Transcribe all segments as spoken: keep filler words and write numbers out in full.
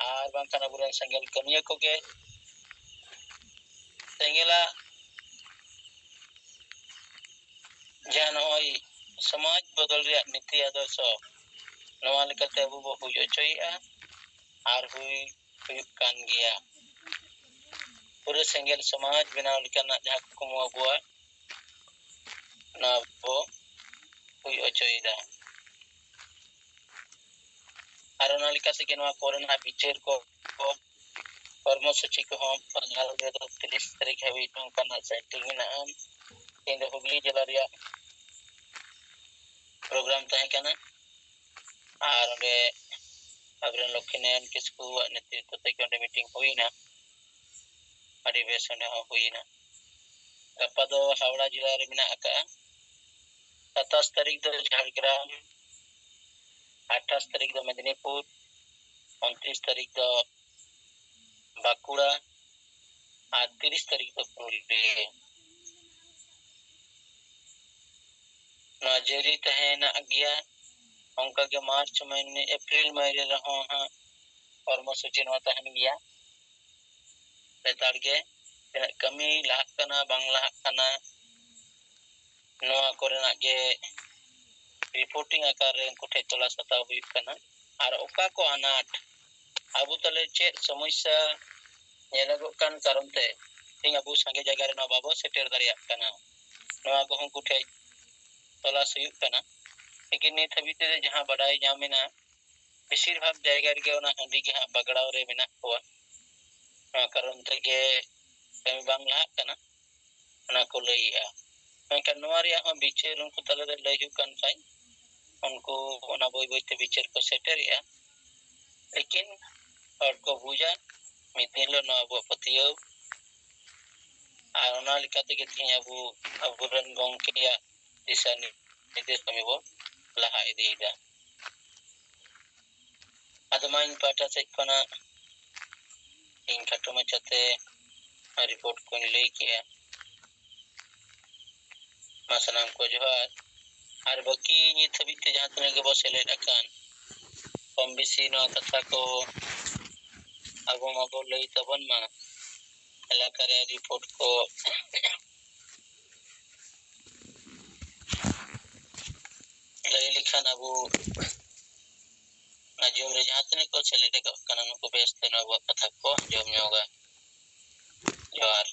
ᱟᱨ ᱵᱟᱝᱠᱷᱟᱱ ᱟᱵᱚᱨᱮᱱ ᱥᱮᱸᱜᱮᱞ ᱠᱟᱹᱢᱤᱭᱟᱹ ᱠᱚᱜᱮ ᱥᱮᱸᱜᱮᱞᱟᱜ ᱡᱟᱦᱟᱸ ᱱᱚᱜᱼᱚᱭ ᱥᱚᱢᱟᱡᱽ ᱵᱚᱫᱚᱞ ᱨᱮᱭᱟᱜ ᱱᱤᱛᱤ ᱟᱫᱚᱨᱥᱚ, ᱱᱚᱣᱟ ᱞᱮᱠᱟᱛᱮ ᱟᱵᱚ ᱵᱚ ᱦᱩᱭ ᱦᱚᱪᱚᱭᱮᱫᱼᱟ ᱟᱨ ᱦᱩᱭ ᱦᱩᱭᱩᱜ ᱠᱟᱱ ᱜᱮᱭᱟ᱾ ᱯᱩᱨᱟᱹ ᱥᱮᱸᱜᱮᱞ ᱥᱚᱢᱟᱡᱽ ᱵᱮᱱᱟᱣ ᱞᱮᱠᱟᱱᱟᱜ ᱡᱟᱦᱟᱸ ᱠᱩᱠᱢᱩ ᱟᱵᱚᱣᱟᱜ, ᱚᱱᱟ ᱵᱚ ᱦᱩᱭ ᱦᱚᱪᱚᱭᱮᱫᱟ᱾ ᱟᱨ ᱚᱱᱟ ᱞᱮᱠᱟ ᱛᱮᱜᱮ ᱱᱚᱣᱟ ᱠᱚᱨᱮᱱᱟᱜ ᱵᱤᱪᱟᱹᱨ ᱠᱚ, ᱠᱚᱨᱢᱚ ᱥᱩᱪᱤ ᱠᱚᱦᱚᱸ ᱯᱟᱸᱡᱟ ᱨᱮᱫᱚ ᱛᱤᱨᱤᱥ ᱛᱟᱹᱨᱤᱠᱷ ᱦᱟᱹᱵᱤᱡ ᱱᱚᱝᱠᱟᱱᱟᱜ setting ᱢᱮᱱᱟᱜᱼᱟ᱾ ᱛᱮᱦᱮᱧ ᱫᱚ ᱦᱩᱜᱽᱞᱤ ᱡᱮᱞᱟ ᱨᱮᱭᱟᱜ program ᱛᱟᱦᱮᱸ ᱠᱟᱱᱟ᱾ ᱟᱨ ᱚᱸᱰᱮ ᱟᱵᱚᱨᱮᱱ ᱞᱚᱠᱠᱷᱤᱱᱟᱨᱟᱭᱚᱱ ᱠᱤᱥᱠᱩᱣᱟᱜ ᱱᱮᱛᱨᱤᱛᱵ ᱛᱮᱜᱮ ᱚᱸᱰᱮ meeting ᱦᱩᱭᱱᱟ᱾ ᱟᱹᱰᱤ ᱵᱮᱥ ᱚᱸᱰᱮ ᱦᱚᱸ ᱦᱩᱭᱱᱟ᱾ ᱜᱟᱯᱟ ᱫᱚ ᱦᱟᱣᱲᱟ ᱡᱮᱞᱟ ᱨᱮ ᱢᱮᱱᱟᱜ ᱟᱠᱟᱫᱼᱟ᱾ ᱥᱟᱛᱟᱥ ᱛᱟᱹᱨᱤᱠᱷ ᱫᱚ ᱡᱷᱟᱲᱜᱨᱟᱢ, ᱟᱴᱷᱟᱥ ᱛᱟᱹᱨᱤᱠᱷ ᱫᱚ ᱢᱮᱫᱽᱱᱤᱯᱩᱨ, ᱩᱱᱛᱨᱤᱥ ᱛᱟᱹᱨᱤᱠᱷ ᱫᱚ ᱵᱟᱸᱠᱩᱲᱟ, ᱟᱨ ᱛᱤᱨᱤᱥ ᱛᱟᱹᱨᱤᱠᱷ ᱫᱚ ᱯᱩᱨᱩᱞᱤᱭᱟᱹ᱾ ᱱᱚᱣᱟ ᱡᱟᱹᱨᱤ ᱛᱟᱦᱮᱱᱟᱜ ᱜᱮᱭᱟ᱾ ᱚᱱᱠᱟᱜᱮ ᱢᱟᱨᱪ ᱢᱟᱹᱦᱱᱟᱹ, ᱮᱯᱨᱤᱞ ᱢᱟᱹᱦᱱᱟᱹ ᱨᱮᱦᱚᱸ ᱦᱟᱸᱜ ᱠᱚᱨᱢᱚ ᱥᱩᱪᱤ ᱱᱚᱣᱟ ᱛᱟᱦᱮᱱ ᱜᱮᱭᱟ᱾ ᱞᱮᱛᱟᱲ ᱜᱮ ᱛᱤᱱᱟᱹᱜ ᱠᱟᱹᱢᱤ ᱞᱟᱦᱟᱜ ᱠᱟᱱᱟ, ᱵᱟᱝ ᱞᱟᱦᱟᱜ ᱠᱟᱱᱟ, ᱱᱚᱣᱟ ᱠᱚᱨᱮᱱᱟᱜ ᱜᱮ reporting ᱟᱠᱟᱨ ᱨᱮ ᱩᱱᱠᱩ ᱴᱷᱮᱱ ᱛᱚᱞᱟᱥ ᱦᱟᱛᱟᱣ ᱦᱩᱭᱩᱜ ᱠᱟᱱᱟ᱾ ᱟᱨ ᱚᱠᱟ ᱠᱚ ᱟᱱᱟᱴ, ᱟᱵᱚ ᱛᱟᱞᱮ ᱪᱮᱫ ᱥᱚᱢᱚᱥᱥᱟ ᱧᱮᱞᱚᱜᱚᱜ ᱠᱟᱱ ᱠᱟᱨᱚᱱ ᱛᱮ ᱛᱮᱦᱮᱧ ᱟᱵᱚ ᱥᱟᱸᱜᱮ ᱡᱟᱭᱜᱟ ᱨᱮ ᱱᱚᱣᱟ ᱵᱟᱵᱚ ᱥᱮᱴᱮᱨ ᱫᱟᱲᱮᱭᱟᱜ ᱠᱟᱱᱟ, ᱱᱚᱣᱟ ᱠᱚᱦᱚᱸ ᱩᱱᱠᱩ ᱴᱷᱮᱱ ᱛᱚᱞᱟᱥ ᱦᱩᱭᱩᱜ ᱠᱟᱱᱟ᱾ ᱞᱮᱠᱤᱱ ᱱᱤᱛ ᱦᱟᱹᱵᱤᱡ ᱛᱮ ᱡᱟᱦᱟᱸ ᱵᱟᱰᱟᱭ ᱧᱟᱢ ᱮᱱᱟ, ᱵᱮᱥᱤᱨ ᱵᱷᱟᱜᱽ ᱡᱟᱭᱜᱟ ᱨᱮᱜᱮ ᱚᱱᱟ ᱦᱟᱺᱰᱤ ᱜᱮ ᱦᱟᱸᱜ ᱵᱟᱜᱽᱲᱟᱣ ᱨᱮ ᱢᱮᱱᱟᱜ ᱠᱚᱣᱟ᱾ ᱱᱚᱣᱟ ᱠᱟᱨᱚᱱ ᱛᱮᱜᱮ ᱠᱟᱹᱢᱤ ᱵᱟᱝ ᱞᱟᱦᱟᱜ ᱠᱟᱱᱟ, ᱚᱱᱟ ᱠᱚ ᱞᱟᱹᱭᱮᱜᱼᱟ᱾ ᱢᱮᱱᱠᱷᱟᱱ ᱱᱚᱣᱟ ᱨᱮᱭᱟᱜ ᱦᱚᱸ ᱵᱤᱪᱟᱹᱨ ᱩᱱᱠᱩ ᱛᱟᱞᱟᱨᱮ ᱞᱟᱹᱭ ᱦᱩᱭᱩᱜ ᱠᱟᱱ ᱠᱷᱟᱡ, ᱩᱱᱠᱩ ᱚᱱᱟ ᱵᱟᱹᱭ ᱵᱟᱹᱭᱛᱮ ᱵᱤᱪᱟᱹᱨ ᱠᱚ ᱥᱮᱴᱮᱨᱮᱜᱼᱟ᱾ ᱞᱮᱠᱤᱱ ᱦᱚᱲ ᱠᱚ ᱵᱩᱡᱟ, ᱢᱤᱫ ᱫᱤᱱ ᱦᱤᱞᱳᱜ ᱱᱚᱣᱟ ᱟᱵᱚᱣᱟᱜ ᱯᱟᱹᱛᱭᱟᱹᱣ, ᱟᱨ ᱚᱱᱟ ᱞᱮᱠᱟ ᱛᱮᱜᱮ ᱛᱮᱦᱮᱧ ᱟᱵᱚ, ᱟᱵᱚᱨᱮᱱ ᱜᱚᱢᱠᱮᱭᱟᱜ ᱫᱤᱥᱟ ᱱᱤᱨᱫᱮᱥ ᱠᱟᱹᱢᱤ ᱵᱚ ᱞᱟᱦᱟ ᱤᱫᱤᱭᱮᱫᱟ᱾ ᱟᱫᱚ ᱢᱟ ᱤᱧ ᱯᱟᱦᱴᱟ ᱥᱮᱫ ᱠᱷᱚᱱᱟᱜ ᱤᱧ ᱠᱷᱟᱴᱚ ᱢᱟᱪᱷᱟᱛᱮ ᱨᱤᱯᱳᱨᱴ ᱠᱚᱧ ᱞᱟᱹᱭ ᱠᱮᱜᱼᱟ᱾ ᱢᱟ ᱥᱟᱱᱟᱢ ᱠᱚ ᱡᱚᱦᱟᱨ᱾ ᱟᱨ ᱵᱟᱹᱠᱤ ᱱᱤᱛ ᱦᱟᱹᱵᱤᱡ ᱛᱮ ᱡᱟᱦᱟᱸ ᱛᱤᱱᱟᱹᱜ ᱜᱮᱵᱚ ᱥᱮᱞᱮᱫ ᱟᱠᱟᱱ, ᱠᱚᱢ ᱵᱮᱥᱤ ᱱᱚᱣᱟ ᱠᱟᱛᱷᱟ ᱠᱚ ᱟᱵᱚ ᱢᱟᱵᱚ ᱞᱟᱹᱭ ᱛᱟᱵᱚᱱ ᱢᱟ᱾ ᱮᱞᱟᱠᱟ ᱨᱮ ᱨᱤᱯᱳᱨᱴ ᱠᱚ ᱞᱟᱹᱭ ᱞᱮᱠᱷᱟᱱ ᱟᱵᱚ ᱚᱱᱟ ᱡᱩᱢ ᱨᱮ ᱡᱟᱦᱟᱸ ᱛᱤᱱᱟᱹᱜ ᱠᱚ ᱥᱮᱞᱮᱫ ᱟᱠᱟᱫ ᱠᱟᱱᱟ, ᱱᱩᱠᱩ ᱵᱮᱥ ᱛᱮ ᱱᱚᱣᱟ ᱠᱟᱛᱷᱟ ᱠᱚ ᱟᱸᱡᱚᱢ ᱧᱚᱜᱟ᱾ ᱡᱚᱦᱟᱨ᱾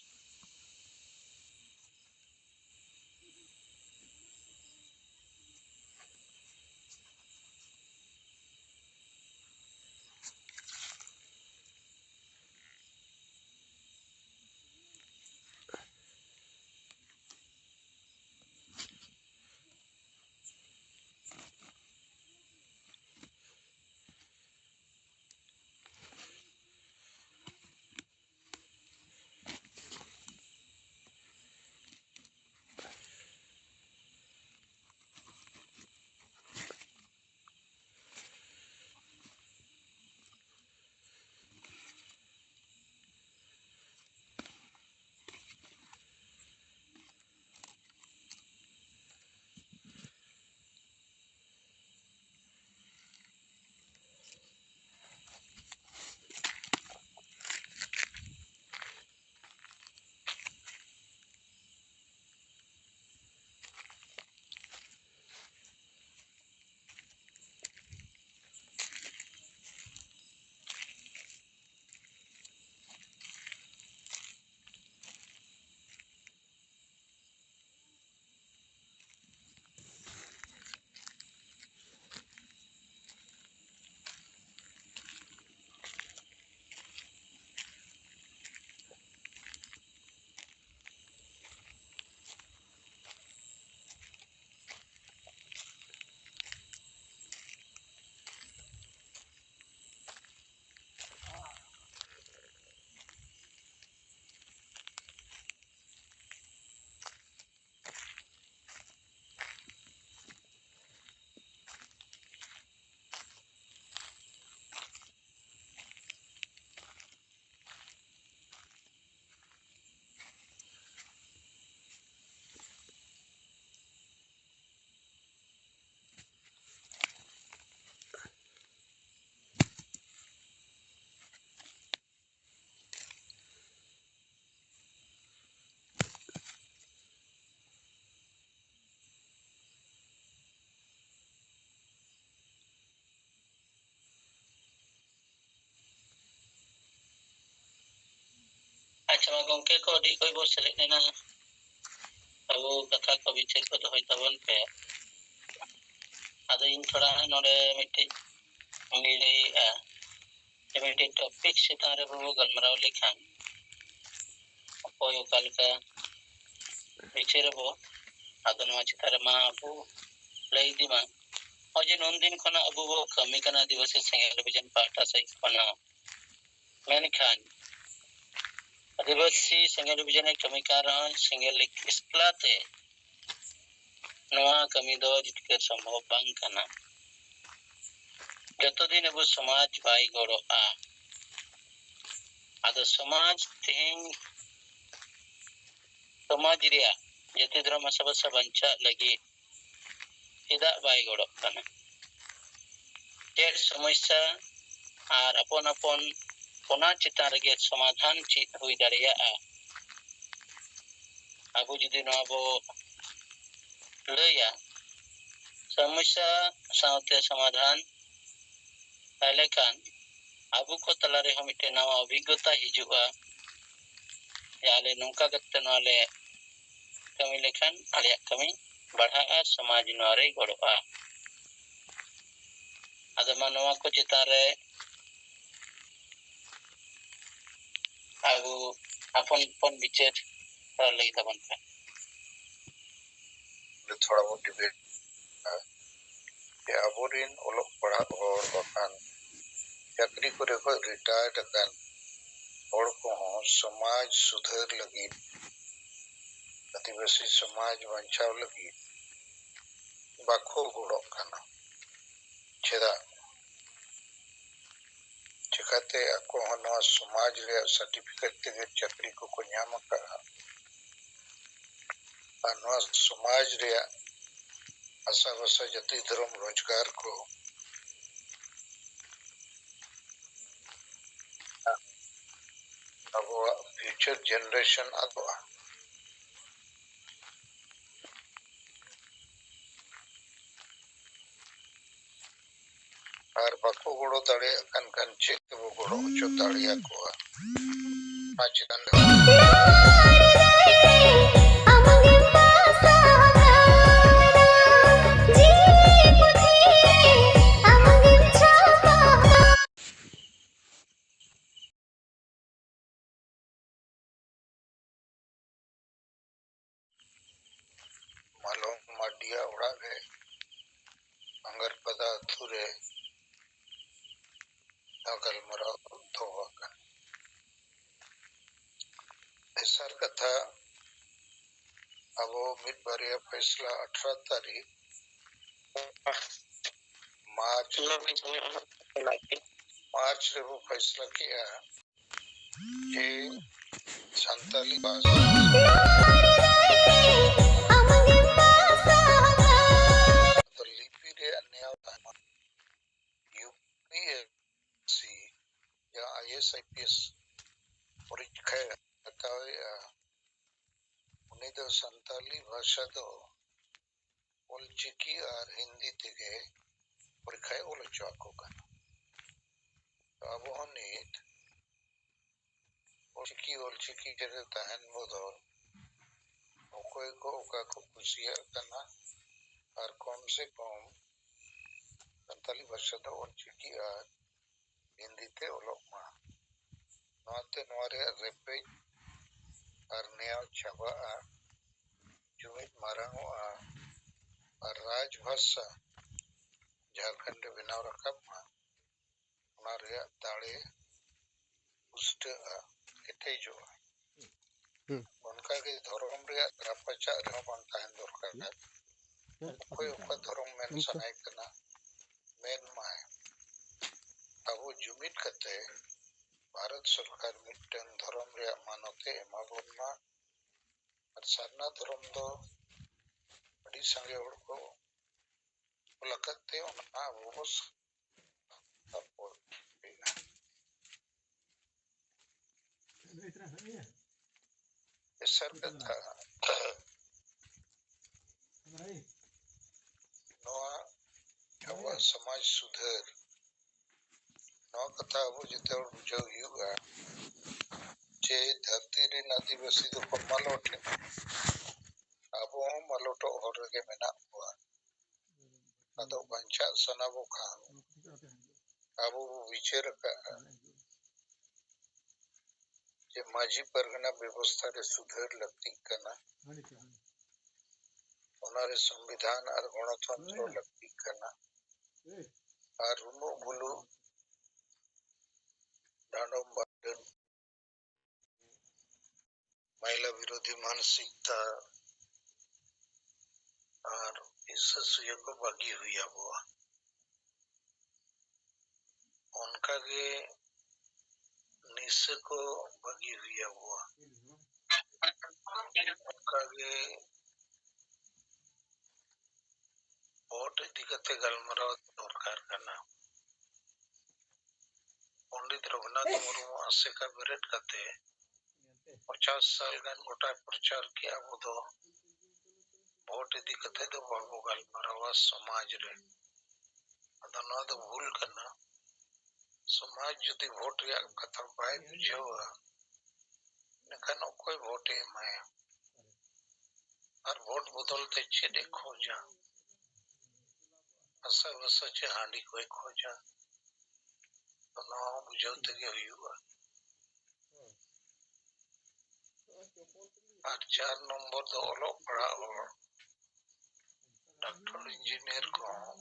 ᱜᱚᱢᱠᱮ ᱠᱚ ᱟᱹᱰᱤ ᱚᱠᱚᱡ ᱵᱚ ᱥᱮᱞᱮᱫ ᱮᱱᱟ᱾ ᱟᱵᱚ ᱠᱟᱛᱷᱟ ᱠᱚ ᱵᱤᱪᱟᱹᱨ ᱠᱚ ᱫᱚᱦᱚᱭ ᱛᱟᱵᱚᱱ ᱯᱮ᱾ ᱟᱫᱚ ᱤᱧ ᱛᱷᱚᱲᱟ ᱱᱚᱰᱮ ᱢᱤᱫᱴᱤᱡ ᱤᱧ ᱞᱟᱹᱭᱮᱫᱼᱟ, ᱡᱮ ᱢᱤᱫᱴᱤᱡ topic ᱪᱮᱛᱟᱱ ᱨᱮ ᱵᱚ ᱜᱟᱞᱢᱟᱨᱟᱣ ᱞᱮᱠᱷᱟᱱ ᱚᱠᱚᱭ ᱚᱠᱟ ᱞᱮᱠᱟ ᱵᱤᱪᱟᱹᱨ ᱟᱵᱚ, ᱟᱫᱚ ᱱᱚᱣᱟ ᱪᱮᱛᱟᱱ ᱨᱮᱢᱟ ᱟᱵᱚ ᱞᱟᱹᱭ ᱤᱫᱤ ᱢᱟ᱾ ᱱᱚᱜᱼᱚᱭ ᱡᱮ ᱱᱩᱱ ᱫᱤᱱ ᱠᱷᱚᱱᱟᱜ ᱟᱵᱚ ᱵᱚ ᱠᱟᱹᱢᱤ ᱠᱟᱱᱟ ᱟᱹᱫᱤᱵᱟᱹᱥᱤ ᱥᱮᱸᱜᱮᱞ ᱚᱵᱷᱤᱡᱟᱱ ᱯᱟᱦᱴᱟ ᱥᱮᱫ ᱠᱷᱚᱱ ᱦᱚᱸ, ᱢᱮᱱᱠᱷᱟᱱ ᱟᱹᱫᱤᱵᱟᱹᱥᱤ ᱥᱮᱸᱜᱮᱞ ᱚᱵᱷᱤᱡᱟᱱᱮ ᱠᱟᱹᱢᱤ ᱠᱟᱱ ᱨᱮᱦᱚᱸ ᱥᱮᱸᱜᱮᱞ ᱮᱠᱞᱟ ᱛᱮ ᱱᱚᱣᱟ ᱠᱟᱹᱢᱤ ᱫᱚ ᱡᱤᱛᱠᱟᱹᱨ ᱥᱚᱢᱵᱷᱚᱵ ᱵᱟᱝ ᱠᱟᱱᱟ᱾ ᱡᱚᱛᱚ ᱫᱤᱱ ᱟᱵᱚ ᱥᱚᱢᱟᱡᱽ ᱵᱟᱭ ᱜᱚᱲᱚᱜᱼᱟ᱾ ᱟᱫᱚ ᱥᱚᱢᱟᱡᱽ ᱛᱮᱦᱮᱧ ᱥᱚᱢᱟᱡᱽ ᱨᱮᱭᱟᱜ ᱡᱟᱹᱛᱤ ᱫᱷᱚᱨᱚᱢ ᱟᱥᱟ ᱵᱷᱟᱥᱟ ᱵᱟᱧᱪᱟᱜ ᱞᱟᱹᱜᱤᱫ ᱪᱮᱫᱟᱜ ᱵᱟᱭ ᱜᱚᱲᱚᱜ ᱠᱟᱱᱟ? ᱪᱮᱫ ᱥᱚᱢᱚᱥᱥᱟ ᱟᱨ ᱟᱯᱚᱱ ᱟᱯᱚᱱ ᱚᱱᱟ ᱪᱮᱛᱟᱱ ᱨᱮᱜᱮ ᱥᱚᱢᱟᱫᱷᱟᱱ ᱪᱮᱫ ᱦᱩᱭ ᱫᱟᱲᱮᱭᱟᱜᱼᱟ? ᱟᱵᱚ ᱡᱩᱫᱤ ᱱᱚᱣᱟ ᱵᱚ ᱞᱟᱹᱭᱟ, ᱥᱚᱢᱚᱥᱥᱟ ᱥᱟᱶᱛᱮ ᱥᱚᱢᱟᱫᱷᱟᱱ, ᱛᱟᱦᱞᱮ ᱠᱷᱟᱱ ᱟᱵᱚ ᱠᱚ ᱛᱟᱞᱟ ᱨᱮᱦᱚᱸ ᱢᱤᱫᱴᱮᱱ ᱱᱟᱣᱟ ᱚᱵᱷᱤᱜᱽᱜᱚᱛᱟ ᱦᱤᱡᱩᱜᱼᱟ᱾ ᱡᱮ ᱟᱞᱮ ᱱᱚᱝᱠᱟ ᱠᱟᱛᱮ ᱱᱚᱣᱟ ᱞᱮ ᱠᱟᱹᱢᱤ ᱞᱮᱠᱷᱟᱱ ᱟᱞᱮᱭᱟᱜ ᱠᱟᱹᱢᱤ ᱵᱟᱲᱦᱟᱜᱼᱟ, ᱥᱚᱢᱟᱡᱽ ᱱᱚᱣᱟ ᱨᱮᱭ ᱜᱚᱲᱚᱜᱼᱟ᱾ ᱟᱫᱚ ᱢᱟ ᱱᱚᱣᱟ ᱠᱚ ᱪᱮᱛᱟᱱ ᱨᱮ ᱟᱵᱚ ᱟᱯᱚᱱ ᱟᱯᱚᱱ ᱵᱤᱪᱟᱹᱨ ᱛᱷᱚᱲᱟ ᱞᱟᱹᱭ ᱛᱟᱵᱚᱱ ᱯᱮ᱾ ᱛᱷᱚᱲᱟ ᱵᱚᱱ debate ᱡᱮ ᱟᱵᱚᱨᱮᱱ ᱚᱞᱚᱜ ᱯᱟᱲᱦᱟᱜ ᱦᱚᱲ ᱵᱟᱠᱷᱟᱱ ᱪᱟᱹᱠᱨᱤ ᱠᱚᱨᱮ ᱠᱷᱚᱱ retired ᱟᱠᱟᱱ ᱦᱚᱲ ᱠᱚᱦᱚᱸ ᱥᱚᱢᱟᱡᱽ ᱥᱩᱫᱷᱟᱹᱨ ᱞᱟᱹᱜᱤᱫ, ᱟᱹᱫᱤᱵᱟᱹᱥᱤ ᱥᱚᱢᱟᱡᱽ ᱵᱟᱧᱪᱟᱣ ᱞᱟᱹᱜᱤᱫ ᱵᱟᱠᱚ ᱜᱚᱲᱚᱜ ᱠᱟᱱᱟ᱾ ᱪᱮᱫᱟᱜ? ᱪᱮᱠᱟᱛᱮ ᱟᱠᱚ ᱦᱚᱸ ᱱᱚᱣᱟ ᱥᱚᱢᱟᱡᱽ ᱨᱮᱭᱟᱜ certificate ᱛᱮᱜᱮ ᱪᱟᱹᱠᱨᱤ ᱠᱚᱠᱚ ᱧᱟᱢ ᱟᱠᱟᱫᱼᱟ᱾ ᱟᱨ ᱱᱚᱣᱟ ᱥᱚᱢᱟᱡᱽ ᱨᱮᱭᱟᱜ ᱟᱥᱟ ᱵᱷᱟᱥᱟ, ᱡᱟᱹᱛᱤ ᱫᱷᱚᱨᱚᱢ, ᱨᱳᱡᱽᱜᱟᱨ ᱠᱚ ᱟᱵᱚᱣᱟᱜ future generation ᱟᱫᱚᱜᱼᱟ᱾ ᱟᱨ ᱵᱟᱠᱚ ᱜᱚᱲᱚ ᱫᱟᱲᱮᱭᱟᱜ ᱠᱟᱱ ᱠᱷᱟᱱ ᱪᱮᱫ ᱛᱮᱵᱚ ᱜᱚᱲᱚ ᱦᱚᱪᱚ ᱫᱟᱲᱮᱭᱟᱠᱚᱣᱟ? ᱚᱱᱟ ᱪᱮᱛᱟᱱ ᱨᱮ᱾ ᱱᱚᱣᱟ ᱨᱮ ᱟᱢᱜᱮᱢ ᱵᱟᱥᱟ ᱟᱠᱟᱱᱟ, ᱡᱤᱣᱤ ᱯᱩᱛᱷᱤ ᱨᱮ ᱟᱢᱜᱮᱢ ᱪᱷᱟᱯᱟ ᱟᱠᱟᱱᱟ᱾ ᱢᱟᱞᱚᱢ ᱢᱟᱨᱰᱤᱭᱟᱜ ᱚᱲᱟᱜ ᱨᱮ ᱟᱸᱜᱟᱨᱯᱟᱫᱟ ᱟᱹᱛᱩ ᱨᱮ ᱱᱚᱣᱟ ᱜᱟᱞᱢᱟᱨᱟᱣ ᱫᱚᱦᱚ ᱟᱠᱟᱱᱟ᱾ ᱛᱮᱥᱟᱨ ᱠᱟᱛᱷᱟ, ᱟᱵᱚ ᱢᱤᱫ ᱵᱟᱨᱭᱟ ᱯᱷᱮᱥᱞᱟ ᱟᱴᱷᱨᱚ ᱛᱟᱹᱨᱤᱠᱷ ᱢᱟᱨᱪ, ᱢᱟᱨᱪ ᱨᱮᱵᱚ ᱯᱷᱮᱥᱞᱟ ᱠᱮᱜᱼᱟ ᱡᱮ ᱥᱟᱱᱛᱟᱞᱤ ᱵᱷᱟᱥᱟ ᱞᱤᱯᱤ ᱨᱮᱭᱟᱜ ᱱᱮᱭᱟᱣ ᱛᱟᱦᱮᱱᱟ᱾ ᱭᱩ ᱯᱤ ᱮᱥ ᱥᱤ ᱡᱟᱦᱟᱸ I A S, I P S ᱯᱚᱨᱤᱠᱠᱷᱟᱭ ᱦᱟᱛᱟᱣᱮᱜᱼᱟ, ᱩᱱᱤ ᱫᱚ ᱥᱟᱱᱛᱟᱞᱤ ᱵᱷᱟᱥᱟ ᱫᱚ ᱚᱞᱪᱤᱠᱤ ᱟᱨ ᱦᱤᱱᱫᱤ ᱛᱮᱜᱮ ᱯᱚᱨᱤᱠᱠᱷᱟᱭ ᱚᱞ ᱦᱚᱪᱚ ᱟᱠᱚ ᱠᱟᱱᱟ᱾ ᱛᱚ ᱟᱵᱚ ᱦᱚᱸ ᱱᱤᱛ ᱚᱞᱪᱤᱠᱤ, ᱚᱞᱪᱤᱠᱤ ᱨᱮ ᱛᱟᱦᱮᱱ ᱵᱚᱫᱚᱞ ᱚᱠᱚᱭ ᱠᱚ ᱚᱠᱟ ᱠᱚ ᱠᱩᱥᱤᱭᱟᱜ ᱠᱟᱱᱟ, ᱟᱨ ᱠᱚᱢ ᱥᱮ ᱠᱚᱢ ᱥᱟᱱᱛᱟᱞᱤ ᱵᱷᱟᱥᱟ ᱫᱚ ᱚᱞᱪᱤᱠᱤ ᱟᱨ ᱦᱤᱱᱫᱤ ᱛᱮ ᱚᱞᱚᱜ ᱢᱟ᱾ ᱱᱚᱣᱟᱛᱮ ᱱᱚᱣᱟ ᱨᱮᱭᱟᱜ ᱨᱮᱯᱮᱡ ᱟᱨ ᱱᱮᱭᱟᱣ ᱪᱟᱵᱟᱜᱼᱟ, ᱡᱩᱢᱤᱫ ᱢᱟᱨᱟᱝᱚᱜᱼᱟ, ᱟᱨ ᱨᱟᱡᱽ ᱵᱷᱟᱥᱟ ᱡᱷᱟᱲᱠᱷᱚᱸᱰ ᱨᱮ ᱵᱮᱱᱟᱣ ᱨᱟᱠᱟᱵ ᱢᱟ, ᱚᱱᱟ ᱨᱮᱭᱟᱜ ᱫᱟᱲᱮ ᱯᱩᱥᱴᱟᱹᱜᱼᱟ, ᱠᱮᱴᱮᱡᱚᱜᱼᱟ᱾ ᱦᱩᱸ᱾ ᱚᱱᱠᱟᱜᱮ ᱫᱷᱚᱨᱚᱢ ᱨᱮᱭᱟᱜ ᱨᱟᱯᱟᱪᱟᱜ ᱨᱮᱦᱚᱸ ᱵᱟᱝ ᱛᱟᱦᱮᱱ ᱫᱚᱨᱠᱟᱨ᱾ ᱦᱩᱸ᱾ ᱚᱠᱚᱭ ᱚᱠᱟ ᱫᱷᱚᱨᱚᱢ ᱢᱮᱱ ᱚᱱᱠᱟ᱾ ᱥᱟᱱᱟᱭᱮ ᱠᱟᱱᱟ, ᱢᱮᱱ ᱢᱟᱭ᱾ ᱟᱵᱚ ᱡᱩᱢᱤᱫ ᱠᱟᱛᱮ ᱵᱷᱟᱨᱚᱛ ᱥᱚᱨᱠᱟᱨ ᱢᱤᱫᱴᱟᱝ ᱫᱷᱚᱨᱚᱢ ᱨᱮᱭᱟᱜ ᱢᱟᱱᱚᱛ ᱮ ᱮᱢᱟ ᱵᱚᱱ ᱢᱟ᱾ ᱟᱨ ᱥᱟᱨᱱᱟ ᱫᱷᱚᱨᱚᱢ ᱫᱚ ᱟᱹᱰᱤ ᱥᱟᱸᱜᱮ ᱦᱚᱲ ᱠᱚ ᱞᱟᱹᱜᱤᱫ ᱛᱮ ᱚᱱᱟ ᱟᱵᱚ ᱵᱚ support ᱮᱫᱟ᱾ ᱛᱮᱥᱟᱨ ᱠᱟᱛᱷᱟ, ᱱᱚᱣᱟ ᱟᱵᱚᱣᱟᱜ ᱥᱚᱢᱟᱡᱽ ᱥᱩᱫᱷᱟᱹᱨ, ᱱᱚᱣᱟ ᱠᱟᱛᱷᱟ ᱟᱵᱚ ᱡᱚᱛᱚ ᱦᱚᱲ ᱵᱩᱡᱷᱟᱹᱣ ᱦᱩᱭᱩᱜᱼᱟ ᱡᱮ ᱫᱷᱟᱹᱨᱛᱤ ᱨᱮᱱ ᱟᱹᱫᱤᱵᱟᱹᱥᱤ ᱫᱚᱠᱚ ᱢᱟᱞᱚᱴ ᱮᱱᱟ, ᱟᱵᱚ ᱦᱚᱸ ᱢᱟᱞᱚᱴᱚᱜ ᱦᱚᱨ ᱨᱮᱜᱮ ᱢᱮᱱᱟᱜ ᱠᱚᱣᱟ᱾ ᱟᱫᱚ ᱵᱟᱧᱪᱟᱜ ᱥᱟᱱᱟ ᱵᱚ ᱠᱷᱟᱱ ᱟᱵᱚ ᱵᱚ ᱵᱤᱪᱟᱹᱨ ᱟᱠᱟᱫᱼᱟ ᱡᱮ ᱢᱟᱹᱡᱷᱤ ᱯᱟᱨᱜᱟᱱᱟ ᱵᱮᱵᱚᱥᱛᱷᱟ ᱨᱮ ᱥᱩᱫᱷᱟᱹᱨ ᱞᱟᱹᱠᱛᱤᱜ ᱠᱟᱱᱟ, ᱚᱱᱟᱨᱮ ᱥᱚᱝᱵᱤᱫᱷᱟᱱ ᱟᱨ ᱜᱚᱬᱚᱛᱚᱱᱛᱨᱚ ᱞᱟᱹᱠᱛᱤᱜ ᱠᱟᱱᱟ, ᱟᱨ ᱨᱩᱢᱩᱜ ᱵᱷᱩᱞᱩᱜ, ᱰᱟᱸᱰᱚᱢ ᱵᱟᱹᱨᱰᱟᱹᱱ, ᱢᱟᱭᱞᱟ ᱵᱤᱨᱳᱫᱷᱤ ᱢᱟᱱᱥᱤᱠᱛᱟ ᱟᱨ ᱦᱤᱥᱟᱹ ᱥᱩᱭᱟᱹ ᱠᱚ ᱵᱟᱹᱜᱤ ᱦᱩᱭ ᱟᱵᱚᱣᱟ᱾ ᱚᱱᱠᱟᱜᱮ ᱱᱤᱥᱟᱹ ᱠᱚ ᱵᱟᱹᱜᱤ ᱦᱩᱭ ᱟᱵᱚᱣᱟ᱾ ᱚᱱᱠᱟᱜᱮ ᱵᱷᱳᱴ ᱤᱫᱤ ᱠᱟᱛᱮ ᱜᱟᱞᱢᱟᱨᱟᱣ ᱫᱚᱨᱠᱟᱨ ᱠᱟᱱᱟ᱾ ᱯᱚᱱᱰᱤᱛ ᱨᱚᱜᱷᱩᱱᱟᱛᱷ ᱢᱩᱨᱢᱩ ᱟᱥᱮᱠᱟ ᱵᱮᱨᱮᱫ ᱠᱟᱛᱮ ᱯᱚᱧᱪᱟᱥ ᱥᱟᱞ ᱜᱟᱱ ᱜᱚᱴᱟᱭ ᱯᱨᱚᱪᱟᱨ ᱠᱮᱜᱼᱟ, ᱟᱵᱚ ᱫᱚ ᱵᱷᱳᱴ ᱤᱫᱤ ᱠᱟᱛᱮ ᱫᱚ ᱵᱟᱵᱚ ᱜᱟᱞᱢᱟᱨᱟᱣᱟ ᱥᱚᱢᱟᱡᱽ ᱨᱮ᱾ ᱟᱫᱚ ᱱᱚᱣᱟ ᱫᱚ ᱵᱷᱩᱞ ᱠᱟᱱᱟ᱾ ᱥᱚᱢᱟᱡᱽ ᱡᱩᱫᱤ ᱵᱷᱳᱴ ᱨᱮᱭᱟᱜ ᱠᱟᱛᱷᱟ ᱵᱟᱭ ᱵᱩᱡᱷᱟᱹᱣᱟ, ᱮᱱᱠᱷᱟᱱ ᱚᱠᱚᱭ ᱵᱷᱳᱴᱮ ᱮᱢᱟᱭᱟ? ᱟᱨ ᱵᱷᱳᱴ ᱵᱚᱫᱚᱞ ᱛᱮ ᱪᱮᱫ ᱮ ᱠᱷᱚᱡᱟ? ᱦᱟᱥᱟ ᱵᱷᱟᱥᱟ ᱪᱮ ᱦᱟᱺᱰᱤ ᱠᱚᱭ ᱠᱷᱚᱡᱟ? ᱛᱚ ᱱᱚᱣᱟ ᱦᱚᱸ ᱵᱩᱡᱷᱟᱹᱣ ᱛᱮᱜᱮ ᱦᱩᱭᱩᱜᱼᱟ᱾ ᱟᱨ ᱪᱟᱨ ᱱᱚᱢᱵᱚᱨ ᱫᱚ ᱚᱞᱚᱜ ᱯᱟᱲᱦᱟᱜ ᱦᱚᱲ, ᱰᱟᱠᱛᱚᱨ, ᱤᱧᱡᱤᱱᱤᱭᱟᱨ ᱠᱚᱦᱚᱸ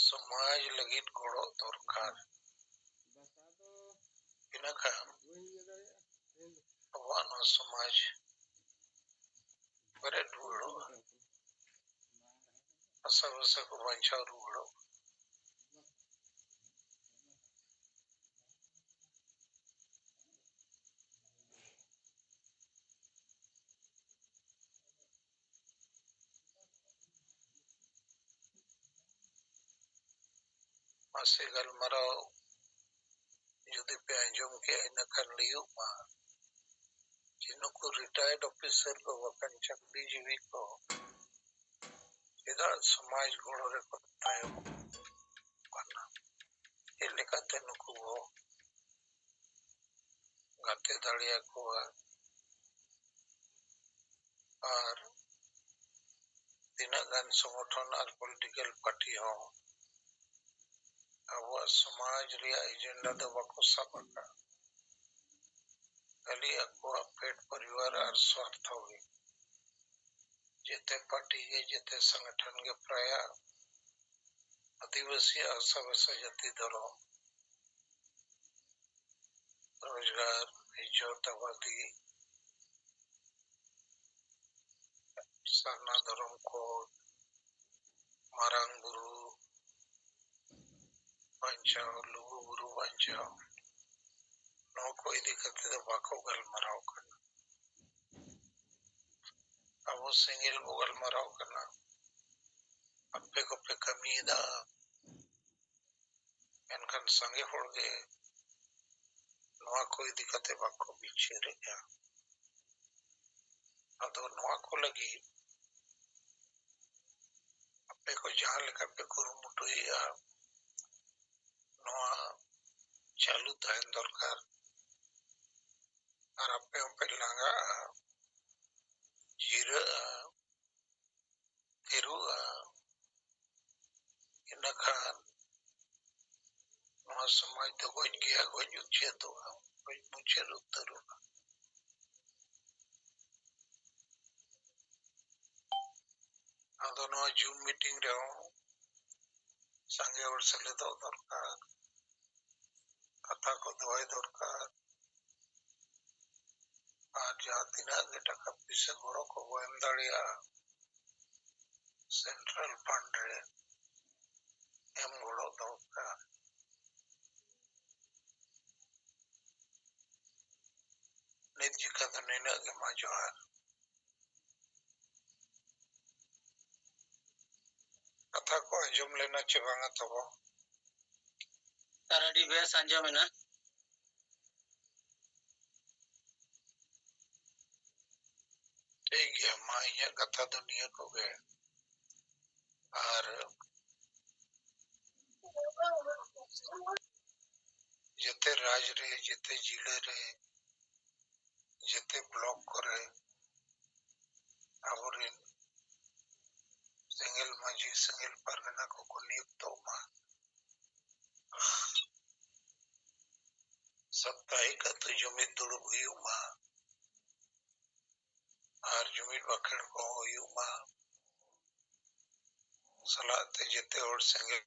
ᱥᱚᱢᱟᱡᱽ ᱞᱟᱹᱜᱤᱫ ᱜᱚᱲᱚ ᱫᱚᱨᱠᱟᱨ᱾ ᱤᱱᱟᱹᱠᱷᱟᱱ ᱟᱵᱚᱣᱟᱜ ᱱᱚᱣᱟ ᱥᱚᱢᱟᱡᱽ ᱵᱮᱨᱮᱫ ᱨᱩᱣᱟᱹᱲᱚᱜᱼᱟ, ᱦᱟᱥᱟ ᱵᱷᱟᱥᱟ ᱠᱚ ᱵᱟᱧᱪᱟᱣ ᱨᱩᱣᱟᱹᱲᱚᱜᱼᱟ᱾ ᱢᱟᱥᱮ ᱜᱟᱞᱢᱟᱨᱟᱣ ᱡᱩᱫᱤ ᱯᱮ ᱟᱸᱡᱚᱢ ᱠᱮᱜᱼᱟ, ᱤᱱᱟᱹ ᱠᱷᱟᱱ ᱞᱟᱹᱭᱚᱜ ᱢᱟ ᱡᱮ ᱱᱩᱠᱩ ᱨᱤᱴᱟᱭᱟᱨᱰ ᱚᱯᱷᱤᱥᱟᱨ ᱠᱚ ᱵᱟᱠᱷᱟᱱ ᱪᱟᱹᱠᱨᱤ ᱡᱤᱵᱤ ᱠᱚ ᱪᱮᱫᱟᱜ ᱥᱚᱢᱟᱡᱽ ᱜᱚᱲᱚ ᱨᱮᱠᱚ ᱛᱟᱭᱚᱢᱚᱜ ᱠᱟᱱᱟ? ᱪᱮᱫ ᱞᱮᱠᱟᱛᱮ ᱱᱩᱠᱩ ᱵᱚ ᱜᱟᱛᱮ ᱫᱟᱲᱮᱭᱟᱠᱚᱣᱟ᱾ ᱟᱨ ᱛᱤᱱᱟᱹᱜ ᱜᱟᱱ ᱥᱚᱝᱜᱚᱴᱷᱚᱱ ᱟᱨ political party ᱦᱚᱸ ᱟᱵᱚᱣᱟᱜ ᱥᱚᱢᱟᱡᱽ ᱨᱮᱭᱟᱜ agenda ᱫᱚ ᱵᱟᱠᱚ ᱥᱟᱵ ᱟᱠᱟᱫ, ᱠᱷᱟᱹᱞᱤ ᱟᱠᱚᱣᱟᱜ ᱯᱮᱴ ᱯᱚᱨᱤᱵᱟᱨ ᱟᱨ ᱥᱣᱟᱨᱛᱷᱚ ᱜᱮ᱾ ᱡᱮᱛᱮ party ᱜᱮ, ᱡᱮᱛᱮ ᱥᱚᱝᱜᱚᱴᱷᱚᱱ ᱜᱮ ᱯᱨᱟᱭᱟ ᱟᱹᱫᱤᱵᱟᱹᱥᱤ ᱟᱥᱟ ᱵᱷᱟᱥᱟ ᱡᱟᱹᱛᱤ ᱫᱷᱚᱨᱚᱢ ᱨᱳᱡᱽᱜᱟᱨ, ᱤᱡᱽᱡᱚᱛ ᱟᱵᱟᱫᱤ, ᱥᱟᱨᱱᱟ ᱫᱷᱚᱨᱚᱢ ᱠᱳᱰ, ᱢᱟᱨᱟᱝ ᱵᱩᱨᱩ ᱵᱟᱧᱪᱟᱣ, ᱞᱩᱜᱩ ᱵᱩᱨᱩ ᱵᱟᱧᱪᱟᱣ, ᱱᱚᱣᱟ ᱠᱚ ᱤᱫᱤ ᱠᱟᱛᱮ ᱫᱚ ᱵᱟᱠᱚ ᱜᱟᱞᱢᱟᱨᱟᱣ ᱠᱟᱱᱟ᱾ ᱟᱵᱚ ᱥᱮᱸᱜᱮᱞ ᱵᱚ ᱜᱟᱞᱢᱟᱨᱟᱣ ᱠᱟᱱᱟ, ᱟᱯᱮ ᱠᱚᱯᱮ ᱠᱟᱹᱢᱤᱭᱮᱫᱟ, ᱢᱮᱱᱠᱷᱟᱱ ᱥᱟᱸᱜᱮ ᱦᱚᱲ ᱜᱮ ᱱᱚᱣᱟ ᱠᱚ ᱤᱫᱤ ᱠᱟᱛᱮ ᱵᱟᱠᱚ ᱵᱤᱪᱟᱹᱨᱮᱫᱼᱟ᱾ ᱟᱫᱚ ᱱᱚᱣᱟ ᱠᱚ ᱞᱟᱹᱜᱤᱫ ᱟᱯᱮ ᱠᱚ ᱡᱟᱦᱟᱸ ᱞᱮᱠᱟ ᱯᱮ ᱠᱩᱨᱩᱢᱩᱴᱩᱭᱮᱫᱼᱟ, ᱱᱚᱣᱟ ᱪᱟᱹᱞᱩ ᱛᱟᱦᱮᱱ ᱫᱚᱨᱠᱟᱨ᱾ ᱟᱨ ᱟᱯᱮ ᱦᱚᱸᱯᱮ ᱞᱟᱸᱜᱟᱜᱼᱟ, ᱡᱤᱨᱟᱹᱜᱼᱟ, ᱛᱷᱤᱨᱚᱜᱼᱟ, ᱤᱱᱟᱹ ᱠᱷᱟᱱ ᱱᱚᱣᱟ ᱥᱚᱢᱟᱡᱽ ᱫᱚ ᱜᱚᱡ ᱜᱮᱭᱟ, ᱜᱚᱡ ᱩᱪᱟᱹᱫᱚᱜᱼᱟ, ᱜᱚᱡ ᱢᱩᱪᱟᱹᱫ ᱩᱛᱟᱹᱨᱚᱜᱼᱟ᱾ ᱟᱫᱚ ᱱᱚᱣᱟ Zoom meeting ᱨᱮᱦᱚᱸ ᱥᱟᱸᱜᱮ ᱦᱚᱲ ᱥᱮᱞᱮᱫᱚᱜ ᱫᱚᱨᱠᱟᱨ, ᱠᱟᱛᱷᱟ ᱠᱚ ᱫᱚᱦᱚᱭ ᱫᱚᱨᱠᱟᱨ, ᱟᱨ ᱡᱟᱦᱟᱸ ᱛᱤᱱᱟᱹᱜ ᱜᱮ ᱴᱟᱠᱟ ᱯᱩᱭᱥᱟᱹ ᱜᱚᱲᱚ ᱠᱚᱵᱚ ᱮᱢ ᱫᱟᱲᱮᱭᱟᱜᱼᱟ, central fund ᱨᱮ ᱮᱢ ᱜᱚᱲᱚ ᱫᱚᱨᱠᱟᱨ᱾ ᱱᱤᱛ ᱡᱤᱠᱟ ᱫᱚ ᱱᱤᱱᱟᱹᱜ ᱜᱮ, ᱢᱟ ᱡᱚᱦᱟᱨ᱾ ᱠᱟᱛᱷᱟ ᱠᱚ ᱟᱸᱡᱚᱢ ᱞᱮᱱᱟ ᱪᱮ ᱵᱟᱝᱟ ᱛᱟᱵᱚ? ᱟᱨ ᱟᱹᱰᱤ ᱵᱮᱥ ᱟᱸᱡᱚᱢᱮᱱᱟ᱾ ᱴᱷᱤᱠ ᱜᱮᱭᱟ, ᱢᱟ ᱤᱧᱟᱹᱜ ᱠᱟᱛᱷᱟ ᱫᱚ ᱱᱤᱭᱟᱹ ᱠᱚᱜᱮ᱾ ᱟᱨ ᱡᱮᱛᱮ ᱨᱟᱡᱽ ᱨᱮ, ᱡᱮᱛᱮ ᱡᱤᱞᱟᱹ ᱨᱮ ᱡᱮᱛᱮ ᱵᱞᱚᱠ ᱠᱚᱨᱮ ᱟᱵᱚᱨᱮᱱ ᱥᱮᱸᱜᱮᱞ ᱢᱟᱹᱡᱷᱤ, ᱥᱮᱸᱜᱮᱞ ᱯᱟᱨᱜᱟᱱᱟ ᱠᱚᱠᱚ ᱱᱤᱭᱩᱠᱛᱚᱜ ᱢᱟ᱾ ᱥᱟᱯᱛᱟᱦᱤᱠ ᱟᱹᱛᱩ ᱡᱩᱢᱤᱫ ᱫᱩᱲᱩᱵ ᱦᱩᱭᱩᱜ ᱢᱟ ᱟᱨ ᱡᱩᱢᱤᱫ ᱵᱟᱠᱷᱮᱲ ᱠᱚ ᱦᱩᱭᱩᱜ ᱢᱟ᱾ ᱥᱟᱞᱟᱜ ᱛᱮ ᱡᱮᱛᱮ ᱦᱚᱲ ᱥᱮᱸᱜᱮᱞ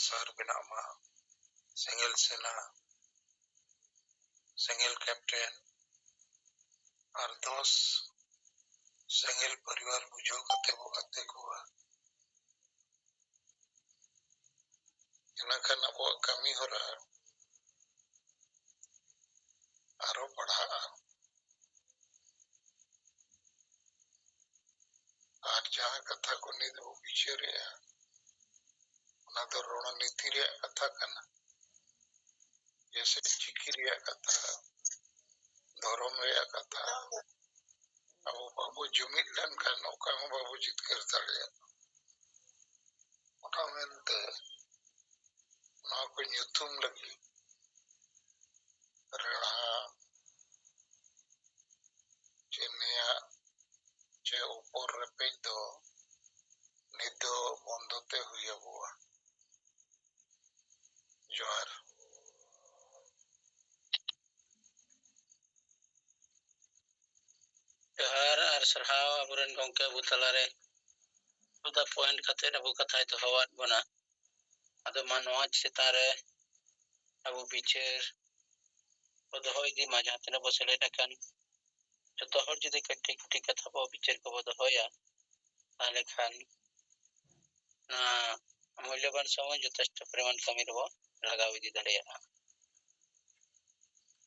ᱥᱟᱨ ᱵᱮᱱᱟᱜ ᱢᱟ, ᱥᱮᱸᱜᱮᱞ ᱥᱮᱱᱟ, ᱥᱮᱸᱜᱮᱞ ᱠᱮᱯᱴᱮᱱ ᱟᱨ ᱫᱚᱥ ᱥᱮᱸᱜᱮᱞ ᱯᱚᱨᱤᱵᱟᱨ ᱵᱩᱡᱷᱟᱹᱣ ᱠᱟᱛᱮ ᱵᱚ ᱜᱟᱛᱮ ᱠᱚᱣᱟ᱾ ᱤᱱᱟᱹᱠᱷᱟᱱ ᱟᱵᱚᱣᱟᱜ ᱠᱟᱹᱢᱤ ᱦᱚᱨᱟ ᱟᱨᱚ ᱵᱟᱲᱦᱟᱜᱼᱟ᱾ ᱟᱨ ᱡᱟᱦᱟᱸ ᱠᱟᱛᱷᱟ ᱠᱚ ᱱᱤᱛ ᱵᱚ ᱵᱤᱪᱟᱹᱨᱮᱜᱼᱟ, ᱚᱱᱟ ᱫᱚ ᱨᱚᱬᱱᱤᱛᱤ ᱨᱮᱭᱟᱜ ᱠᱟᱛᱷᱟ ᱠᱟᱱᱟ᱾ ᱡᱮᱭᱥᱮ ᱪᱤᱠᱤ ᱨᱮᱭᱟᱜ ᱠᱟᱛᱷᱟ, ᱫᱷᱚᱨᱚᱢ ᱨᱮᱭᱟᱜ ᱠᱟᱛᱷᱟ, ᱟᱵᱚ ᱵᱟᱵᱚ ᱡᱩᱢᱤᱫ ᱞᱮᱱᱠᱷᱟᱱ ᱚᱠᱟ ᱦᱚᱸ ᱵᱟᱵᱚ ᱡᱤᱛᱠᱟᱹᱨ ᱫᱟᱲᱮᱭᱟᱜᱼᱟ᱾ ᱚᱱᱟ ᱢᱮᱱᱛᱮ ᱱᱚᱣᱟ ᱠᱚ ᱧᱩᱛᱩᱢ ᱞᱟᱹᱜᱤᱫ ᱨᱮᱲᱦᱟ ᱪᱮ ᱱᱮᱭᱟᱜ ᱪᱮ ᱩᱯᱚᱨ ᱨᱮᱯᱮᱡ ᱫᱚ ᱱᱤᱛ ᱫᱚ ᱵᱚᱱᱫᱚ ᱛᱮ ᱦᱩᱭ ᱟᱵᱚᱣᱟ᱾ ᱡᱚᱦᱟᱨ᱾ ᱡᱚᱦᱟᱨ ᱟᱨ ᱥᱟᱨᱦᱟᱣ ᱟᱵᱚᱨᱮᱱ ᱜᱚᱢᱠᱮ ᱟᱵᱚ ᱛᱟᱞᱟᱨᱮ ᱴᱩ ᱫᱟ ᱯᱚᱭᱮᱱᱴ ᱠᱟᱛᱮ ᱟᱵᱚ ᱠᱟᱛᱷᱟᱭ ᱫᱚᱦᱚᱣᱟᱫ ᱵᱚᱱᱟ᱾ ᱟᱫᱚ ᱢᱟ ᱱᱚᱣᱟ ᱪᱮᱛᱟᱱ ᱨᱮ ᱟᱵᱚ ᱵᱤᱪᱟᱹᱨ ᱵᱚ ᱫᱚᱦᱚ ᱤᱫᱤ ᱢᱟ, ᱡᱟᱦᱟᱸ ᱛᱤᱱᱟᱹᱜ ᱵᱚ ᱥᱮᱞᱮᱫ ᱟᱠᱟᱱ ᱡᱚᱛᱚ ᱦᱚᱲ ᱡᱩᱫᱤ ᱠᱟᱹᱴᱤᱡ ᱠᱟᱹᱴᱤᱡ ᱠᱟᱛᱷᱟ ᱵᱚ ᱵᱤᱪᱟᱹᱨ ᱠᱚᱵᱚ ᱫᱚᱦᱚᱭᱟ, ᱛᱟᱦᱚᱞᱮ ᱠᱷᱟᱱ ᱚᱱᱟ ᱢᱩᱞᱞᱚᱵᱟᱱ ᱥᱚᱢᱚᱭ ᱡᱚᱛᱷᱮᱥᱴᱚ ᱯᱚᱨᱤᱢᱟᱱ ᱠᱟᱹᱢᱤ ᱨᱮᱵᱚ ᱞᱟᱜᱟᱣ ᱤᱫᱤ ᱫᱟᱲᱮᱭᱟᱜᱼᱟ᱾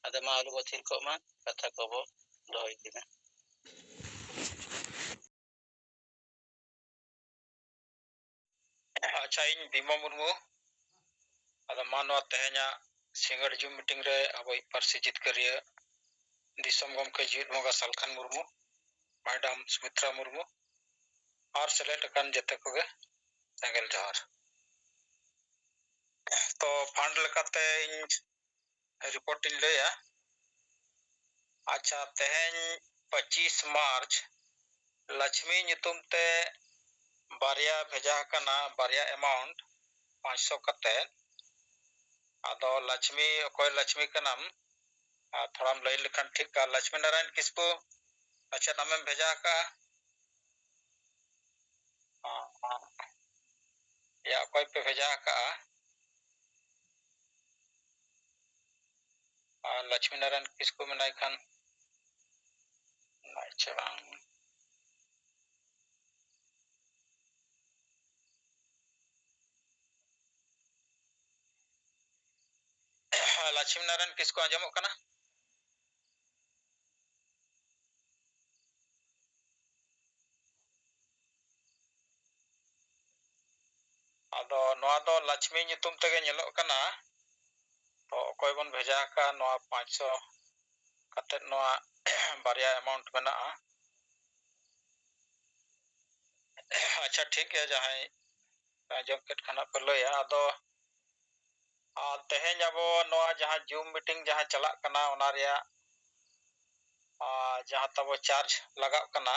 ᱟᱫᱚ ᱢᱟ ᱟᱞᱚ ᱵᱚ ᱛᱷᱤᱨ ᱠᱚᱜ ᱢᱟ, ᱠᱟᱛᱷᱟ ᱠᱚᱵᱚ ᱫᱚᱦᱚ ᱤᱫᱤ ᱢᱟ᱾ ᱟᱪᱪᱷᱟ, ᱤᱧ ᱵᱤᱢᱚᱞ ᱢᱩᱨᱢᱩ᱾ ᱟᱫᱚ ᱢᱟ ᱱᱚᱣᱟ ᱛᱮᱦᱮᱧᱟᱜ ᱥᱤᱸᱜᱟᱹᱲ ᱡᱩᱢ ᱢᱤᱴᱤᱝ ᱨᱮ ᱟᱵᱚᱭᱤᱡ ᱯᱟᱹᱨᱥᱤ ᱡᱤᱛᱠᱟᱹᱨᱤᱭᱟᱹ ᱫᱤᱥᱚᱢ ᱜᱚᱢᱠᱮ ᱡᱤᱣᱤᱫ ᱵᱚᱸᱜᱟ ᱥᱟᱞᱠᱷᱟᱱ ᱢᱩᱨᱢᱩ, ᱢᱮᱰᱟᱢ ᱥᱩᱢᱤᱛᱨᱟ ᱢᱩᱨᱢᱩ ᱟᱨ ᱥᱮᱞᱮᱫ ᱟᱠᱟᱱ ᱡᱮᱛᱮ ᱠᱚᱜᱮ ᱥᱮᱸᱜᱮᱞ ᱡᱚᱦᱟᱨ᱾ ᱛᱚ ᱯᱷᱟᱱᱰ ᱞᱮᱠᱟᱛᱮ ᱤᱧ ᱨᱤᱯᱳᱨᱴ ᱤᱧ ᱞᱟᱹᱭᱟ᱾ ᱟᱪᱪᱷᱟ, ᱛᱮᱦᱮᱧ ᱯᱚᱸᱪᱤᱥ ᱢᱟᱨᱪ, ᱞᱟᱪᱷᱢᱤ ᱧᱩᱛᱩᱢ ᱛᱮ ᱵᱟᱨᱭᱟ ᱵᱷᱮᱡᱟ ᱟᱠᱟᱱᱟ, ᱵᱟᱨᱭᱟ amount ᱯᱟᱸᱪᱥᱚ ᱠᱟᱛᱮ᱾ ᱟᱫᱚ ᱞᱟᱪᱷᱢᱤ, ᱚᱠᱚᱭ ᱞᱟᱪᱷᱢᱤ ᱠᱟᱱᱟᱢ? ᱟᱨ ᱛᱷᱚᱲᱟᱢ ᱞᱟᱹᱭ ᱞᱮᱠᱷᱟᱱ ᱴᱷᱤᱠ ᱠᱚᱜᱼᱟ᱾ ᱞᱟᱪᱷᱢᱤ ᱱᱟᱨᱟᱭᱚᱱ ᱠᱤᱥᱠᱩ, ᱯᱟᱪᱮᱫ ᱟᱢᱮᱢ ᱵᱷᱮᱡᱟ ᱟᱠᱟᱜᱼᱟ? ᱭᱟ, ᱚᱠᱚᱭ ᱯᱮ ᱵᱷᱮᱡᱟ ᱟᱠᱟᱜᱼᱟ? ᱟᱨ ᱞᱚᱪᱷᱢᱤ ᱱᱟᱨᱟᱭᱚᱱ ᱠᱤᱥᱠᱩ ᱢᱮᱱᱟᱭ ᱠᱷᱟᱱ, ᱟᱪᱪᱷᱟ, ᱵᱟᱝ᱾ ᱞᱚᱪᱷᱢᱤ ᱱᱟᱨᱟᱭᱚᱱ ᱠᱤᱥᱠᱩ ᱟᱸᱡᱚᱢᱚᱜ ᱠᱟᱱᱟ? ᱟᱫᱚ ᱱᱚᱣᱟ ᱫᱚ ᱞᱟᱪᱷᱢᱤ ᱧᱩᱛᱩᱢ ᱛᱮᱜᱮ ᱧᱮᱞᱚᱜ ᱠᱟᱱᱟ᱾ ᱛᱚ ᱚᱠᱚᱭ ᱵᱚᱱ ᱵᱷᱮᱡᱟ ᱟᱠᱟᱫ ᱱᱚᱣᱟ ᱯᱟᱸᱪᱥᱚ ᱠᱟᱛᱮᱫ ᱱᱚᱣᱟ ᱵᱟᱨᱭᱟ amount ᱢᱮᱱᱟᱜᱼᱟ᱾ ᱟᱪᱪᱷᱟ, ᱴᱷᱤᱠ ᱜᱮᱭᱟ, ᱡᱟᱦᱟᱸᱭ ᱟᱸᱡᱚᱢ ᱠᱮᱫ ᱠᱷᱟᱱ ᱦᱟᱸᱜ ᱯᱮ ᱞᱟᱹᱭᱟ᱾ ᱟᱫᱚ ᱟᱨ ᱛᱮᱦᱮᱧ ᱟᱵᱚ ᱱᱚᱣᱟ ᱡᱟᱦᱟᱸ Zoom meeting ᱡᱟᱦᱟᱸ ᱪᱟᱞᱟᱜ ᱠᱟᱱᱟ, ᱚᱱᱟ ᱨᱮᱭᱟᱜ, ᱟᱨ ᱡᱟᱦᱟᱸ ᱛᱟᱵᱚ charge ᱞᱟᱜᱟᱜ ᱠᱟᱱᱟ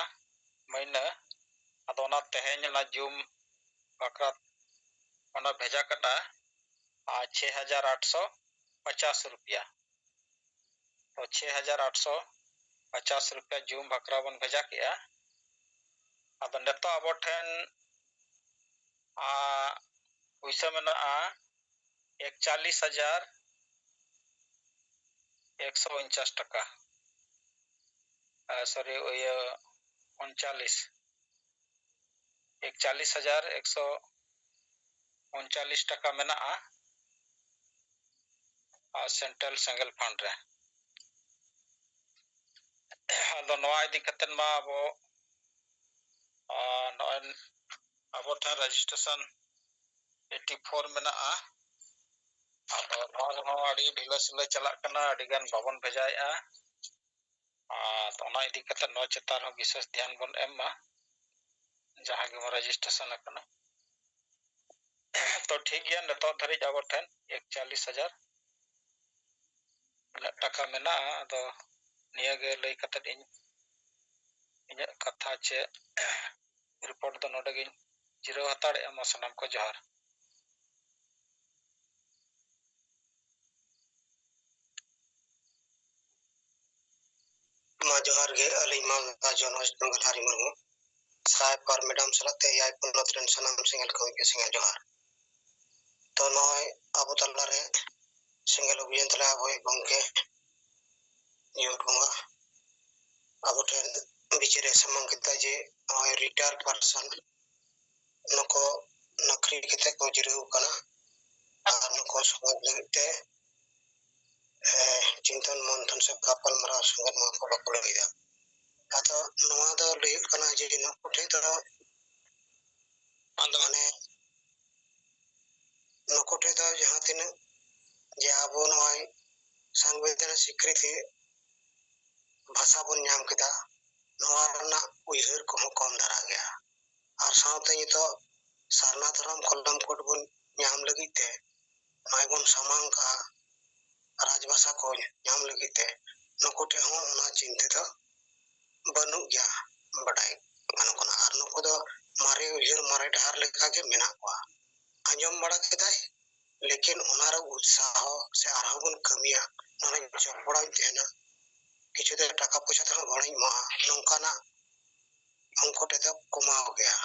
ᱢᱟᱹᱦᱱᱟᱹ, ᱟᱫᱚ ᱚᱱᱟ ᱛᱮᱦᱮᱧ ᱚᱱᱟ Zoom ᱵᱟᱠᱷᱨᱟ ᱚᱱᱟ ᱵᱷᱮᱡᱟ ᱠᱟᱴᱟ, ᱟᱨ ᱪᱷᱮ ᱦᱟᱡᱟᱨ ᱟᱴᱥᱚ ᱯᱚᱪᱟᱥ ᱨᱩᱯᱤᱭᱟ᱾ ᱛᱚ ᱪᱷᱮ ᱦᱟᱡᱟᱨ ᱟᱴᱥᱚ ᱯᱚᱪᱟᱥ ᱨᱩᱯᱤᱭᱟ Zoom ᱵᱟᱠᱷᱨᱟ ᱵᱚᱱ ᱵᱷᱮᱡᱟ ᱠᱮᱜᱼᱟ᱾ ᱟᱫᱚ ᱱᱤᱛᱚᱜ ᱟᱵᱚ ᱴᱷᱮᱱ, ᱟᱨ, ᱯᱩᱭᱥᱟᱹ ᱢᱮᱱᱟᱜᱼᱟ ᱮᱠᱪᱟᱞᱤᱥ ᱦᱟᱡᱟᱨ ᱮᱠᱥᱚ ᱩᱱᱪᱟᱥ ᱴᱟᱠᱟ᱾ ᱟᱨ, sorry, ᱤᱭᱟᱹ, ᱩᱱᱪᱟᱞᱤᱥ᱾ ᱮᱠᱪᱟᱞᱤᱥ ᱦᱟᱡᱟᱨ ᱮᱠᱥᱚ ᱩᱱᱪᱟᱞᱤᱥ ᱴᱟᱠᱟ ᱢᱮᱱᱟᱜᱼᱟ, ᱟᱨ, central single fund ᱨᱮ᱾ ᱟᱫᱚ ᱱᱚᱣᱟ ᱤᱫᱤ ᱠᱟᱛᱮᱫ ᱢᱟ ᱟᱵᱚ, ᱟᱨ, ᱱᱚᱜᱼᱚᱭ ᱟᱵᱚ ᱴᱷᱮᱱ registration eighty four ᱢᱮᱱᱟᱜᱼᱟ᱾ ᱟᱫᱚ ᱱᱚᱣᱟ ᱨᱮᱦᱚᱸ ᱟᱹᱰᱤ ᱰᱷᱤᱞᱟᱹ ᱥᱤᱞᱟᱹ ᱪᱟᱞᱟᱜ ᱠᱟᱱᱟ, ᱟᱹᱰᱤ ᱜᱟᱱ ᱵᱟᱵᱚᱱ ᱵᱷᱮᱡᱟᱭᱮᱫᱼᱟ᱾ ᱟᱨ ᱚᱱᱟ ᱤᱫᱤ ᱠᱟᱛᱮ ᱱᱚᱣᱟ ᱪᱮᱛᱟᱱ ᱨᱮᱦᱚᱸ ᱵᱤᱥᱮᱥ ᱫᱷᱮᱭᱟᱱ ᱵᱚᱱ ᱮᱢ ᱢᱟ, ᱡᱟᱦᱟᱸ ᱜᱮᱵᱚᱱ registration ᱟᱠᱟᱱᱟ᱾ ᱛᱚ ᱴᱷᱤᱠ ᱜᱮᱭᱟ, ᱱᱤᱛᱚᱜ ᱫᱷᱟᱹᱨᱤᱡ ᱟᱵᱚ ᱴᱷᱮᱱ ᱮᱠᱪᱟᱞᱤᱥ ᱦᱟᱡᱟᱨ ᱩᱱᱟᱹᱜ ᱴᱟᱠᱟ ᱢᱮᱱᱟᱜᱼᱟ᱾ ᱟᱫᱚ ᱱᱤᱭᱟᱹᱜᱮ ᱞᱟᱹᱭ ᱠᱟᱛᱮᱫ ᱤᱧ ᱤᱧᱟᱹᱜ ᱠᱟᱛᱷᱟ ᱪᱮ ᱨᱤᱯᱳᱨᱴ ᱫᱚ ᱱᱚᱰᱮ ᱜᱤᱧ ᱡᱤᱨᱟᱹᱣ ᱦᱟᱛᱟᱲᱮᱜᱼᱟ᱾ ᱢᱟ ᱥᱟᱱᱟᱢ ᱠᱚ ᱡᱚᱦᱟᱨ᱾ ᱢᱟ ᱡᱚᱦᱟᱨ ᱜᱮ, ᱟᱹᱞᱤᱧ ᱢᱟ ᱜᱟᱡᱚᱱ ᱚᱡᱽ ᱵᱮᱸᱜᱟᱞ ᱦᱟᱨᱤ ᱢᱩᱨᱢᱩ, ᱥᱟᱦᱮᱵᱽ ᱟᱨ ᱢᱮᱰᱟᱢ ᱥᱟᱞᱟᱜ ᱛᱮ ᱮᱭᱟᱭ ᱯᱚᱱᱚᱛ ᱨᱮᱱ ᱥᱟᱱᱟᱢ ᱥᱮᱸᱜᱮᱞ ᱠᱟᱹᱢᱤ ᱠᱚ ᱥᱮᱸᱜᱮᱞ ᱡᱚᱦᱟᱨ᱾ ᱛᱚ ᱱᱚᱜᱼᱚᱭ ᱟᱵᱚ ᱛᱟᱞᱟᱨᱮ ᱥᱮᱸᱜᱮᱞ ᱚᱵᱷᱤᱭᱟᱱ ᱛᱟᱞᱟ ᱟᱵᱚᱭᱤᱡ ᱜᱚᱢᱠᱮ ᱡᱤᱭᱚᱱ ᱵᱚᱸᱜᱟ ᱟᱵᱚ ᱴᱷᱮᱱ ᱵᱤᱪᱟᱹᱨᱮ ᱥᱟᱢᱟᱝ ᱠᱮᱫᱟ ᱡᱮ ᱱᱚᱜᱼᱚᱭ ᱨᱤᱴᱟᱭᱟᱨ ᱯᱟᱨᱥᱚᱱ ᱱᱩᱠᱩ ᱱᱚᱠᱨᱤ ᱠᱟᱛᱮ ᱠᱚ ᱡᱤᱨᱟᱹᱣ ᱠᱟᱱᱟ ᱟᱨ ᱱᱩᱠᱩ ᱥᱚᱢᱟᱡᱽ ᱞᱟᱹᱜᱤᱫ ᱛᱮ, ᱮ, ᱪᱤᱱᱛᱚᱱ ᱢᱚᱱᱛᱷᱚᱱ ᱥᱮ ᱜᱟᱯᱟᱞ ᱢᱟᱨᱟᱣ ᱥᱚᱸᱜᱮ ᱱᱚᱣᱟ ᱠᱚ ᱵᱟᱠᱚ ᱞᱟᱹᱭ ᱮᱫᱟ᱾ ᱟᱫᱚ ᱱᱚᱣᱟ ᱫᱚ ᱞᱟᱹᱭ ᱦᱩᱭᱩᱜ ᱠᱟᱱᱟ ᱡᱮ ᱱᱩᱠᱩ ᱴᱷᱮᱱ ᱫᱚ ᱟᱫᱚ ᱢᱟᱱᱮ ᱱᱩᱠᱩ ᱴᱷᱮᱱ ᱫᱚ ᱡᱟᱦᱟᱸ ᱛᱤᱱᱟᱹᱜ ᱡᱮ ᱟᱵᱚ ᱱᱚᱜᱼᱚᱭ ᱥᱚᱝᱵᱤᱫᱷᱟᱱ ᱥᱤᱠᱨᱤᱛᱤ ᱵᱷᱟᱥᱟ ᱵᱚᱱ ᱧᱟᱢ ᱠᱮᱫᱟ, ᱱᱚᱣᱟ ᱨᱮᱱᱟᱜ ᱩᱭᱦᱟᱹᱨ ᱠᱚᱦᱚᱸ ᱠᱚᱢ ᱫᱷᱟᱨᱟ ᱜᱮᱭᱟ᱾ ᱟᱨ ᱥᱟᱶᱛᱮ ᱱᱤᱛᱚᱜ ᱥᱟᱨᱱᱟ ᱫᱷᱚᱨᱚᱢ ᱠᱚᱞᱚᱢ ᱠᱳᱰ ᱵᱚᱱ ᱧᱟᱢ ᱞᱟᱹᱜᱤᱫ ᱛᱮ ᱱᱚᱜᱼᱚᱭ ᱵᱚᱱ ᱥᱟᱢᱟᱝ ᱠᱟᱜᱼᱟ, ᱨᱟᱡᱽᱵᱷᱟᱥᱟ ᱠᱚ ᱧᱟᱢ ᱞᱟᱹᱜᱤᱫ ᱛᱮ ᱱᱩᱠᱩ ᱴᱷᱮᱱ ᱦᱚᱸ ᱚᱱᱟ ᱪᱤᱱᱛᱟᱹ ᱫᱚ ᱵᱟᱹᱱᱩᱜ ᱜᱮᱭᱟ, ᱵᱟᱰᱟᱭ ᱜᱟᱱᱚᱜ ᱠᱟᱱᱟ᱾ ᱟᱨ ᱱᱩᱠᱩ ᱫᱚ ᱢᱟᱨᱮ ᱩᱭᱦᱟᱹᱨ, ᱢᱟᱨᱮ ᱰᱟᱦᱟᱨ ᱞᱮᱠᱟᱜᱮ ᱢᱮᱱᱟᱜ ᱠᱚᱣᱟ᱾ ᱟᱸᱡᱚᱢ ᱵᱟᱲᱟ ᱠᱮᱫᱟᱭ, ᱞᱮᱠᱤᱱ ᱚᱱᱟᱨᱮ ᱩᱛᱥᱟᱦᱚ ᱥᱮ ᱟᱨᱦᱚᱸ ᱵᱚᱱ ᱠᱟᱹᱢᱤᱭᱟ, ᱱᱚᱰᱮ ᱡᱚᱯᱲᱟᱣ ᱛᱟᱦᱮᱱᱟ, ᱠᱤᱪᱷᱩ ᱫᱚ ᱴᱟᱠᱟ ᱯᱚᱭᱥᱟ ᱛᱮᱦᱚᱸ ᱜᱚᱲᱚᱧ ᱮᱢᱚᱜᱼᱟ, ᱱᱚᱝᱠᱟᱱᱟᱜ ᱩᱱᱠᱩ ᱴᱷᱮᱱ ᱫᱚ ᱠᱚᱢᱟᱣ ᱜᱮᱭᱟ᱾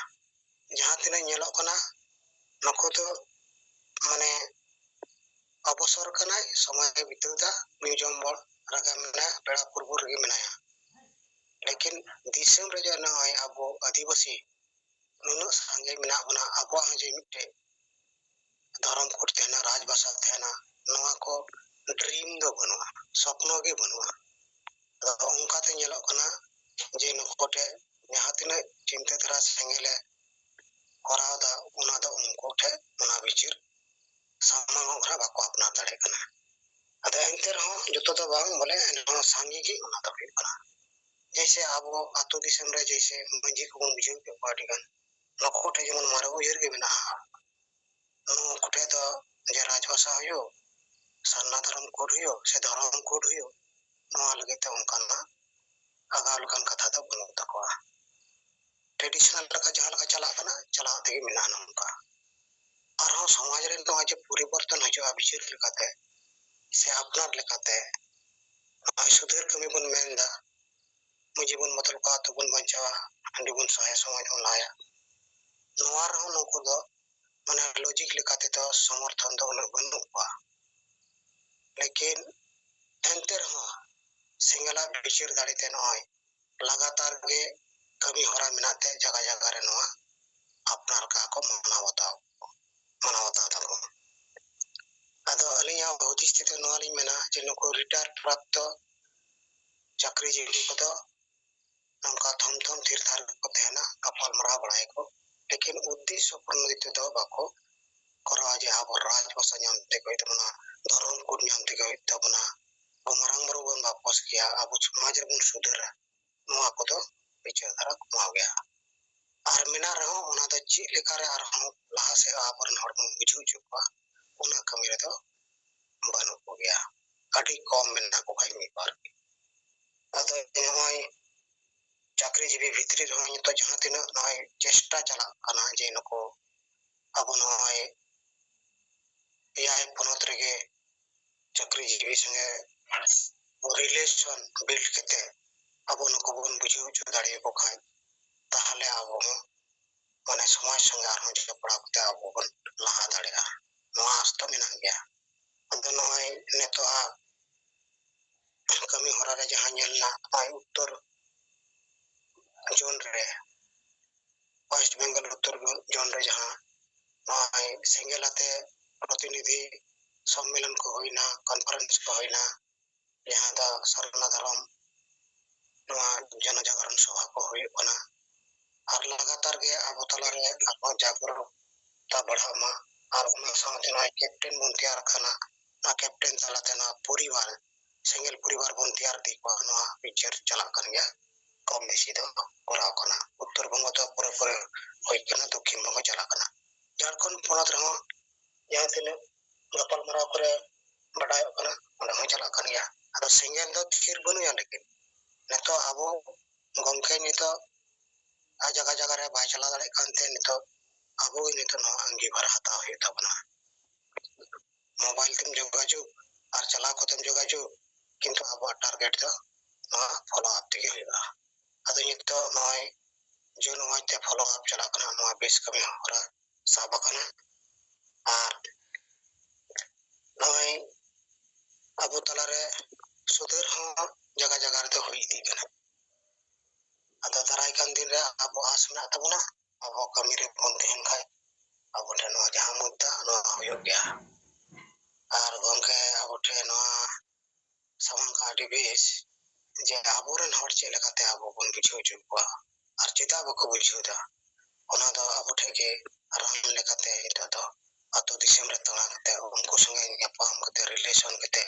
ᱡᱟᱦᱟᱸ ᱛᱤᱱᱟᱹᱜ ᱧᱮᱞᱚᱜ ᱠᱟᱱᱟ, ᱱᱩᱠᱩ ᱫᱚ ᱢᱟᱱᱮ ᱚᱵᱚᱥᱚᱨ ᱠᱟᱱᱟᱭ, ᱥᱚᱢᱚᱭ ᱵᱤᱛᱟᱹᱣ ᱫᱟ, ᱧᱩ ᱡᱚᱢ ᱵᱚᱲ ᱨᱟᱜᱟ ᱢᱮᱱᱟᱭᱟ, ᱯᱮᱲᱟ ᱯᱩᱨᱵᱩ ᱨᱮᱜᱮ ᱢᱮᱱᱟᱭᱟ᱾ ᱞᱮᱠᱤᱱ ᱫᱤᱥᱚᱢ ᱨᱮ ᱡᱮ ᱱᱚᱜᱼᱚᱭ ᱟᱵᱚ ᱟᱹᱫᱤᱵᱟᱹᱥᱤ ᱱᱩᱱᱟᱹᱜ ᱥᱟᱸᱜᱮ ᱢᱮᱱᱟᱜ ᱵᱚᱱᱟ, ᱟᱵᱚᱣᱟᱜ ᱦᱚᱸ ᱡᱮ ᱢᱤᱫᱴᱮᱡ ᱫᱷᱚᱨᱚᱢ ᱠᱳᱰ ᱛᱟᱦᱮᱱᱟ, ᱨᱟᱡᱽᱵᱷᱟᱥᱟ ᱛᱟᱦᱮᱱᱟ, ᱱᱚᱣᱟ ᱠᱚ ᱰᱨᱤᱢ ᱫᱚ ᱵᱟᱹᱱᱩᱜᱼᱟ, ᱥᱚᱯᱱᱚ ᱜᱮ ᱵᱟᱹᱱᱩᱜᱼᱟ᱾ ᱟᱫᱚ ᱚᱱᱠᱟᱛᱮ ᱧᱮᱞᱚᱜ ᱠᱟᱱᱟ ᱡᱮ ᱱᱩᱠᱩ ᱠᱚᱴᱷᱮᱱ ᱡᱟᱦᱟᱸ ᱛᱤᱱᱟᱹᱜ ᱪᱤᱱᱛᱟᱹ ᱫᱷᱟᱨᱟ ᱥᱮᱸᱜᱮᱞᱮ ᱠᱚᱨᱟᱣ ᱮᱫᱟ, ᱚᱱᱟ ᱫᱚ ᱩᱱᱠᱩ ᱴᱷᱮᱱ ᱚᱱᱟ ᱵᱤᱪᱟᱹᱨ ᱥᱟᱢᱟᱝᱚᱜ ᱨᱮ ᱵᱟᱠᱚ ᱟᱯᱱᱟᱨ ᱫᱟᱲᱮᱭᱟᱜ ᱠᱟᱱᱟ᱾ ᱟᱫᱚ ᱮᱱᱛᱮ ᱨᱮᱦᱚᱸ ᱡᱚᱛᱚ ᱫᱚ ᱵᱟᱝ, ᱵᱚᱞᱮ ᱮᱱᱦᱚᱸ ᱥᱟᱸᱜᱮ ᱜᱮ ᱚᱱᱟ ᱫᱚ ᱦᱩᱭᱩᱜ ᱠᱟᱱᱟ᱾ ᱡᱮᱭᱥᱮ ᱟᱵᱚ ᱟᱛᱳ ᱫᱤᱥᱚᱢ ᱨᱮ ᱡᱮᱭᱥᱮ ᱢᱟᱹᱡᱷᱤ ᱠᱚᱵᱚᱱ ᱵᱩᱡᱷᱟᱹᱣ ᱠᱮᱫ ᱠᱚᱣᱟ ᱟᱹᱰᱤ ᱜᱟᱱ, ᱱᱩᱠᱩ ᱴᱷᱮᱱ ᱡᱮᱢᱚᱱ ᱢᱟᱨᱮ ᱩᱭᱦᱟᱹᱨ ᱜᱮ ᱢᱮᱱᱟᱜᱼᱟ᱾ ᱱᱩᱠᱩ ᱴᱷᱮᱱ ᱫᱚ ᱡᱮ ᱨᱟᱡᱽᱵᱷᱟᱥᱟ ᱦᱩᱭᱩᱜ, ᱥᱟᱨᱱᱟ ᱫᱷᱚᱨᱚᱢ ᱠᱳᱰ ᱦᱩᱭᱩᱜ, ᱥᱮ ᱫᱷᱚᱨᱚᱢ ᱠᱳᱰ ᱦᱩᱭᱩᱜ, ᱱᱚᱣᱟ ᱞᱟᱹᱜᱤᱫ ᱛᱮ ᱚᱱᱠᱟᱱᱟᱜ ᱟᱜᱟᱣ ᱞᱮᱠᱟᱱ ᱠᱟᱛᱷᱟ ᱫᱚ ᱵᱟᱹᱱᱩᱜ ᱛᱟᱠᱚᱣᱟ᱾ ᱴᱨᱮᱰᱤᱥᱚᱱᱟᱞ ᱞᱮᱠᱟ ᱡᱟᱦᱟᱸ ᱞᱮᱠᱟ ᱪᱟᱞᱟᱜ ᱠᱟᱱᱟ, ᱪᱟᱞᱟᱣ ᱛᱮᱜᱮ ᱢᱮᱱᱟᱜᱼᱟ ᱱᱚᱝᱠᱟ᱾ ᱟᱨᱦᱚᱸ ᱥᱚᱢᱟᱡᱽ ᱨᱮ ᱱᱚᱜᱼᱚᱭ ᱡᱮ ᱯᱚᱨᱤᱵᱚᱨᱛᱚᱱ ᱦᱤᱡᱩᱜᱼᱟ ᱵᱤᱪᱟᱹᱨ ᱞᱮᱠᱟᱛᱮ ᱥᱮ ᱟᱯᱱᱟᱨ ᱞᱮᱠᱟᱛᱮ, ᱱᱚᱜᱼᱚᱭ ᱥᱩᱫᱷᱟᱹᱨ ᱠᱟᱹᱢᱤ ᱵᱚᱱ ᱢᱮᱱ ᱮᱫᱟ, ᱢᱟᱹᱡᱷᱤ ᱵᱚᱱ ᱵᱚᱫᱚᱞ ᱠᱚᱣᱟ, ᱟᱹᱛᱩ ᱵᱚᱱ ᱵᱟᱧᱪᱟᱣᱟ, ᱦᱟᱺᱰᱤ ᱵᱚᱱ ᱥᱟᱦᱟᱭᱟ, ᱥᱚᱢᱟᱡᱽ ᱵᱚᱱ ᱞᱟᱦᱟᱭᱟ᱾ ᱱᱚᱣᱟ ᱨᱮᱦᱚᱸ ᱱᱩᱠᱩ ᱫᱚ ᱢᱟᱱᱮ ᱞᱚᱡᱤᱠ ᱞᱮᱠᱟ ᱛᱮᱫᱚ ᱥᱚᱢᱚᱨᱛᱷᱚᱱ ᱫᱚ ᱩᱱᱟᱹᱜ ᱵᱟᱹᱱᱩᱜ ᱠᱚᱣᱟ᱾ ᱞᱮᱠᱤᱱ ᱮᱱᱛᱮ ᱨᱮᱦᱚᱸ ᱥᱮᱸᱜᱮᱞᱟᱜ ᱵᱤᱪᱟᱹᱨ ᱫᱟᱲᱮ ᱛᱮ ᱱᱚᱜᱼᱚᱭ ᱞᱟᱜᱟᱛᱟᱨ ᱜᱮ ᱠᱟᱹᱢᱤ ᱦᱚᱨᱟ ᱢᱮᱱᱟᱜ ᱛᱮ ᱡᱟᱭᱜᱟ ᱡᱟᱭᱜᱟ ᱨᱮ ᱱᱚᱣᱟ ᱟᱯᱱᱟᱨ ᱞᱮᱠᱟ ᱠᱚ ᱢᱟᱱᱟᱣ ᱵᱟᱛᱟᱣ, ᱢᱟᱱᱟᱣ ᱵᱟᱛᱟᱣ ᱫᱟᱠᱚ᱾ ᱟᱫᱚ ᱟᱹᱞᱤᱧᱟᱜ ᱦᱩᱫᱤᱥ ᱛᱮᱫᱚ ᱱᱚᱣᱟ ᱞᱤᱧ ᱢᱮᱱᱟ ᱡᱮ ᱱᱩᱠᱩ ᱨᱤᱴᱟᱭᱟᱨ ᱯᱨᱟᱯᱛᱚ ᱪᱟᱹᱠᱨᱤᱡᱤᱵᱤ ᱠᱚᱫᱚ ᱱᱚᱝᱠᱟ ᱛᱷᱚᱢ ᱛᱷᱚᱢ ᱛᱷᱤᱨ ᱛᱷᱟᱨ ᱜᱮᱠᱚ ᱛᱟᱦᱮᱱᱟ, ᱜᱟᱯᱟᱞ ᱢᱟᱨᱟᱣ ᱵᱟᱲᱟᱭᱟᱠᱚ, ᱞᱮᱠᱤᱱ ᱩᱫᱽᱫᱮᱥᱥᱚ ᱯᱨᱚᱱᱳᱫᱤᱛ ᱫᱚ ᱵᱟᱠᱚ ᱠᱚᱨᱟᱣᱟ ᱡᱮ ᱟᱵᱚ ᱨᱟᱡᱽ ᱵᱷᱟᱥᱟ ᱧᱟᱢ ᱛᱮᱜᱮ ᱦᱩᱭᱩᱜ ᱛᱟᱵᱚᱱᱟ, ᱫᱷᱚᱨᱚᱢ ᱠᱳᱰ ᱧᱟᱢ ᱛᱮᱜᱮ ᱦᱩᱭᱩᱜ ᱛᱟᱵᱚᱱᱟ, ᱟᱵᱚ ᱢᱟᱨᱟᱝ ᱵᱩᱨᱩ ᱵᱚᱱ ᱵᱟᱯᱚᱥ ᱜᱮᱭᱟ, ᱟᱵᱚ ᱥᱚᱢᱟᱡᱽ ᱨᱮᱵᱚᱱ ᱥᱩᱫᱷᱟᱹᱨᱟ, ᱱᱚᱣᱟ ᱠᱚᱫᱚ ᱵᱤᱪᱟᱹᱨ ᱫᱷᱟᱨᱟ ᱠᱚᱢᱟᱣ ᱜᱮᱭᱟ᱾ ᱟᱨ ᱢᱮᱱᱟᱜ ᱨᱮᱦᱚᱸ ᱚᱱᱟ ᱫᱚ ᱪᱮᱫ ᱞᱮᱠᱟᱨᱮ ᱟᱨᱦᱚᱸ ᱞᱟᱦᱟ ᱥᱮᱫ ᱟᱵᱚᱨᱮᱱ ᱦᱚᱲ ᱵᱚᱱ ᱵᱩᱡᱷᱟᱹᱣ ᱦᱚᱪᱚ ᱠᱚᱣᱟ, ᱚᱱᱟ ᱠᱟᱹᱢᱤ ᱨᱮᱫᱚ ᱵᱟᱹᱱᱩᱜ ᱠᱚᱜᱮᱭᱟ, ᱟᱹᱰᱤ ᱠᱚᱢ ᱢᱮᱱᱟᱜ ᱠᱚ ᱠᱷᱟᱡ ᱢᱤᱫ ᱵᱟᱨ ᱜᱮ᱾ ᱟᱫᱚ ᱱᱚᱜᱼᱚᱭ ᱪᱟᱹᱠᱨᱤᱡᱤᱵᱤ ᱵᱷᱤᱛᱨᱤ ᱨᱮᱦᱚᱸ ᱱᱤᱛᱚᱜ ᱡᱟᱦᱟᱸ ᱛᱤᱱᱟᱹᱜ ᱱᱚᱜᱼᱚᱭ ᱪᱮᱥᱴᱟ ᱪᱟᱞᱟᱜ ᱠᱟᱱᱟ ᱡᱮ ᱱᱩᱠᱩ ᱟᱵᱚ ᱱᱚᱜᱼᱚᱭ ᱮᱭᱟᱭ ᱯᱚᱱᱚᱛ ᱨᱮᱜᱮ ᱪᱟᱹᱠᱨᱤᱡᱤᱵᱤ ᱥᱚᱸᱜᱮ ᱨᱤᱞᱮᱥᱚᱱ ᱵᱤᱞᱰ ᱠᱟᱛᱮ ᱟᱵᱚ ᱱᱩᱠᱩ ᱵᱚᱱ ᱵᱩᱡᱷᱟᱹᱣ ᱦᱚᱪᱚ ᱫᱟᱲᱮᱭᱟᱠᱚ ᱠᱷᱟᱱ, ᱛᱟᱦᱚᱞᱮ ᱟᱵᱚ ᱦᱚᱸ ᱢᱟᱱᱮ ᱥᱚᱢᱟᱡᱽ ᱥᱚᱸᱜᱮ ᱟᱨᱦᱚᱸ ᱡᱚᱯᱲᱟᱣ ᱠᱟᱛᱮ ᱟᱵᱚ ᱵᱚᱱ ᱞᱟᱦᱟ ᱫᱟᱲᱮᱭᱟᱜᱼᱟ, ᱱᱚᱣᱟ ᱟᱥ ᱫᱚ ᱢᱮᱱᱟᱜ ᱜᱮᱭᱟ᱾ ᱟᱫᱚ ᱱᱚᱜᱼᱚᱭ ᱱᱤᱛᱚᱜ ᱟᱜ ᱠᱟᱹᱢᱤ ᱦᱚᱨᱟ ᱨᱮ ᱡᱟᱦᱟᱸ ᱧᱮᱞ ᱮᱱᱟ, ᱱᱚᱜᱼᱚᱭ ᱩᱛᱛᱚᱨ ᱡᱳᱱ ᱨᱮ, ᱳᱭᱮᱥᱴ ᱵᱮᱝᱜᱚᱞ ᱩᱛᱛᱚᱨ ᱡᱳᱱ ᱨᱮ ᱡᱟᱦᱟᱸ ᱱᱚᱜᱼᱚᱭ ᱥᱮᱸᱜᱮᱞ ᱟᱛᱮ ᱯᱨᱚᱛᱤᱱᱤᱫᱷᱤ ᱥᱚᱢᱢᱮᱞᱚᱱ ᱠᱚ ᱦᱩᱭᱱᱟ, ᱠᱚᱱᱯᱷᱟᱨᱮᱱᱥ ᱠᱚ ᱦᱩᱭᱱᱟ, ᱡᱟᱦᱟᱸ ᱫᱚ ᱥᱟᱨᱱᱟ ᱫᱷᱚᱨᱚᱢ ᱱᱚᱣᱟ ᱡᱚᱱᱚ ᱡᱟᱜᱚᱨᱚᱱ ᱥᱚᱵᱷᱟ ᱠᱚ ᱦᱩᱭᱩᱜ ᱠᱟᱱᱟ᱾ ᱟᱨ ᱞᱟᱜᱟᱛᱟᱨ ᱜᱮ ᱟᱵᱚ ᱛᱟᱞᱟᱨᱮ ᱟᱨᱦᱚᱸ ᱡᱟᱜᱽᱨᱚᱛᱟ ᱵᱟᱲᱦᱟᱜ ᱢᱟ᱾ ᱟᱨ ᱚᱱᱟ ᱥᱟᱶᱛᱮ ᱱᱚᱜᱼᱚᱭ ᱠᱮᱯᱴᱮᱱ ᱵᱚᱱ ᱛᱮᱭᱟᱨ ᱠᱟᱱᱟ, ᱚᱱᱟ ᱠᱮᱯᱴᱮᱱ ᱛᱟᱞᱟᱛᱮ ᱱᱚᱣᱟ ᱯᱚᱨᱤᱵᱟᱨ, ᱥᱮᱸᱜᱮᱞ ᱯᱚᱨᱤᱵᱟᱨ ᱵᱚᱱ ᱛᱮᱭᱟᱨ ᱤᱫᱤ ᱠᱚᱣᱟ, ᱱᱚᱣᱟ ᱵᱤᱪᱟᱹᱨ ᱪᱟᱞᱟᱜ ᱠᱟᱱ ᱜᱮᱭᱟ, ᱠᱚᱢ ᱵᱮᱥᱤ ᱫᱚ ᱠᱚᱨᱟᱣ ᱠᱟᱱᱟ᱾ ᱩᱛᱛᱚᱨ ᱵᱚᱝᱜᱚ ᱫᱚ ᱯᱩᱨᱟᱹ ᱯᱩᱨᱟᱹ ᱦᱩᱭ ᱠᱟᱱᱟ, ᱫᱚᱠᱠᱷᱤᱱ ᱵᱚᱝᱜᱚ ᱪᱟᱞᱟᱜ ᱠᱟᱱᱟ᱾ ᱡᱷᱟᱲᱠᱷᱚᱸᱰ ᱯᱚᱱᱚᱛ ᱨᱮᱦᱚᱸ ᱡᱟᱦᱟᱸ ᱛᱤᱱᱟᱹᱜ ᱜᱟᱯᱟᱞ ᱢᱟᱨᱟᱣ ᱠᱚᱨᱮ ᱵᱟᱰᱟᱭᱚᱜ ᱠᱟᱱᱟ, ᱚᱸᱰᱮ ᱦᱚᱸ ᱪᱟᱞᱟᱜ ᱠᱟᱱ ᱜᱮᱭᱟ᱾ ᱟᱫᱚ ᱥᱮᱸᱜᱮᱞ ᱫᱚ ᱛᱷᱤᱨ ᱵᱟᱹᱱᱩᱜᱼᱟ, ᱞᱮᱠᱤᱱ ᱱᱤᱛᱚᱜ ᱟᱵᱚ ᱜᱚᱢᱠᱮ ᱱᱤᱛᱚᱜ ᱟᱨ ᱡᱟᱭᱜᱟ ᱡᱟᱭᱜᱟ ᱨᱮ ᱵᱟᱭ ᱪᱟᱞᱟᱣ ᱫᱟᱲᱮᱭᱟᱜ ᱠᱟᱱᱛᱮ ᱱᱤᱛᱚᱜ ᱟᱵᱚ ᱜᱮ ᱱᱤᱛᱚᱜ ᱱᱚᱣᱟ ᱟᱸᱜᱤᱵᱷᱟᱨ ᱦᱟᱛᱟᱣ ᱦᱩᱭᱩᱜ ᱛᱟᱵᱚᱱᱟ᱾ ᱢᱳᱵᱟᱭᱤᱞ ᱛᱮᱢ ᱡᱳᱜᱟᱡᱳᱜᱽ ᱟᱨ ᱪᱟᱞᱟᱣ ᱠᱟᱛᱮᱢ ᱡᱳᱜᱟᱡᱳᱜᱽ, ᱠᱤᱱᱛᱩ ᱟᱵᱚᱣᱟᱜ ᱴᱟᱨᱜᱮᱴ ᱫᱚ ᱱᱚᱣᱟ ᱯᱷᱚᱞᱳ ᱟᱯ ᱛᱮᱜᱮ ᱦᱩᱭᱩᱜᱼᱟ᱾ ᱟᱫᱚ ᱱᱤᱛᱚᱜ ᱱᱚᱜᱼᱚᱭ ᱡᱮ ᱱᱚᱜᱼᱚᱭ ᱛᱮ ᱯᱷᱚᱞᱳ ᱟᱯ ᱪᱟᱞᱟᱜ ᱠᱟᱱᱟ, ᱱᱚᱣᱟ ᱵᱮᱥ ᱠᱟᱹᱢᱤ ᱦᱚᱨᱟ ᱥᱟᱵ ᱟᱠᱟᱱᱟ᱾ ᱟᱨ ᱱᱚᱜᱼᱚᱭ ᱟᱵᱚ ᱛᱟᱞᱟᱨᱮ ᱥᱩᱫᱷᱟᱹᱨ ᱦᱚᱸ ᱡᱟᱭᱜᱟ ᱡᱟᱭᱜᱟ ᱨᱮᱫᱚ ᱦᱩᱭ ᱤᱫᱤᱜ ᱠᱟᱱᱟ᱾ ᱟᱫᱚ ᱫᱟᱨᱟᱭ ᱠᱟᱱ ᱫᱤᱱ ᱨᱮ ᱟᱵᱚ ᱟᱥ ᱢᱮᱱᱟᱜ ᱛᱟᱵᱚᱱᱟ, ᱟᱵᱚ ᱠᱟᱹᱢᱤ ᱨᱮᱵᱚᱱ ᱛᱟᱦᱮᱱ ᱠᱷᱟᱡ ᱟᱵᱚ ᱴᱷᱮᱱ ᱱᱚᱣᱟ ᱡᱟᱦᱟᱸ ᱢᱩᱫᱽᱫᱟ ᱱᱚᱣᱟ ᱦᱩᱭᱩᱜ ᱜᱮᱭᱟ᱾ ᱟᱨ ᱜᱚᱢᱠᱮ ᱟᱵᱚ ᱴᱷᱮᱱ ᱱᱚᱣᱟ ᱥᱟᱢᱟᱝ ᱠᱟᱱ ᱟᱹᱰᱤ ᱵᱮᱥ ᱡᱮ ᱟᱵᱚᱨᱮᱱ ᱦᱚᱲ ᱪᱮᱫ ᱞᱮᱠᱟᱛᱮ ᱟᱵᱚ ᱵᱚᱱ ᱵᱩᱡᱷᱟᱹᱣ ᱦᱚᱪᱚ ᱠᱚᱣᱟ ᱟᱨ ᱪᱮᱫᱟᱜ ᱵᱟᱠᱚ ᱵᱩᱡᱷᱟᱹᱣ ᱮᱫᱟ, ᱚᱱᱟ ᱫᱚ ᱟᱵᱚ ᱴᱷᱮᱱ ᱜᱮ ᱨᱟᱱ ᱞᱮᱠᱟᱛᱮ ᱱᱤᱛᱚᱜ ᱫᱚ ᱟᱹᱛᱩ ᱫᱤᱥᱚᱢ ᱨᱮ ᱫᱟᱬᱟ ᱠᱟᱛᱮ ᱩᱱᱠᱩ ᱥᱚᱸᱜᱮ ᱧᱟᱯᱟᱢ ᱠᱟᱛᱮ ᱨᱤᱞᱮᱥᱚᱱ ᱠᱟᱛᱮ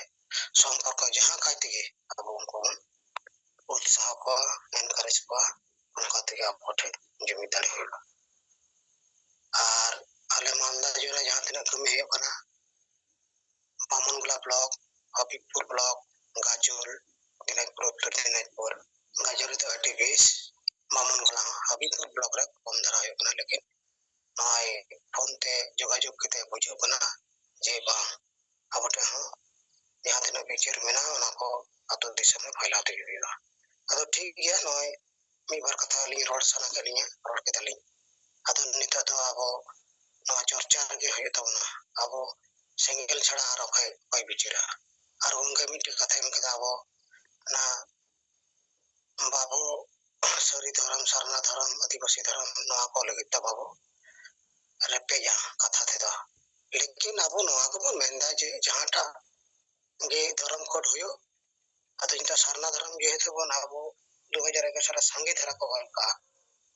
ᱥᱚᱢᱯᱚᱨᱠᱚ ᱡᱟᱦᱟᱸ ᱠᱟᱭ ᱛᱮᱜᱮ ᱟᱵᱚ ᱩᱱᱠᱩ ᱵᱚᱱ ᱩᱛᱥᱟᱦᱚ ᱠᱚᱣᱟ, ᱮᱱᱠᱟᱨᱮᱡᱽ ᱠᱚᱣᱟ, ᱚᱱᱠᱟ ᱛᱮᱜᱮ ᱟᱵᱚ ᱴᱷᱮᱱ ᱡᱩᱢᱤᱫ ᱫᱟᱲᱮ ᱦᱩᱭᱩᱜᱼᱟ᱾ ᱟᱨ ᱟᱞᱮ ᱢᱟᱞᱫᱟ ᱡᱮᱞᱟ ᱡᱟᱦᱟᱸ ᱛᱤᱱᱟᱹᱜ ᱠᱟᱹᱢᱤ ᱦᱩᱭᱩᱜ ᱠᱟᱱᱟ, ᱵᱟᱢᱚᱱᱜᱳᱞᱟ ᱵᱞᱚᱠ, ᱦᱟᱵᱤᱵᱯᱩᱨ ᱵᱞᱚᱠ, ᱜᱟᱡᱚᱞ, ᱫᱤᱱᱟᱡᱽᱯᱩᱨ, ᱩᱛᱛᱚᱨ ᱫᱤᱱᱟᱡᱽᱯᱩᱨ, ᱜᱟᱡᱚᱞ ᱨᱮᱫᱚ ᱟᱹᱰᱤ ᱵᱮᱥ ᱵᱟᱢᱚᱱᱜᱳᱞᱟ ᱦᱚᱸ ᱦᱟᱵᱤᱵᱯᱩᱨ ᱵᱞᱚᱠ ᱨᱮ ᱠᱚᱢ ᱫᱷᱟᱨᱟ ᱦᱩᱭᱩᱜ ᱠᱟᱱᱟ, ᱞᱮᱠᱤᱱ ᱱᱚᱜᱼᱚᱭ ᱯᱷᱳᱱ ᱛᱮ ᱡᱳᱜᱟᱡᱳᱜᱽ ᱠᱟᱛᱮ ᱵᱩᱡᱷᱟᱹᱜ ᱠᱟᱱᱟ ᱡᱮ ᱵᱟᱝ, ᱟᱵᱚ ᱴᱷᱮᱱ ᱦᱚᱸ ᱡᱟᱦᱟᱸ ᱛᱤᱱᱟᱹᱜ ᱵᱤᱪᱟᱹᱨ ᱢᱮᱱᱟᱜᱼᱟ, ᱚᱱᱟ ᱠᱚ ᱟᱹᱛᱩ ᱫᱤᱥᱚᱢ ᱨᱮ ᱯᱷᱟᱭᱞᱟᱣ ᱛᱮᱜᱮ ᱦᱩᱭᱩᱜᱼᱟ᱾ ᱟᱫᱚ ᱴᱷᱤᱠ ᱜᱮᱭᱟ, ᱱᱚᱜᱼᱚᱭ ᱢᱤᱫ ᱵᱟᱨ ᱠᱟᱛᱷᱟ ᱟᱹᱞᱤᱧ ᱨᱚᱲ ᱥᱟᱱᱟ ᱠᱮᱫ ᱞᱤᱧᱟ, ᱨᱚᱲ ᱠᱮᱫᱟᱞᱤᱧ᱾ ᱟᱫᱚ ᱱᱤᱛᱚᱜ ᱫᱚ ᱟᱵᱚ ᱱᱚᱣᱟ ᱪᱚᱨᱪᱟ ᱨᱮᱜᱮ ᱦᱩᱭᱩᱜ ᱛᱟᱵᱚᱱᱟ᱾ ᱟᱵᱚ ᱥᱮᱸᱜᱮᱞ ᱪᱷᱟᱲᱟ ᱟᱨ ᱚᱠᱚᱭ ᱚᱠᱚᱭ ᱵᱤᱪᱟᱹᱨᱟ? ᱟᱨ ᱜᱚᱢᱠᱮ ᱢᱤᱫᱴᱮᱡ ᱠᱟᱛᱷᱟᱭ ᱢᱮᱱ ᱠᱮᱫᱟ, ᱟᱵᱚ ᱚᱱᱟ ᱵᱟᱵᱚ ᱥᱟᱹᱨᱤ ᱫᱷᱚᱨᱚᱢ, ᱥᱟᱨᱱᱟ ᱫᱷᱚᱨᱚᱢ, ᱟᱹᱫᱤᱵᱟᱹᱥᱤ ᱫᱷᱚᱨᱚᱢ, ᱱᱚᱣᱟ ᱠᱚ ᱞᱟᱹᱜᱤᱫ ᱫᱚ ᱵᱟᱵᱚ ᱨᱮᱯᱮᱡᱟ ᱠᱟᱛᱷᱟ ᱛᱮᱫᱚ᱾ ᱞᱮᱠᱤᱱ ᱟᱵᱚ ᱱᱚᱣᱟ ᱜᱮᱵᱚᱱ ᱢᱮᱱᱫᱟ ᱡᱮ ᱡᱟᱦᱟᱸᱴᱟᱜ ᱜᱮ ᱫᱷᱚᱨᱚᱢ ᱠᱳᱰ ᱦᱩᱭᱩᱜ, ᱟᱫᱚ ᱱᱤᱛᱚᱜ ᱥᱟᱨᱱᱟ ᱫᱷᱚᱨᱚᱢ ᱡᱮᱦᱮᱛᱩ ᱵᱚᱱ ᱟᱵᱚ ᱫᱩ ᱦᱟᱡᱟᱨ ᱮᱠᱩᱥ ᱨᱮ ᱥᱟᱸᱜᱮ ᱫᱷᱟᱨᱟ ᱠᱚ ᱚᱞ ᱠᱟᱜᱼᱟ,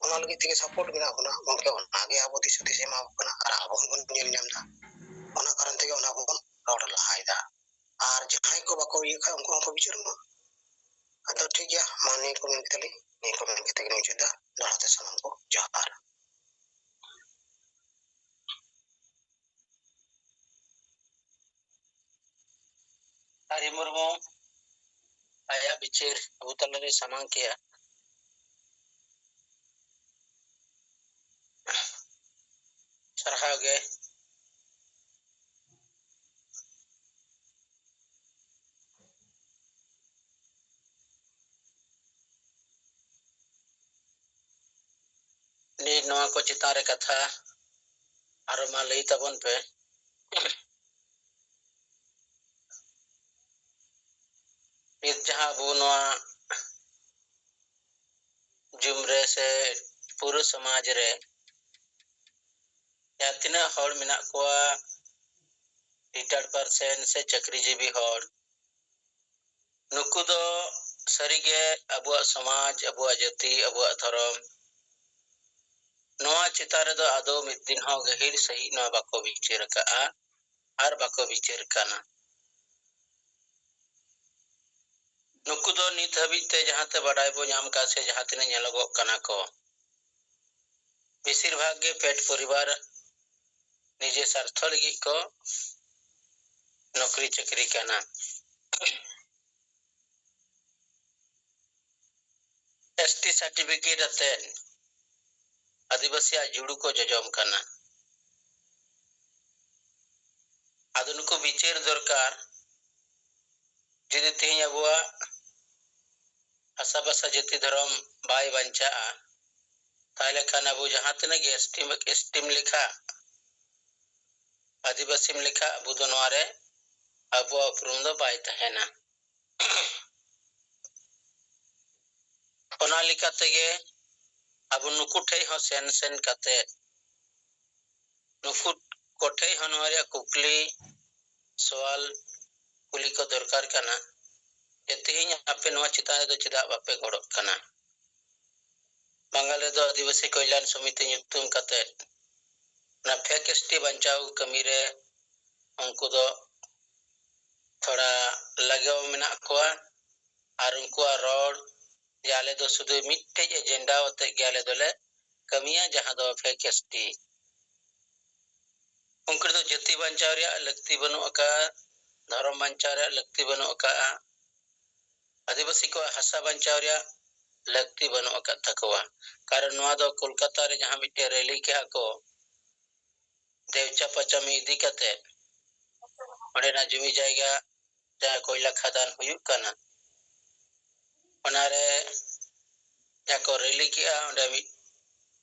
ᱚᱱᱟ ᱞᱟᱹᱜᱤᱫ ᱛᱮᱜᱮ ᱥᱟᱯᱳᱨᱴ ᱢᱮᱱᱟᱜ ᱵᱚᱱᱟ᱾ ᱜᱚᱢᱠᱮ ᱚᱱᱟᱜᱮ ᱟᱵᱚ ᱫᱤᱥ ᱦᱩᱫᱤᱥ ᱮ ᱮᱢᱟ ᱵᱚᱱ ᱠᱟᱱᱟ ᱟᱨ ᱟᱵᱚ ᱦᱚᱸᱵᱚᱱ ᱧᱮᱞ ᱧᱟᱢ ᱮᱫᱟ, ᱚᱱᱟ ᱠᱟᱨᱚᱱ ᱛᱮᱜᱮ ᱚᱱᱟ ᱵᱚᱱ ᱨᱚᱲ ᱞᱟᱦᱟᱭᱮᱫᱟ᱾ ᱟᱨ ᱡᱟᱦᱟᱸᱭ ᱠᱚ ᱵᱟᱠᱚ ᱤᱭᱟᱹ ᱠᱷᱟᱱ ᱩᱱᱠᱩ ᱦᱚᱸᱠᱚ ᱵᱤᱪᱟᱹᱨ ᱢᱟ᱾ ᱟᱫᱚ ᱴᱷᱤᱠ ᱜᱮᱭᱟ, ᱢᱟ ᱱᱤᱭᱟᱹ ᱠᱚ ᱢᱮᱱ ᱠᱟᱛᱮ ᱞᱤᱧ, ᱱᱤᱭᱟᱹ ᱠᱚ ᱢᱮᱱ ᱠᱟᱛᱮ ᱜᱮᱞᱤᱧ ᱢᱩᱪᱟᱹᱫᱟ᱾ ᱫᱚᱦᱲᱟ ᱛᱮ ᱥᱟᱱᱟᱢ ᱠᱚ ᱡᱚᱦᱟᱨ᱾ ᱦᱟᱨᱤ ᱢᱩᱨᱢᱩ, ᱟᱭᱟᱜ ᱵᱤᱪᱟᱹᱨ ᱟᱵᱚ ᱛᱟᱞᱟᱨᱮ ᱥᱟᱢᱟᱝ ᱠᱮᱜᱼᱟ᱾ ᱥᱟᱨᱦᱟᱣ ᱜᱮ᱾ ᱱᱤᱛ ᱱᱚᱣᱟ ᱠᱚ ᱪᱮᱛᱟᱱ ᱨᱮ ᱠᱟᱛᱷᱟ ᱟᱨᱚ ᱢᱟ ᱞᱟᱹᱭ ᱛᱟᱵᱚᱱ ᱯᱮ᱾ ᱱᱤᱛ ᱡᱟᱦᱟᱸ ᱟᱵᱚ ᱱᱚᱣᱟ ᱡᱩᱢ ᱨᱮ ᱥᱮ ᱯᱩᱨᱟᱹ ᱥᱚᱢᱟᱡᱽ ᱨᱮ ᱡᱟᱦᱟᱸ ᱛᱤᱱᱟᱹᱜ ᱦᱚᱲ ᱢᱮᱱᱟᱜ ᱠᱚᱣᱟ, ᱨᱤᱴᱟᱭᱟᱨᱰ ᱯᱟᱨᱥᱮᱱ ᱥᱮ ᱪᱟᱹᱠᱨᱤᱡᱤᱵᱤ ᱦᱚᱲ, ᱱᱩᱠᱩ ᱫᱚ ᱥᱟᱹᱨᱤᱜᱮ ᱟᱵᱚᱣᱟᱜ ᱥᱚᱢᱟᱡᱽ, ᱟᱵᱚᱣᱟᱜ ᱡᱟᱹᱛᱤ, ᱟᱵᱚᱣᱟᱜ ᱫᱷᱚᱨᱚᱢ, ᱱᱚᱣᱟ ᱪᱮᱛᱟᱱ ᱨᱮᱫᱚ ᱟᱫᱚ ᱢᱤᱫ ᱫᱤᱱ ᱦᱚᱸ ᱜᱟᱹᱦᱤᱨ ᱥᱟᱹᱦᱤᱡ ᱱᱚᱣᱟ ᱵᱟᱠᱚ ᱵᱤᱪᱟᱹᱨ ᱟᱠᱟᱫᱼᱟ ᱟᱨ ᱵᱟᱠᱚ ᱵᱤᱪᱟᱹᱨ ᱠᱟᱱᱟ᱾ ᱱᱩᱠᱩ ᱫᱚ ᱱᱤᱛ ᱦᱟᱹᱵᱤᱡ ᱛᱮ ᱡᱟᱦᱟᱸ ᱛᱮ ᱵᱟᱰᱟᱭ ᱵᱚ ᱧᱟᱢ ᱠᱟᱜ ᱥᱮ ᱡᱟᱦᱟᱸ ᱛᱤᱱᱟᱹᱜ ᱧᱮᱞᱚᱜᱚᱜ ᱠᱟᱱᱟ ᱠᱚ, ᱵᱮᱥᱤᱨ ᱵᱷᱟᱜᱽ ᱜᱮ ᱯᱮᱴ ᱯᱚᱨᱤᱵᱟᱨ ᱱᱤᱡᱮ ᱥᱟᱨᱛᱷᱚ ᱞᱟᱹᱜᱤᱫ ᱠᱚ ᱱᱚᱠᱨᱤ ᱪᱟᱹᱠᱨᱤ ᱠᱟᱱᱟ᱾ ᱮᱥ ᱴᱤ ᱥᱟᱨᱴᱤᱯᱷᱤᱠᱮᱴ ᱟᱛᱮ ᱟᱹᱫᱤᱵᱟᱹᱥᱤᱭᱟᱜ ᱡᱩᱲᱩ ᱠᱚ ᱡᱚᱡᱚᱢ ᱠᱟᱱᱟ᱾ ᱟᱫᱚ ᱱᱩᱠᱩ ᱵᱤᱪᱟᱹᱨ ᱫᱚᱨᱠᱟᱨ, ᱡᱩᱫᱤ ᱛᱮᱦᱮᱧ ᱟᱵᱚᱣᱟᱜ ᱦᱟᱥᱟ ᱵᱷᱟᱥᱟ ᱡᱟᱹᱛᱤ ᱫᱷᱚᱨᱚᱢ ᱵᱟᱭ ᱵᱟᱧᱪᱟᱜᱼᱟ, ᱛᱟᱦᱞᱮ ᱠᱷᱟᱱ ᱟᱵᱚ ᱡᱟᱦᱟᱸ ᱛᱤᱱᱟᱹᱜ ᱜᱮ ᱮᱥ ᱴᱤ, ᱮᱥ ᱴᱤᱢ ᱞᱮᱠᱷᱟ, ᱟᱹᱫᱤᱵᱟᱹᱥᱤᱢ ᱞᱮᱠᱷᱟ, ᱟᱵᱚ ᱫᱚ ᱱᱚᱣᱟ ᱨᱮ ᱟᱵᱚᱣᱟᱜ ᱩᱯᱨᱩᱢ ᱫᱚ ᱵᱟᱭ ᱛᱟᱦᱮᱱᱟ᱾ ᱚᱱᱟ ᱞᱮᱠᱟ ᱛᱮᱜᱮ ᱟᱵᱚ ᱱᱩᱠᱩ ᱴᱷᱮᱡ ᱦᱚᱸ ᱥᱮᱱ ᱥᱮᱱ ᱠᱟᱛᱮ ᱱᱩᱠᱩ ᱠᱚᱴᱷᱮᱡ ᱦᱚᱸ ᱱᱚᱣᱟ ᱨᱮᱭᱟᱜ ᱠᱩᱠᱞᱤ, ᱥᱚᱣᱟᱞ, ᱠᱩᱞᱤ ᱠᱚ ᱫᱚᱨᱠᱟᱨ ᱠᱟᱱᱟ ᱡᱮ ᱛᱮᱦᱮᱧ ᱟᱯᱮ ᱱᱚᱣᱟ ᱪᱮᱛᱟᱱ ᱨᱮᱫᱚ ᱪᱮᱫᱟᱜ ᱵᱟᱯᱮ ᱜᱚᱲᱚᱜ ᱠᱟᱱᱟ? ᱵᱟᱝᱜᱟᱞ ᱨᱮᱫᱚ ᱟᱹᱫᱤᱵᱟᱹᱥᱤ ᱠᱚᱞᱭᱟᱱ ᱥᱚᱢᱤᱛᱤ ᱧᱩᱛᱩᱢ ᱠᱟᱛᱮ ᱚᱱᱟ ᱯᱷᱮᱠ ᱮᱥ ᱴᱤ ᱵᱟᱧᱪᱟᱣ ᱠᱟᱹᱢᱤ ᱨᱮ ᱩᱱᱠᱩ ᱫᱚ ᱛᱷᱚᱲᱟ ᱞᱟᱜᱟᱣ ᱢᱮᱱᱟᱜ ᱠᱚᱣᱟ᱾ ᱟᱨ ᱩᱱᱠᱩᱣᱟᱜ ᱨᱚᱲ ᱡᱮ ᱟᱞᱮ ᱫᱚ ᱥᱩᱫᱷᱩ ᱢᱤᱫᱴᱮᱡ ᱮᱡᱮᱱᱰᱟ ᱟᱛᱮᱫ ᱜᱮ ᱟᱞᱮ ᱫᱚᱞᱮ ᱠᱟᱹᱢᱤᱭᱟ, ᱡᱟᱦᱟᱸ ᱫᱚ ᱯᱷᱮᱠ ᱮᱥ ᱴᱤ᱾ ᱩᱱᱠᱩ ᱫᱚ ᱡᱟᱹᱛᱤ ᱵᱟᱧᱪᱟᱣ ᱨᱮᱭᱟᱜ ᱞᱟᱹᱠᱛᱤ ᱵᱟᱹᱱᱩᱜ ᱟᱠᱟᱫᱼᱟ, ᱫᱷᱚᱨᱚᱢ ᱵᱟᱧᱪᱟᱣ ᱨᱮᱭᱟᱜ ᱞᱟᱹᱠᱛᱤ ᱵᱟᱹᱱᱩᱜ ᱟᱠᱟᱫᱼᱟ᱾ ᱟᱹᱫᱤᱵᱟᱹᱥᱤ ᱠᱚᱣᱟᱜ ᱦᱟᱥᱟ ᱵᱟᱧᱪᱟᱣ ᱨᱮᱭᱟᱜ ᱞᱟᱹᱠᱛᱤ ᱵᱟᱹᱱᱩᱜ ᱟᱠᱟᱫ ᱛᱟᱠᱚᱣᱟ᱾ ᱠᱟᱨᱚᱱ ᱱᱚᱣᱟ ᱫᱚ ᱠᱳᱞᱠᱟᱛᱟ ᱨᱮ ᱡᱟᱦᱟᱸ ᱢᱤᱫᱴᱮᱱ ᱨᱮᱞᱤ ᱠᱮᱜᱼᱟ ᱠᱚ, ᱫᱮᱣᱪᱟ ᱯᱟᱪᱟᱢᱤ ᱤᱫᱤ ᱠᱟᱛᱮ, ᱚᱸᱰᱮᱱᱟᱜ ᱡᱩᱢᱤ ᱡᱟᱭᱜᱟ ᱡᱟᱦᱟᱸ ᱠᱚᱭᱞᱟ ᱠᱷᱟᱫᱟᱱ ᱦᱩᱭᱩᱜ ᱠᱟᱱᱟ, ᱚᱱᱟᱨᱮ ᱡᱟᱦᱟᱸ ᱠᱚ ᱨᱮᱞᱤ ᱠᱮᱜᱼᱟ, ᱚᱸᱰᱮ ᱢᱤᱫ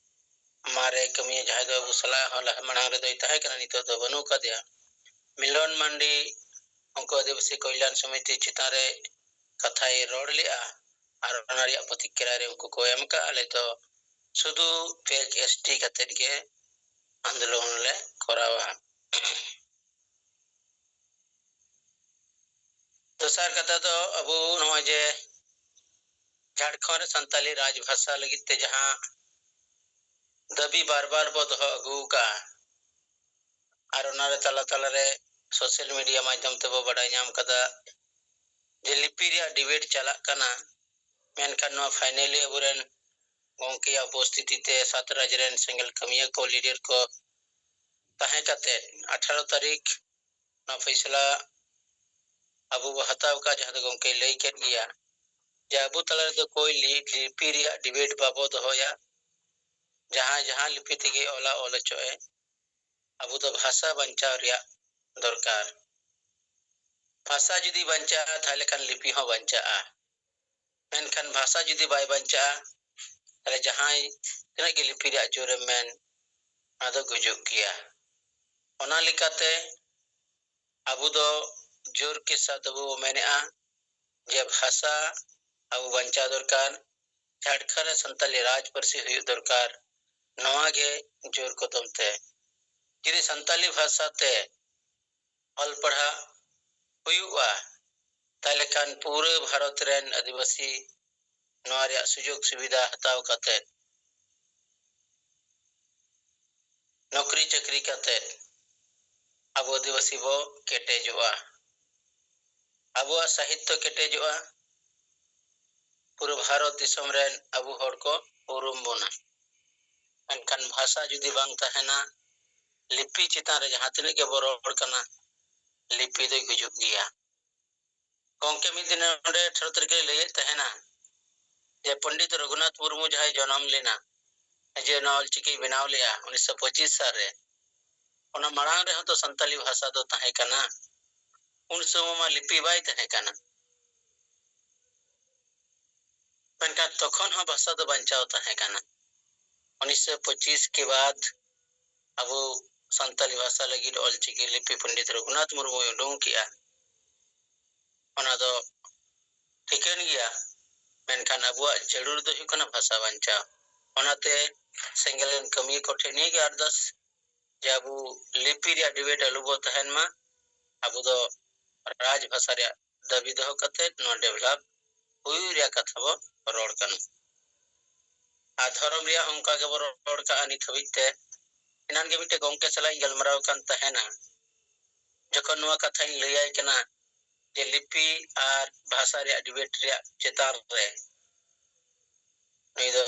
ᱢᱟᱨᱮ ᱠᱟᱹᱢᱤᱭᱟᱹ ᱡᱟᱦᱟᱸᱭ ᱫᱚ ᱟᱵᱚ ᱥᱟᱞᱟᱜ ᱦᱚᱸ ᱞᱟᱦᱟ ᱢᱟᱲᱟᱝ ᱨᱮᱫᱚᱭ ᱛᱟᱦᱮᱸ ᱠᱟᱱᱟ, ᱱᱤᱛᱚᱜ ᱫᱚ ᱵᱟᱹᱱᱩᱜ ᱟᱠᱟᱫᱮᱭᱟ, ᱢᱤᱞᱚᱱ ᱢᱟᱱᱰᱤ, ᱩᱱᱠᱩ ᱟᱹᱫᱤᱵᱟᱹᱥᱤ ᱠᱚᱞᱭᱟᱱ ᱥᱚᱢᱤᱛᱤ ᱪᱮᱛᱟᱱ ᱨᱮ ᱠᱟᱛᱷᱟᱭ ᱨᱚᱲ ᱞᱮᱜᱼᱟ ᱟᱨ ᱚᱱᱟ ᱨᱮᱭᱟᱜ ᱯᱨᱚᱛᱤᱠᱨᱤᱭᱟ ᱨᱮ ᱩᱱᱠᱩ ᱠᱚ ᱮᱢ ᱠᱟᱜᱼᱟ, "ᱟᱞᱮ ᱫᱚ ᱥᱩᱫᱷᱩ ᱯᱷᱮᱠ ᱮᱥ ᱴᱤ ᱠᱟᱛᱮᱫ ᱜᱮ ᱟᱱᱫᱳᱞᱚᱱ ᱞᱮ ᱠᱚᱨᱟᱣᱟ᱾" ᱫᱚᱥᱟᱨ ᱠᱟᱛᱷᱟ ᱫᱚ ᱟᱵᱚ ᱱᱚᱜᱼᱚᱭ ᱡᱮ ᱡᱷᱟᱲᱠᱷᱚᱸᱰ ᱨᱮ ᱥᱟᱱᱛᱟᱞᱤ ᱨᱟᱡᱽ ᱵᱷᱟᱥᱟ ᱞᱟᱹᱜᱤᱫ ᱛᱮ ᱡᱟᱦᱟᱸ ᱫᱟᱹᱵᱤ ᱵᱟᱨ ᱵᱟᱨ ᱵᱚ ᱫᱚᱦᱚ ᱟᱹᱜᱩ ᱟᱠᱟᱫᱼᱟ, ᱟᱨ ᱚᱱᱟᱨᱮ ᱛᱟᱞᱟ ᱛᱟᱞᱟᱨᱮ ᱥᱳᱥᱟᱞ ᱢᱤᱰᱤᱭᱟ ᱢᱟᱫᱽᱫᱷᱚᱢ ᱛᱮᱵᱚ ᱵᱟᱰᱟᱭ ᱧᱟᱢ ᱠᱟᱫᱟ ᱡᱮ ᱞᱤᱯᱤ ᱨᱮᱭᱟᱜ ᱰᱤᱵᱮᱴ ᱪᱟᱞᱟᱜ ᱠᱟᱱᱟ, ᱢᱮᱱᱠᱷᱟᱱ ᱱᱚᱣᱟ ᱯᱷᱟᱭᱱᱮᱞᱤ ᱟᱵᱚᱨᱮᱱ ᱜᱚᱢᱠᱮᱭᱟᱜ ᱩᱯᱚᱥᱛᱷᱤᱛᱤ ᱛᱮ ᱥᱟᱛ ᱨᱟᱡᱽ ᱨᱮᱱ ᱥᱮᱸᱜᱮᱞ ᱠᱟᱹᱢᱤᱭᱟᱹ ᱠᱚ, ᱞᱤᱰᱟᱨ ᱠᱚ ᱛᱟᱦᱮᱸ ᱠᱟᱛᱮ ᱟᱴᱷᱟᱨᱚ ᱛᱟᱹᱨᱤᱠᱷ ᱱᱚᱣᱟ ᱯᱷᱟᱭᱥᱟᱞᱟ ᱟᱵᱚ ᱵᱚ ᱦᱟᱛᱟᱣ ᱠᱟᱜ, ᱡᱟᱦᱟᱸ ᱫᱚ ᱜᱚᱢᱠᱮᱭ ᱞᱟᱹᱭ ᱠᱮᱫ ᱜᱮᱭᱟ ᱡᱮ ᱟᱵᱚ ᱛᱟᱞᱟ ᱨᱮᱫᱚ ᱠᱳᱭ ᱞᱤ-, ᱞᱤᱯᱤ ᱨᱮᱭᱟᱜ ᱰᱤᱵᱮᱴ ᱵᱟᱵᱚ ᱫᱚᱦᱚᱭᱟ, ᱡᱟᱦᱟᱸᱭ ᱡᱟᱦᱟᱸ ᱞᱤᱯᱤ ᱛᱮᱜᱮ ᱚᱞᱟ ᱚᱞ ᱦᱚᱪᱚᱜ ᱮ, ᱟᱵᱚ ᱫᱚ ᱵᱷᱟᱥᱟ ᱵᱟᱧᱪᱟᱣ ᱨᱮᱭᱟᱜ ᱫᱚᱨᱠᱟᱨ᱾ ᱵᱷᱟᱥᱟ ᱡᱩᱫᱤ ᱵᱟᱧᱪᱟᱜᱼᱟ, ᱛᱟᱦᱞᱮ ᱠᱷᱟᱱ ᱞᱤᱯᱤ ᱦᱚᱸ ᱵᱟᱧᱪᱟᱜᱼᱟ᱾ ᱢᱮᱱᱠᱷᱟᱱ ᱵᱷᱟᱥᱟ ᱡᱩᱫᱤ ᱵᱟᱭ ᱵᱟᱧᱪᱟᱜᱼᱟ, ᱛᱟᱦᱞᱮ ᱡᱟᱦᱟᱸᱭ ᱛᱤᱱᱟᱹᱜ ᱜᱮ ᱞᱤᱯᱤ ᱨᱮᱭᱟᱜ ᱡᱳᱨᱮᱢ ᱢᱮᱱ, ᱚᱱᱟ ᱫᱚ ᱜᱩᱡᱩᱜ ᱜᱮᱭᱟ᱾ ᱚᱱᱟ ᱞᱮᱠᱟᱛᱮ ᱟᱵᱚ ᱫᱚ ᱡᱳᱨ ᱠᱮ ᱥᱟᱛ ᱟᱵᱚ ᱵᱚ ᱢᱮᱱᱮᱜᱼᱟ ᱡᱮ ᱵᱷᱟᱥᱟ ᱟᱵᱚ ᱵᱟᱧᱪᱟᱣ ᱫᱚᱨᱠᱟᱨ, ᱡᱷᱟᱲᱠᱷᱚᱸᱰ ᱨᱮ ᱥᱟᱱᱛᱟᱞᱤ ᱨᱟᱡᱽ ᱯᱟᱹᱨᱥᱤ ᱦᱩᱭᱩᱜ ᱫᱚᱨᱠᱟᱨ, ᱱᱚᱣᱟ ᱜᱮ ᱡᱳᱨ ᱠᱚᱫᱚᱢ ᱛᱮ᱾ ᱡᱩᱫᱤ ᱥᱟᱱᱛᱟᱞᱤ ᱵᱷᱟᱥᱟ ᱛᱮ ᱚᱞ ᱯᱟᱲᱦᱟᱜ ᱦᱩᱭᱩᱜᱼᱟ, ᱛᱟᱦᱞᱮ ᱠᱷᱟᱱ ᱯᱩᱨᱟᱹ ᱵᱷᱟᱨᱚᱛ ᱨᱮᱱ ᱟᱹᱫᱤᱵᱟᱹᱥᱤ ᱱᱚᱣᱟ ᱨᱮᱭᱟᱜ ᱥᱩᱡᱳᱜᱽ ᱥᱩᱵᱤᱫᱷᱟ ᱦᱟᱛᱟᱣ ᱠᱟᱛᱮ, ᱱᱚᱠᱨᱤ ᱪᱟᱹᱠᱨᱤ ᱠᱟᱛᱮ, ᱟᱵᱚ ᱟᱹᱫᱤᱵᱟᱹᱥᱤ ᱵᱚ ᱠᱮᱴᱮᱡᱚᱜᱼᱟ, ᱟᱵᱚᱣᱟᱜ ᱥᱟᱦᱤᱛᱛᱚ ᱠᱮᱴᱮᱡᱚᱜᱼᱟ, ᱯᱩᱨᱟᱹ ᱵᱷᱟᱨᱚᱛ ᱫᱤᱥᱚᱢ ᱨᱮᱱ ᱟᱵᱚ ᱦᱚᱲ ᱠᱚ ᱩᱨᱩᱢ ᱵᱚᱱᱟ᱾ ᱢᱮᱱᱠᱷᱟᱱ ᱵᱷᱟᱥᱟ ᱡᱩᱫᱤ ᱵᱟᱝ ᱛᱟᱦᱮᱱᱟ, ᱞᱤᱯᱤ ᱪᱮᱛᱟᱱ ᱨᱮ ᱡᱟᱦᱟᱸ ᱛᱤᱱᱟᱹᱜ ᱜᱮᱵᱚ ᱨᱚᱲ ᱠᱟᱱᱟ, ᱞᱤᱯᱤ ᱫᱚᱭ ᱜᱩᱡᱩᱜ ᱜᱮᱭᱟ᱾ ᱜᱚᱢᱠᱮ ᱢᱤᱫ ᱫᱤᱱ ᱱᱚᱰᱮ ᱴᱷᱟᱹᱣ ᱛᱟᱹᱨᱤᱠᱷ ᱨᱮ ᱞᱟᱹᱭᱮᱫ ᱛᱟᱦᱮᱱᱟ ᱡᱮ ᱯᱚᱱᱰᱤᱛ ᱨᱚᱜᱷᱩᱱᱟᱛᱷ ᱢᱩᱨᱢᱩ ᱡᱟᱦᱟᱸᱭ ᱡᱚᱱᱚᱢ ᱞᱮᱱᱟ, ᱡᱮ ᱱᱚᱣᱟ ᱚᱞᱪᱤᱠᱤ ᱵᱮᱱᱟᱣ ᱞᱮᱜᱼᱟ ᱩᱱᱤᱥᱥᱚ ᱯᱚᱸᱪᱤᱥ ᱥᱟᱞ ᱨᱮ, ᱚᱱᱟ ᱢᱟᱲᱟᱝ ᱨᱮᱦᱚᱸ ᱛᱚ ᱥᱟᱱᱛᱟᱞᱤ ᱵᱷᱟᱥᱟ ᱫᱚ ᱛᱟᱦᱮᱸ ᱠᱟᱱᱟ᱾ ᱩᱱ ᱥᱚᱢᱚᱭ ᱢᱟ ᱞᱤᱯᱤ ᱵᱟᱭ ᱛᱟᱦᱮᱸ ᱠᱟᱱᱟ, ᱢᱮᱱᱠᱷᱟᱱ ᱛᱚᱠᱷᱚᱱ ᱦᱚᱸ ᱵᱷᱟᱥᱟ ᱫᱚ ᱵᱟᱧᱪᱟᱣ ᱛᱟᱦᱮᱸ ᱠᱟᱱᱟ᱾ ᱩᱱᱤᱥᱥᱚ ᱯᱚᱸᱪᱤᱥ ᱠᱮ ᱵᱟᱫ ᱟᱵᱚ ᱥᱟᱱᱛᱟᱞᱤ ᱵᱷᱟᱥᱟ ᱞᱟᱹᱜᱤᱫ ᱚᱞᱪᱤᱠᱤ ᱞᱤᱯᱤ ᱯᱚᱱᱰᱤᱛ ᱨᱚᱜᱷᱩᱱᱟᱛᱷ ᱢᱩᱨᱢᱩᱭ ᱩᱰᱩᱝ ᱠᱮᱜᱼᱟ᱾ ᱚᱱᱟ ᱫᱚ ᱴᱷᱤᱠᱟᱹᱱ ᱜᱮᱭᱟ, ᱢᱮᱱᱠᱷᱟᱱ ᱟᱵᱚᱣᱟᱜ ᱡᱟᱹᱨᱩᱲ ᱫᱚ ᱦᱩᱭᱩᱜ ᱠᱟᱱᱟ ᱵᱷᱟᱥᱟ ᱵᱟᱧᱪᱟᱣ᱾ ᱚᱱᱟᱛᱮ ᱥᱮᱸᱜᱮᱞ ᱨᱮᱱ ᱠᱟᱹᱢᱤᱭᱟᱹ ᱠᱚᱴᱷᱮᱱ ᱱᱤᱭᱟᱹ ᱜᱮ ᱟᱨᱫᱟᱥ ᱡᱮ ᱟᱵᱚ ᱞᱤᱯᱤ ᱨᱮᱭᱟᱜ ᱰᱤᱵᱮᱴ ᱟᱞᱚ ᱵᱚ ᱛᱟᱦᱮᱱ ᱢᱟ᱾ ᱟᱵᱚ ᱫᱚ ᱨᱟᱡᱽ ᱵᱷᱟᱥᱟ ᱨᱮᱭᱟᱜ ᱫᱟᱹᱵᱤ ᱫᱚᱦᱚ ᱠᱟᱛᱮ ᱱᱚᱣᱟ ᱰᱮᱵᱷᱞᱚᱯ ᱦᱩᱭᱩᱜ ᱨᱮᱭᱟᱜ ᱠᱟᱛᱷᱟ ᱵᱚ ᱨᱚᱲ ᱠᱟᱱᱟ᱾ ᱟᱨ ᱫᱷᱚᱨᱚᱢ ᱨᱮᱭᱟᱜ ᱦᱚᱸ ᱚᱱᱠᱟ ᱜᱮᱵᱚ ᱨᱚᱲ ᱠᱟᱜᱼᱟ ᱱᱤᱛ ᱦᱟᱹᱵᱤᱡ ᱛᱮ᱾ ᱮᱱᱟᱱ ᱜᱮ ᱢᱤᱫᱴᱮᱡ ᱜᱚᱢᱠᱮ ᱥᱟᱞᱟᱜ ᱤᱧ ᱜᱟᱞᱢᱟᱨᱟᱣ ᱠᱟᱱ ᱛᱟᱦᱮᱱᱟ, ᱡᱚᱠᱷᱚᱱ ᱱᱚᱣᱟ ᱠᱟᱛᱷᱟᱧ ᱞᱟᱹᱭᱟᱭ ᱠᱟᱱᱟ ᱡᱮ ᱞᱤᱯᱤ ᱟᱨ ᱵᱷᱟᱥᱟ ᱨᱮᱭᱟᱜ ᱰᱤᱵᱮᱴ ᱨᱮᱭᱟᱜ ᱪᱮᱛᱟᱱ ᱨᱮ ᱱᱩᱭ ᱫᱚ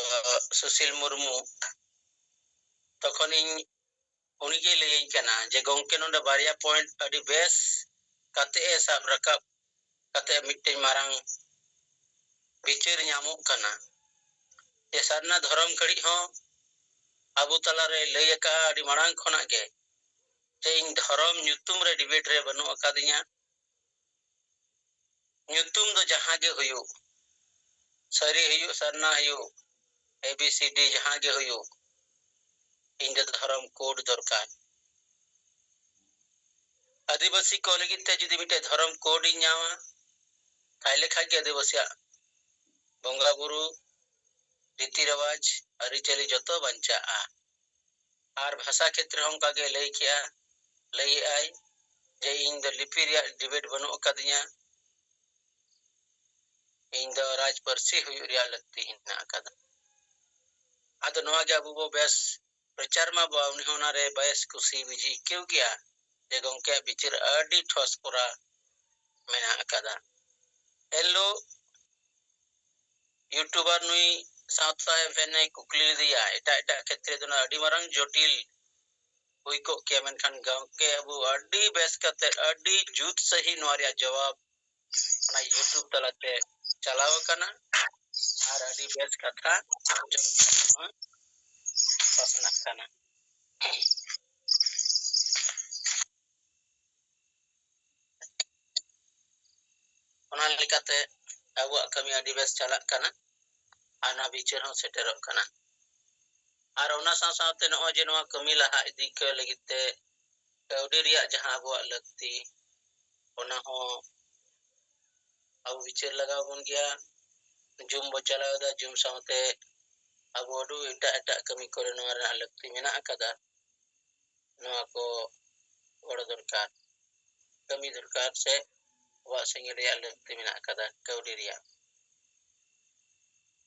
ᱥᱩᱥᱤᱞ ᱢᱩᱨᱢᱩ, ᱛᱚᱠᱷᱚᱱᱤᱧ ᱩᱱᱤᱜᱮ ᱞᱟᱹᱭᱟᱹᱧ ᱠᱟᱱᱟ ᱡᱮ ᱜᱚᱢᱠᱮ ᱱᱚᱰᱮ ᱵᱟᱨᱭᱟ ᱯᱚᱭᱮᱱᱴ ᱟᱹᱰᱤ ᱵᱮᱥ ᱠᱟᱛᱮ ᱮ ᱥᱟᱵ ᱨᱟᱠᱟᱵ ᱠᱟᱛᱮ ᱢᱤᱫᱴᱮᱱ ᱢᱟᱨᱟᱝ ᱵᱤᱪᱟᱹᱨ ᱧᱟᱢᱚᱜ ᱠᱟᱱᱟ ᱡᱮ ᱥᱟᱨᱱᱟ ᱫᱷᱚᱨᱚᱢ ᱜᱷᱟᱹᱲᱤᱡ ᱦᱚᱸ ᱟᱵᱚ ᱛᱟᱞᱟᱨᱮ ᱞᱟᱹᱭ ᱟᱠᱟᱫᱼᱟ ᱟᱹᱰᱤ ᱢᱟᱲᱟᱝ ᱠᱷᱚᱱᱟᱜ ᱜᱮ ᱡᱮ ᱤᱧ ᱫᱷᱚᱨᱚᱢ ᱧᱩᱛᱩᱢ ᱨᱮ ᱰᱤᱵᱮᱴ ᱨᱮ ᱵᱟᱹᱱᱩᱜ ᱟᱠᱟᱫᱤᱧᱟ᱾ ᱧᱩᱛᱩᱢ ᱫᱚ ᱡᱟᱦᱟᱸ ᱜᱮ ᱦᱩᱭᱩᱜ, ᱥᱟᱹᱨᱤ ᱦᱩᱭᱩᱜ, ᱥᱟᱨᱱᱟ ᱦᱩᱭᱩᱜ, ᱮ ᱵᱤ ᱥᱤ ᱰᱤ ᱡᱟᱦᱟᱸ ᱜᱮ ᱦᱩᱭᱩᱜ, ᱤᱧ ᱫᱚ ᱫᱷᱚᱨᱚᱢ ᱠᱳᱰ ᱫᱚᱨᱠᱟᱨ᱾ ᱟᱹᱫᱤᱵᱟᱹᱥᱤ ᱠᱚ ᱞᱟᱹᱜᱤᱫ ᱛᱮ ᱡᱩᱫᱤ ᱢᱤᱫᱴᱮᱡ ᱫᱷᱚᱨᱚᱢ ᱠᱳᱰ ᱤᱧ ᱧᱟᱢᱟ, ᱛᱟᱦᱞᱮ ᱠᱷᱟᱡ ᱜᱮ ᱟᱹᱫᱤᱵᱟᱹᱥᱤᱭᱟᱜ ᱵᱚᱸᱜᱟ ᱵᱩᱨᱩ, ᱨᱤᱛᱤ ᱨᱮᱣᱟᱡᱽ, ᱟᱹᱨᱤᱪᱟᱹᱞᱤ ᱡᱚᱛᱚ ᱵᱟᱧᱪᱟᱜᱼᱟ᱾ ᱟᱨ ᱵᱷᱟᱥᱟ ᱠᱷᱮᱛᱨᱮ ᱦᱚᱸ ᱚᱱᱠᱟ ᱜᱮ ᱞᱟᱹᱭ ᱠᱮᱜᱼᱟ, ᱞᱟᱹᱭᱮᱜᱼᱟᱭ ᱡᱮ ᱤᱧ ᱫᱚ ᱞᱤᱯᱤ ᱨᱮᱭᱟᱜ ᱰᱤᱵᱮᱴ ᱵᱟᱹᱱᱩᱜ ᱟᱠᱟᱫᱤᱧᱟ, ᱤᱧ ᱫᱚ ᱨᱟᱡᱽ ᱯᱟᱹᱨᱥᱤ ᱦᱩᱭᱩᱜ ᱨᱮᱭᱟᱜ ᱞᱟᱹᱠᱛᱤ ᱦᱮᱱᱟᱜ ᱟᱠᱟᱫᱟ᱾ ᱟᱫᱚ ᱱᱚᱣᱟ ᱜᱮ ᱟᱵᱚ ᱵᱚ ᱵᱮᱥ ᱯᱨᱚᱪᱟᱨ ᱢᱟ ᱵᱚ, ᱩᱱᱤ ᱦᱚᱸ ᱚᱱᱟᱨᱮ ᱵᱮᱥ ᱠᱩᱥᱤ ᱵᱩᱡᱷᱟᱹᱣ ᱟᱹᱭᱠᱟᱹᱣ ᱠᱮᱜᱼᱟ ᱡᱮ ᱜᱚᱢᱠᱮᱭᱟᱜ ᱵᱤᱪᱟᱹᱨ ᱟᱹᱰᱤ ᱴᱷᱚᱥ ᱠᱚᱨᱟ ᱢᱮᱱᱟᱜ ᱟᱠᱟᱫᱟ᱾ ᱮᱱᱦᱤᱞᱳᱜ ᱭᱩᱴᱩᱵᱟᱨ ᱱᱩᱭ ᱥᱟᱶᱛᱟ ᱮᱵᱷᱮᱱ ᱮ ᱠᱩᱠᱞᱤ ᱞᱮᱫᱮᱭᱟ, ᱮᱴᱟᱜ ᱮᱴᱟᱜ ᱠᱷᱮᱛᱨᱮ ᱫᱚ ᱱᱟᱜ ᱟᱹᱰᱤ ᱢᱟᱨᱟᱝ ᱡᱚᱴᱤᱞ ᱦᱩᱭ ᱠᱚᱜ ᱠᱮᱭᱟ, ᱢᱮᱱᱠᱷᱟᱱ ᱜᱚᱢᱠᱮ ᱟᱵᱚ ᱟᱹᱰᱤ ᱵᱮᱥ ᱠᱟᱛᱮ ᱟᱹᱰᱤ ᱡᱩᱛ ᱥᱟᱺᱦᱤᱡ ᱱᱚᱣᱟ ᱨᱮᱭᱟᱜ ᱡᱚᱵᱟᱵ ᱚᱱᱟ YouTube ᱛᱟᱞᱟᱛᱮ ᱪᱟᱞᱟᱣ ᱟᱠᱟᱱᱟ ᱟᱨ ᱟᱹᱰᱤ ᱵᱮᱥ ᱠᱟᱛᱷᱟ ᱯᱟᱥᱱᱟᱜ ᱠᱟᱱᱟ᱾ ᱚᱱᱟ ᱞᱮᱠᱟᱛᱮ ᱟᱵᱚᱣᱟᱜ ᱠᱟᱹᱢᱤ ᱟᱹᱰᱤ ᱵᱮᱥ ᱪᱟᱞᱟᱜ ᱠᱟᱱᱟ ᱟᱨ ᱱᱚᱣᱟ ᱵᱤᱪᱟᱹᱨ ᱦᱚᱸ ᱥᱮᱴᱮᱨᱚᱜ ᱠᱟᱱᱟ᱾ ᱟᱨ ᱚᱱᱟ ᱥᱟᱶ ᱥᱟᱶᱛᱮ ᱱᱚᱜᱼᱚᱭ ᱡᱮ ᱱᱚᱣᱟ ᱠᱟᱹᱢᱤ ᱞᱟᱦᱟ ᱤᱫᱤ ᱠᱚ ᱞᱟᱹᱜᱤᱫ ᱛᱮ ᱠᱟᱹᱣᱰᱤ ᱨᱮᱭᱟᱜ ᱡᱟᱦᱟᱸ ᱟᱵᱚᱣᱟᱜ ᱞᱟᱹᱠᱛᱤ, ᱚᱱᱟ ᱦᱚᱸ ᱟᱵᱚ ᱵᱤᱪᱟᱹᱨ ᱞᱟᱜᱟᱣ ᱵᱚᱱ ᱜᱮᱭᱟ᱾ ᱡᱩᱢ ᱵᱚ ᱪᱟᱞᱟᱣ ᱮᱫᱟ, ᱡᱩᱢ ᱥᱟᱶᱛᱮ ᱟᱵᱚ ᱟᱹᱰᱤ ᱮᱴᱟᱜ ᱮᱴᱟᱜ ᱠᱟᱹᱢᱤ ᱠᱚᱨᱮ ᱱᱚᱣᱟ ᱨᱮᱱᱟᱜ ᱞᱟᱹᱠᱛᱤ ᱢᱮᱱᱟᱜ ᱟᱠᱟᱫᱟ᱾ ᱱᱚᱣᱟ ᱠᱚ ᱜᱚᱲᱚ ᱫᱚᱨᱠᱟᱨ, ᱠᱟᱹᱢᱤ ᱫᱚᱨᱠᱟᱨ ᱥᱮ ᱟᱵᱚᱣᱟᱜ ᱥᱮᱸᱜᱮᱞ ᱨᱮᱭᱟᱜ ᱞᱟᱹᱠᱛᱤ ᱢᱮᱱᱟᱜ ᱟᱠᱟᱫᱟ, ᱠᱟᱹᱣᱰᱤ ᱨᱮᱭᱟᱜ᱾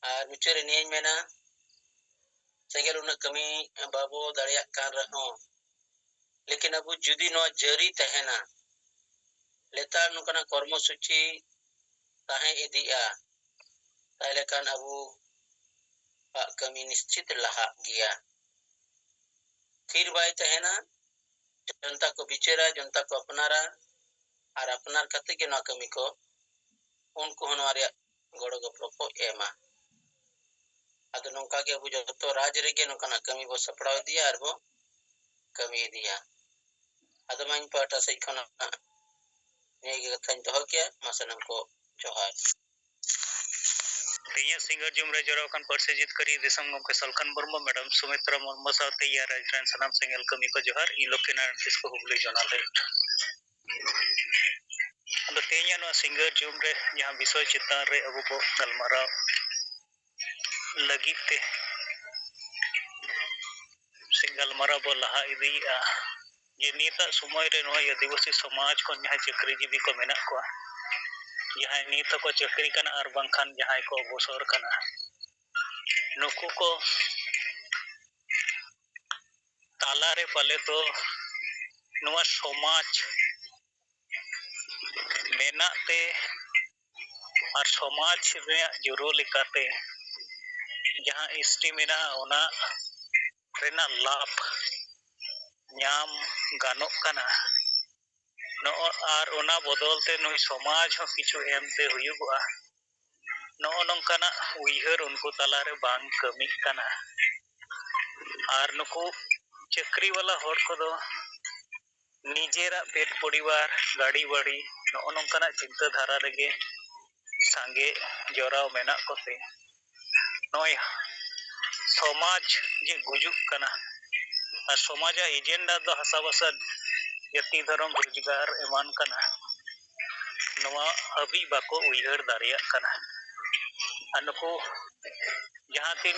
ᱟᱨ ᱢᱩᱪᱟᱹᱫ ᱨᱮ ᱱᱤᱭᱟᱹᱧ ᱢᱮᱱᱟ, ᱥᱮᱸᱜᱮᱞ ᱩᱱᱟᱹᱜ ᱠᱟᱹᱢᱤ ᱵᱟᱵᱚ ᱫᱟᱲᱮᱭᱟᱜ ᱠᱟᱱ ᱨᱮᱦᱚᱸ, ᱞᱮᱠᱤᱱ ᱟᱵᱚ ᱡᱩᱫᱤ ᱱᱚᱣᱟ ᱡᱟᱹᱨᱤ ᱛᱟᱦᱮᱱᱟ, ᱞᱮᱛᱟᱲ ᱱᱚᱝᱠᱟᱱᱟᱜ ᱠᱚᱨᱢᱚ ᱥᱩᱪᱤ ᱛᱟᱦᱮᱸ ᱤᱫᱤᱜᱼᱟ, ᱛᱟᱦᱞᱮ ᱠᱷᱟᱱ ᱟᱵᱚᱣᱟᱜ ᱠᱟᱹᱢᱤ ᱱᱤᱥᱪᱤᱛ ᱞᱟᱦᱟᱜ ᱜᱮᱭᱟ᱾ ᱛᱷᱤᱨ ᱵᱟᱭ ᱛᱟᱦᱮᱱᱟ, ᱡᱚᱱᱛᱟ ᱠᱚ ᱵᱤᱪᱟᱹᱨᱟ, ᱡᱚᱱᱛᱟ ᱠᱚ ᱟᱯᱱᱟᱨᱟ, ᱟᱨ ᱟᱯᱱᱟᱨ ᱠᱟᱛᱮ ᱜᱮ ᱱᱚᱣᱟ ᱠᱟᱹᱢᱤ ᱠᱚ, ᱩᱱᱠᱩ ᱦᱚᱸ ᱱᱚᱣᱟ ᱨᱮᱭᱟᱜ ᱜᱚᱲᱚ ᱜᱚᱯᱚᱲᱚ ᱠᱚ ᱮᱢᱟ᱾ ᱟᱫᱚ ᱱᱚᱝᱠᱟ ᱜᱮ ᱟᱵᱚ ᱡᱚᱛᱚ ᱨᱟᱡᱽ ᱨᱮᱜᱮ ᱱᱚᱝᱠᱟᱱᱟᱜ ᱠᱟᱹᱢᱤ ᱵᱚ ᱥᱟᱯᱲᱟᱣ ᱤᱫᱤᱭᱟ ᱟᱨ ᱵᱚ ᱠᱟᱹᱢᱤ ᱤᱫᱤᱭᱟ᱾ ᱟᱫᱚ ᱢᱟ ᱤᱧ ᱯᱟᱦᱴᱟ ᱥᱮᱫ ᱠᱷᱚᱱᱟᱜ ᱱᱤᱭᱟᱹ ᱜᱮ ᱠᱟᱛᱷᱟᱧ ᱫᱚᱦᱚ ᱠᱮᱭᱟ᱾ ᱢᱟ ᱥᱟᱱᱟᱢ ᱠᱚ ᱡᱚᱦᱟᱨ᱾ ᱛᱮᱦᱮᱧᱟᱜ ᱥᱤᱸᱜᱟᱹᱲ ᱡᱩᱢ ᱨᱮ ᱡᱚᱲᱟᱣ ᱟᱠᱟᱱ ᱯᱟᱹᱨᱥᱤ ᱡᱤᱛᱠᱟᱹᱨᱤᱡ ᱫᱤᱥᱚᱢ ᱜᱚᱢᱠᱮ ᱥᱟᱞᱠᱷᱟᱱ ᱢᱩᱨᱢᱩ, ᱢᱮᱰᱟᱢ ᱥᱩᱢᱤᱛᱨᱟ ᱢᱩᱨᱢᱩ ᱥᱟᱶᱛᱮ ᱤᱭᱟᱨ ᱨᱟᱡᱽ ᱨᱮᱱ ᱥᱟᱱᱟᱢ ᱥᱮᱸᱜᱮᱞ ᱠᱟᱹᱢᱤ ᱠᱚ ᱡᱚᱦᱟᱨ᱾ ᱤᱧ ᱞᱚᱠᱠᱷᱤᱱᱟᱨᱟᱭᱚᱬ ᱠᱤᱥᱠᱩ, ᱦᱩᱜᱽᱞᱤ ᱡᱚᱱᱟᱞ ᱨᱮ᱾ ᱟᱫᱚ ᱛᱮᱦᱮᱧᱟᱜ ᱱᱚᱣᱟ ᱥᱤᱸᱜᱟᱹᱲ ᱡᱩᱢ ᱨᱮ ᱡᱟᱦᱟᱸ ᱵᱤᱥᱚᱭ ᱪᱮᱛᱟᱱ ᱨᱮ ᱟᱵᱚ ᱵᱚ ᱜᱟᱞᱢᱟᱨᱟᱣ ᱞᱟᱹᱜᱤᱫ ᱛᱮ ᱥᱮ ᱜᱟᱞᱢᱟᱨᱟᱣ ᱵᱚ ᱞᱟᱦᱟ ᱤᱫᱤᱭᱮᱫᱼᱟ, ᱡᱮ ᱱᱤᱛᱟᱜ ᱥᱚᱢᱚᱭ ᱨᱮ ᱱᱚᱜᱼᱚᱭ ᱟᱹᱫᱤᱵᱟᱹᱥᱤ ᱥᱚᱢᱟᱡᱽ ᱠᱷᱚᱱ ᱡᱟᱦᱟᱸᱭ ᱪᱟᱹᱠᱨᱤᱡᱤᱵᱤ ᱠᱚ ᱢᱮᱱᱟᱜ ᱠᱚᱣᱟ, ᱡᱟᱦᱟᱸᱭ ᱱᱤᱛ ᱦᱚᱸᱠᱚ ᱪᱟᱹᱠᱨᱤ ᱠᱟᱱᱟ ᱟᱨ ᱵᱟᱝᱠᱷᱟᱱ ᱡᱟᱦᱟᱸᱭ ᱠᱚ ᱚᱵᱚᱥᱚᱨ ᱠᱟᱱᱟ, ᱱᱩᱠᱩ ᱠᱚ ᱛᱟᱞᱟᱨᱮ ᱯᱟᱞᱮ ᱫᱚ ᱱᱚᱣᱟ ᱥᱚᱢᱟᱡᱽ ᱢᱮᱱᱟᱜ ᱛᱮ ᱟᱨ ᱥᱚᱢᱟᱡᱽ ᱨᱮᱭᱟᱜ ᱡᱩᱨᱩ ᱞᱮᱠᱟᱛᱮ ᱡᱟᱦᱟᱸ ᱮᱥ ᱴᱤ ᱢᱮᱱᱟᱜᱼᱟ, ᱚᱱᱟ ᱨᱮᱱᱟᱜ ᱞᱟᱵᱷ ᱧᱟᱢ ᱜᱟᱱᱚᱜ ᱠᱟᱱᱟ᱾ ᱱᱚᱜᱼᱚ ᱟᱨ ᱚᱱᱟ ᱵᱚᱫᱚᱞ ᱛᱮ ᱱᱩᱭ ᱥᱚᱢᱟᱡᱽ ᱦᱚᱸ ᱠᱤᱪᱷᱩ ᱮᱢᱛᱮ ᱦᱩᱭᱩᱜᱚᱜᱼᱟ᱾ ᱱᱚᱜᱼᱚ ᱱᱚᱝᱠᱟᱱᱟᱜ ᱩᱭᱦᱟᱹᱨ ᱩᱱᱠᱩ ᱛᱟᱞᱟᱨᱮ ᱵᱟᱝ ᱠᱟᱹᱢᱤᱜ ᱠᱟᱱᱟ᱾ ᱟᱨ ᱱᱩᱠᱩ ᱪᱟᱹᱠᱨᱤ ᱵᱟᱞᱟ ᱦᱚᱲ ᱠᱚᱫᱚ ᱱᱤᱡᱮᱨᱟᱜ ᱯᱮᱴ ᱯᱚᱨᱤᱵᱟᱨ, ᱜᱟᱹᱰᱤ ᱵᱟᱹᱲᱤ, ᱱᱚᱜᱼᱚ ᱱᱚᱝᱠᱟᱱᱟᱜ ᱪᱤᱱᱛᱟᱹ ᱫᱷᱟᱨᱟ ᱨᱮᱜᱮ ᱥᱟᱸᱜᱮ ᱡᱚᱨᱟᱣ ᱢᱮᱱᱟᱜ ᱠᱚᱛᱮ ᱱᱚᱜᱼᱚᱭ ᱥᱚᱢᱟᱡᱽ ᱡᱮ ᱜᱩᱡᱩᱜ ᱠᱟᱱᱟ ᱟᱨ ᱥᱚᱢᱟᱡᱟᱜ ᱮᱡᱮᱱᱰᱟ ᱫᱚ ᱦᱟᱥᱟᱵᱷᱟᱥᱟ, ᱡᱟᱹᱛᱤ, ᱫᱷᱚᱨᱚᱢ, ᱨᱳᱡᱽᱜᱟᱨ ᱮᱢᱟᱱ ᱠᱟᱱᱟ, ᱱᱚᱣᱟ ᱦᱟᱹᱵᱤᱡ ᱵᱟᱠᱚ ᱩᱭᱦᱟᱹᱨ ᱫᱟᱲᱮᱭᱟᱜ ᱠᱟᱱᱟ᱾ ᱟᱨ ᱱᱩᱠᱩ ᱡᱟᱦᱟᱸ ᱛᱤᱱ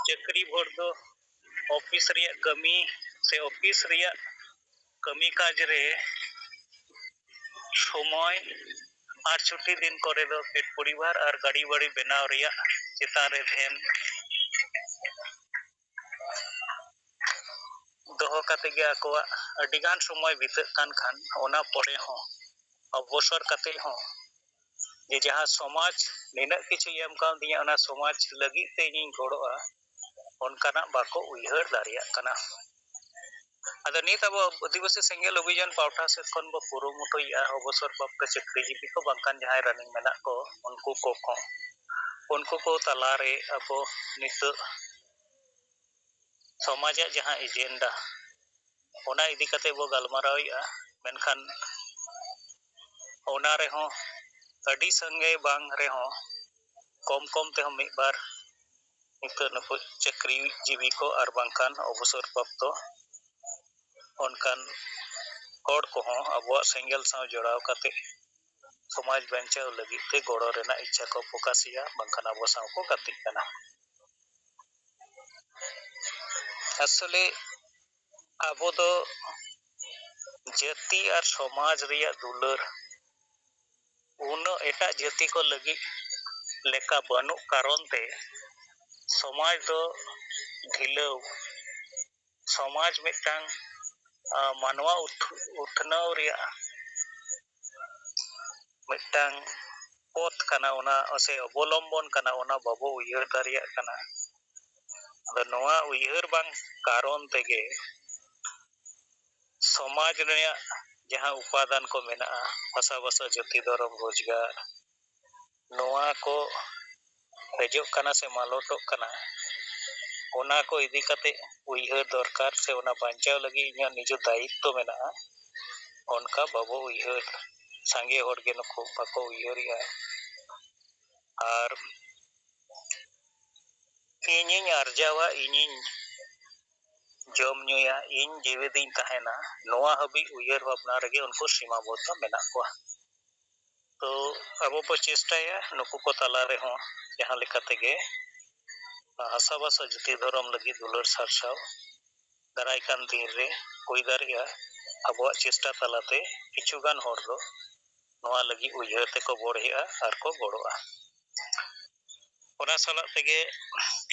ᱪᱟᱹᱠᱨᱤ ᱵᱷᱳᱨ ᱫᱚ ᱚᱯᱷᱤᱥ ᱨᱮᱭᱟᱜ ᱠᱟᱹᱢᱤ ᱥᱮ ᱚᱯᱷᱤᱥ ᱨᱮᱭᱟᱜ ᱠᱟᱹᱢᱤ ᱠᱟᱡᱽ ᱨᱮ ᱥᱚᱢᱚᱭ ᱟᱨ ᱪᱷᱩᱴᱤ ᱫᱤᱱ ᱠᱚᱨᱮ ᱫᱚ ᱯᱮᱴ ᱯᱚᱨᱤᱵᱟᱨ ᱟᱨ ᱜᱟᱹᱰᱤ ᱵᱟᱹᱲᱤ ᱵᱮᱱᱟᱣ ᱨᱮᱭᱟᱜ ᱪᱮᱛᱟᱱ ᱨᱮ ᱫᱷᱮᱭᱟᱱ ᱫᱚᱦᱚ ᱠᱟᱛᱮ ᱜᱮ ᱟᱠᱚᱣᱟᱜ ᱟᱹᱰᱤᱜᱟᱱ ᱥᱚᱢᱚᱭ ᱵᱤᱛᱟᱹᱜ ᱠᱟᱱ ᱠᱷᱟᱱ ᱚᱱᱟ ᱯᱚᱨᱮ ᱦᱚᱸ ᱚᱵᱚᱥᱚᱨ ᱠᱟᱛᱮ ᱦᱚᱸ ᱡᱮ ᱡᱟᱦᱟᱸ ᱥᱚᱢᱟᱡᱽ ᱱᱤᱱᱟᱹᱜ ᱠᱤᱪᱷᱩᱭ ᱮᱢ ᱠᱟᱣᱫᱤᱧᱟ, ᱚᱱᱟ ᱥᱚᱢᱟᱡᱽ ᱞᱟᱹᱜᱤᱫ ᱛᱮ ᱤᱧᱤᱧ ᱜᱚᱲᱚᱜᱼᱟ, ᱚᱱᱠᱟᱱᱟᱜ ᱵᱟᱠᱚ ᱩᱭᱦᱟᱹᱨ ᱫᱟᱲᱮᱭᱟᱜ ᱠᱟᱱᱟ᱾ ᱟᱫᱚ ᱱᱤᱛ ᱟᱵᱚ ᱟᱹᱫᱤᱵᱟᱹᱥᱤ ᱥᱮᱸᱜᱮᱞ ᱚᱵᱷᱤᱡᱟᱱ ᱯᱟᱣᱴᱟ ᱥᱮᱫ ᱠᱷᱚᱱ ᱵᱚ ᱠᱩᱨᱩᱢᱩᱴᱩᱭᱮᱫᱼᱟ, ᱚᱵᱚᱥᱚᱨ ᱯᱨᱟᱯᱛᱚ ᱪᱟᱹᱠᱨᱤᱡᱤᱵᱤ ᱠᱚ ᱵᱟᱝᱠᱷᱟᱱ ᱡᱟᱦᱟᱸᱭ ᱨᱟᱱᱤᱝ ᱢᱮᱱᱟᱜ ᱠᱚ, ᱩᱱᱠᱩ ᱠᱚ ᱠᱚ, ᱩᱱᱠᱩ ᱠᱚ ᱛᱟᱞᱟᱨᱮ ᱟᱵᱚ ᱱᱤᱛᱚᱜ ᱥᱚᱢᱟᱡᱟᱜ ᱡᱟᱦᱟᱸ ᱮᱡᱮᱱᱰᱟ, ᱚᱱᱟ ᱤᱫᱤ ᱠᱟᱛᱮ ᱵᱚ ᱜᱟᱞᱢᱟᱨᱟᱣᱮᱫᱼᱟ᱾ ᱢᱮᱱᱠᱷᱟᱱ ᱚᱱᱟ ᱨᱮᱦᱚᱸ ᱟᱹᱰᱤ ᱥᱟᱸᱜᱮ ᱵᱟᱝ ᱨᱮᱦᱚᱸ ᱠᱚᱢ ᱠᱚᱢ ᱛᱮᱦᱚᱸ ᱢᱤᱫ ᱵᱟᱨ ᱱᱤᱛᱚᱜ ᱱᱩᱠᱩ ᱪᱟᱹᱠᱨᱤ ᱡᱤᱵᱤ ᱠᱚ ᱟᱨ ᱵᱟᱝᱠᱷᱟᱱ ᱚᱵᱚᱥᱚᱨ ᱯᱨᱟᱯᱛᱚ ᱚᱱᱠᱟᱱ ᱦᱚᱲ ᱠᱚᱦᱚᱸ ᱟᱵᱚᱣᱟᱜ ᱥᱮᱸᱜᱮᱞ ᱥᱟᱶ ᱡᱚᱲᱟᱣ ᱠᱟᱛᱮ ᱥᱚᱢᱟᱡᱽ ᱵᱟᱧᱪᱟᱣ ᱞᱟᱹᱜᱤᱫ ᱛᱮ ᱜᱚᱲᱚ ᱨᱮᱱᱟᱜ ᱤᱪᱪᱷᱟ ᱠᱚ ᱯᱨᱚᱠᱟᱥᱮᱜᱼᱟ, ᱵᱟᱝᱠᱷᱟᱱ ᱟᱵᱚ ᱥᱟᱶ ᱠᱚ ᱜᱟᱛᱮᱜ ᱠᱟᱱᱟ᱾ ᱟᱥᱚᱞᱮ ᱟᱵᱚ ᱫᱚ ᱡᱟᱹᱛᱤ ᱟᱨ ᱥᱚᱢᱟᱡᱽ ᱨᱮᱭᱟᱜ ᱫᱩᱞᱟᱹᱲ ᱩᱱᱟᱹᱜ ᱮᱴᱟᱜ ᱡᱟᱹᱛᱤ ᱠᱚ ᱞᱟᱹᱜᱤᱫ ᱞᱮᱠᱟ ᱵᱟᱹᱱᱩᱜ ᱠᱟᱨᱚᱱ ᱛᱮ ᱥᱚᱢᱟᱡᱽ ᱫᱚ ᱰᱷᱤᱞᱟᱹᱣ, ᱥᱚᱢᱟᱡᱽ ᱢᱤᱫᱴᱟᱝ, ᱟ, ᱢᱟᱱᱣᱟ ᱩᱛ-, ᱩᱛᱱᱟᱹᱣ ᱨᱮᱭᱟᱜ ᱢᱤᱫᱴᱟᱝ ᱯᱚᱛᱷ ᱠᱟᱱᱟ, ᱚᱱᱟ ᱥᱮ ᱚᱵᱚᱞᱚᱢᱵᱚᱱ ᱠᱟᱱᱟ, ᱚᱱᱟ ᱵᱟᱵᱚ ᱩᱭᱦᱟᱹᱨ ᱫᱟᱲᱮᱭᱟᱜ ᱠᱟᱱᱟ᱾ ᱟᱫᱚ ᱱᱚᱣᱟ ᱩᱭᱦᱟᱹᱨ ᱵᱟᱝ ᱠᱟᱨᱚᱱ ᱛᱮᱜᱮ ᱥᱚᱢᱟᱡᱽ ᱨᱮᱭᱟᱜ ᱡᱟᱦᱟᱸ ᱩᱯᱟᱫᱟᱱ ᱠᱚ ᱢᱮᱱᱟᱜᱼᱟ, ᱦᱟᱥᱟ ᱵᱷᱟᱥᱟ, ᱡᱟᱹᱛᱤ, ᱫᱷᱚᱨᱚᱢ, ᱨᱳᱡᱽᱜᱟᱨ, ᱱᱚᱣᱟ ᱠᱚ ᱦᱮᱡᱚᱜ ᱠᱟᱱᱟ ᱥᱮ ᱢᱟᱞᱚᱴᱚᱜ ᱠᱟᱱᱟ, ᱚᱱᱟ ᱠᱚ ᱤᱫᱤ ᱠᱟᱛᱮ ᱩᱭᱦᱟᱹᱨ ᱫᱚᱨᱠᱟᱨ ᱥᱮ ᱚᱱᱟ ᱵᱟᱧᱪᱟᱣ ᱞᱟᱹᱜᱤᱫ ᱤᱧᱟᱹᱜ ᱱᱤᱡᱮ ᱫᱟᱭᱤᱛᱛᱚ ᱢᱮᱱᱟᱜᱼᱟ᱾ ᱚᱱᱠᱟ ᱵᱟᱵᱚ ᱩᱭᱦᱟᱹᱨ, ᱥᱟᱸᱜᱮ ᱦᱚᱲ ᱜᱮ ᱱᱩᱠᱩ ᱵᱟᱠᱚ ᱩᱭᱦᱟᱹᱨᱮᱜᱼᱟ᱾ ᱟᱨ ᱤᱧᱤᱧ ᱟᱨᱡᱟᱣᱟ, ᱤᱧᱤᱧ ᱡᱚᱢ ᱧᱩᱭᱟ, ᱤᱧ ᱡᱤᱣᱤᱫᱤᱧ ᱛᱟᱦᱮᱱᱟ, ᱱᱚᱣᱟ ᱦᱟᱹᱵᱤᱡ ᱩᱭᱦᱟᱹᱨ ᱵᱷᱟᱵᱽᱱᱟ ᱨᱮᱜᱮ ᱩᱱᱠᱩ ᱥᱤᱢᱟᱵᱚᱫᱽᱫᱷᱚ ᱢᱮᱱᱟᱜ ᱠᱚᱣᱟ᱾ ᱛᱚ ᱟᱵᱚ ᱵᱚ ᱪᱮᱥᱴᱟᱭᱟ ᱱᱩᱠᱩ ᱠᱚ ᱛᱟᱞᱟ ᱨᱮᱦᱚᱸ ᱡᱟᱦᱟᱸ ᱞᱮᱠᱟ ᱛᱮᱜᱮ ᱦᱟᱥᱟᱵᱷᱟᱥᱟ ᱡᱟᱹᱛᱤ ᱫᱷᱚᱨᱚᱢ ᱞᱟᱹᱜᱤᱫ ᱫᱩᱞᱟᱹᱲ ᱥᱟᱨᱥᱟᱣ ᱫᱟᱨᱟᱭ ᱠᱟᱱ ᱫᱤᱱ ᱨᱮ ᱦᱩᱭ ᱫᱟᱲᱮᱭᱟᱜᱼᱟ᱾ ᱟᱵᱚᱣᱟᱜ ᱪᱮᱥᱴᱟ ᱛᱟᱞᱟᱛᱮ ᱠᱤᱪᱷᱩ ᱜᱟᱱ ᱦᱚᱲ ᱫᱚ ᱱᱚᱣᱟ ᱞᱟᱹᱜᱤᱫ ᱩᱭᱦᱟᱹᱨ ᱛᱮᱠᱚ ᱵᱚᱲᱦᱮᱜᱼᱟ ᱟᱨ ᱠᱚ ᱜᱚᱲᱚᱜᱼᱟ᱾ ᱚᱱᱟ ᱥᱟᱞᱟᱜ ᱛᱮᱜᱮ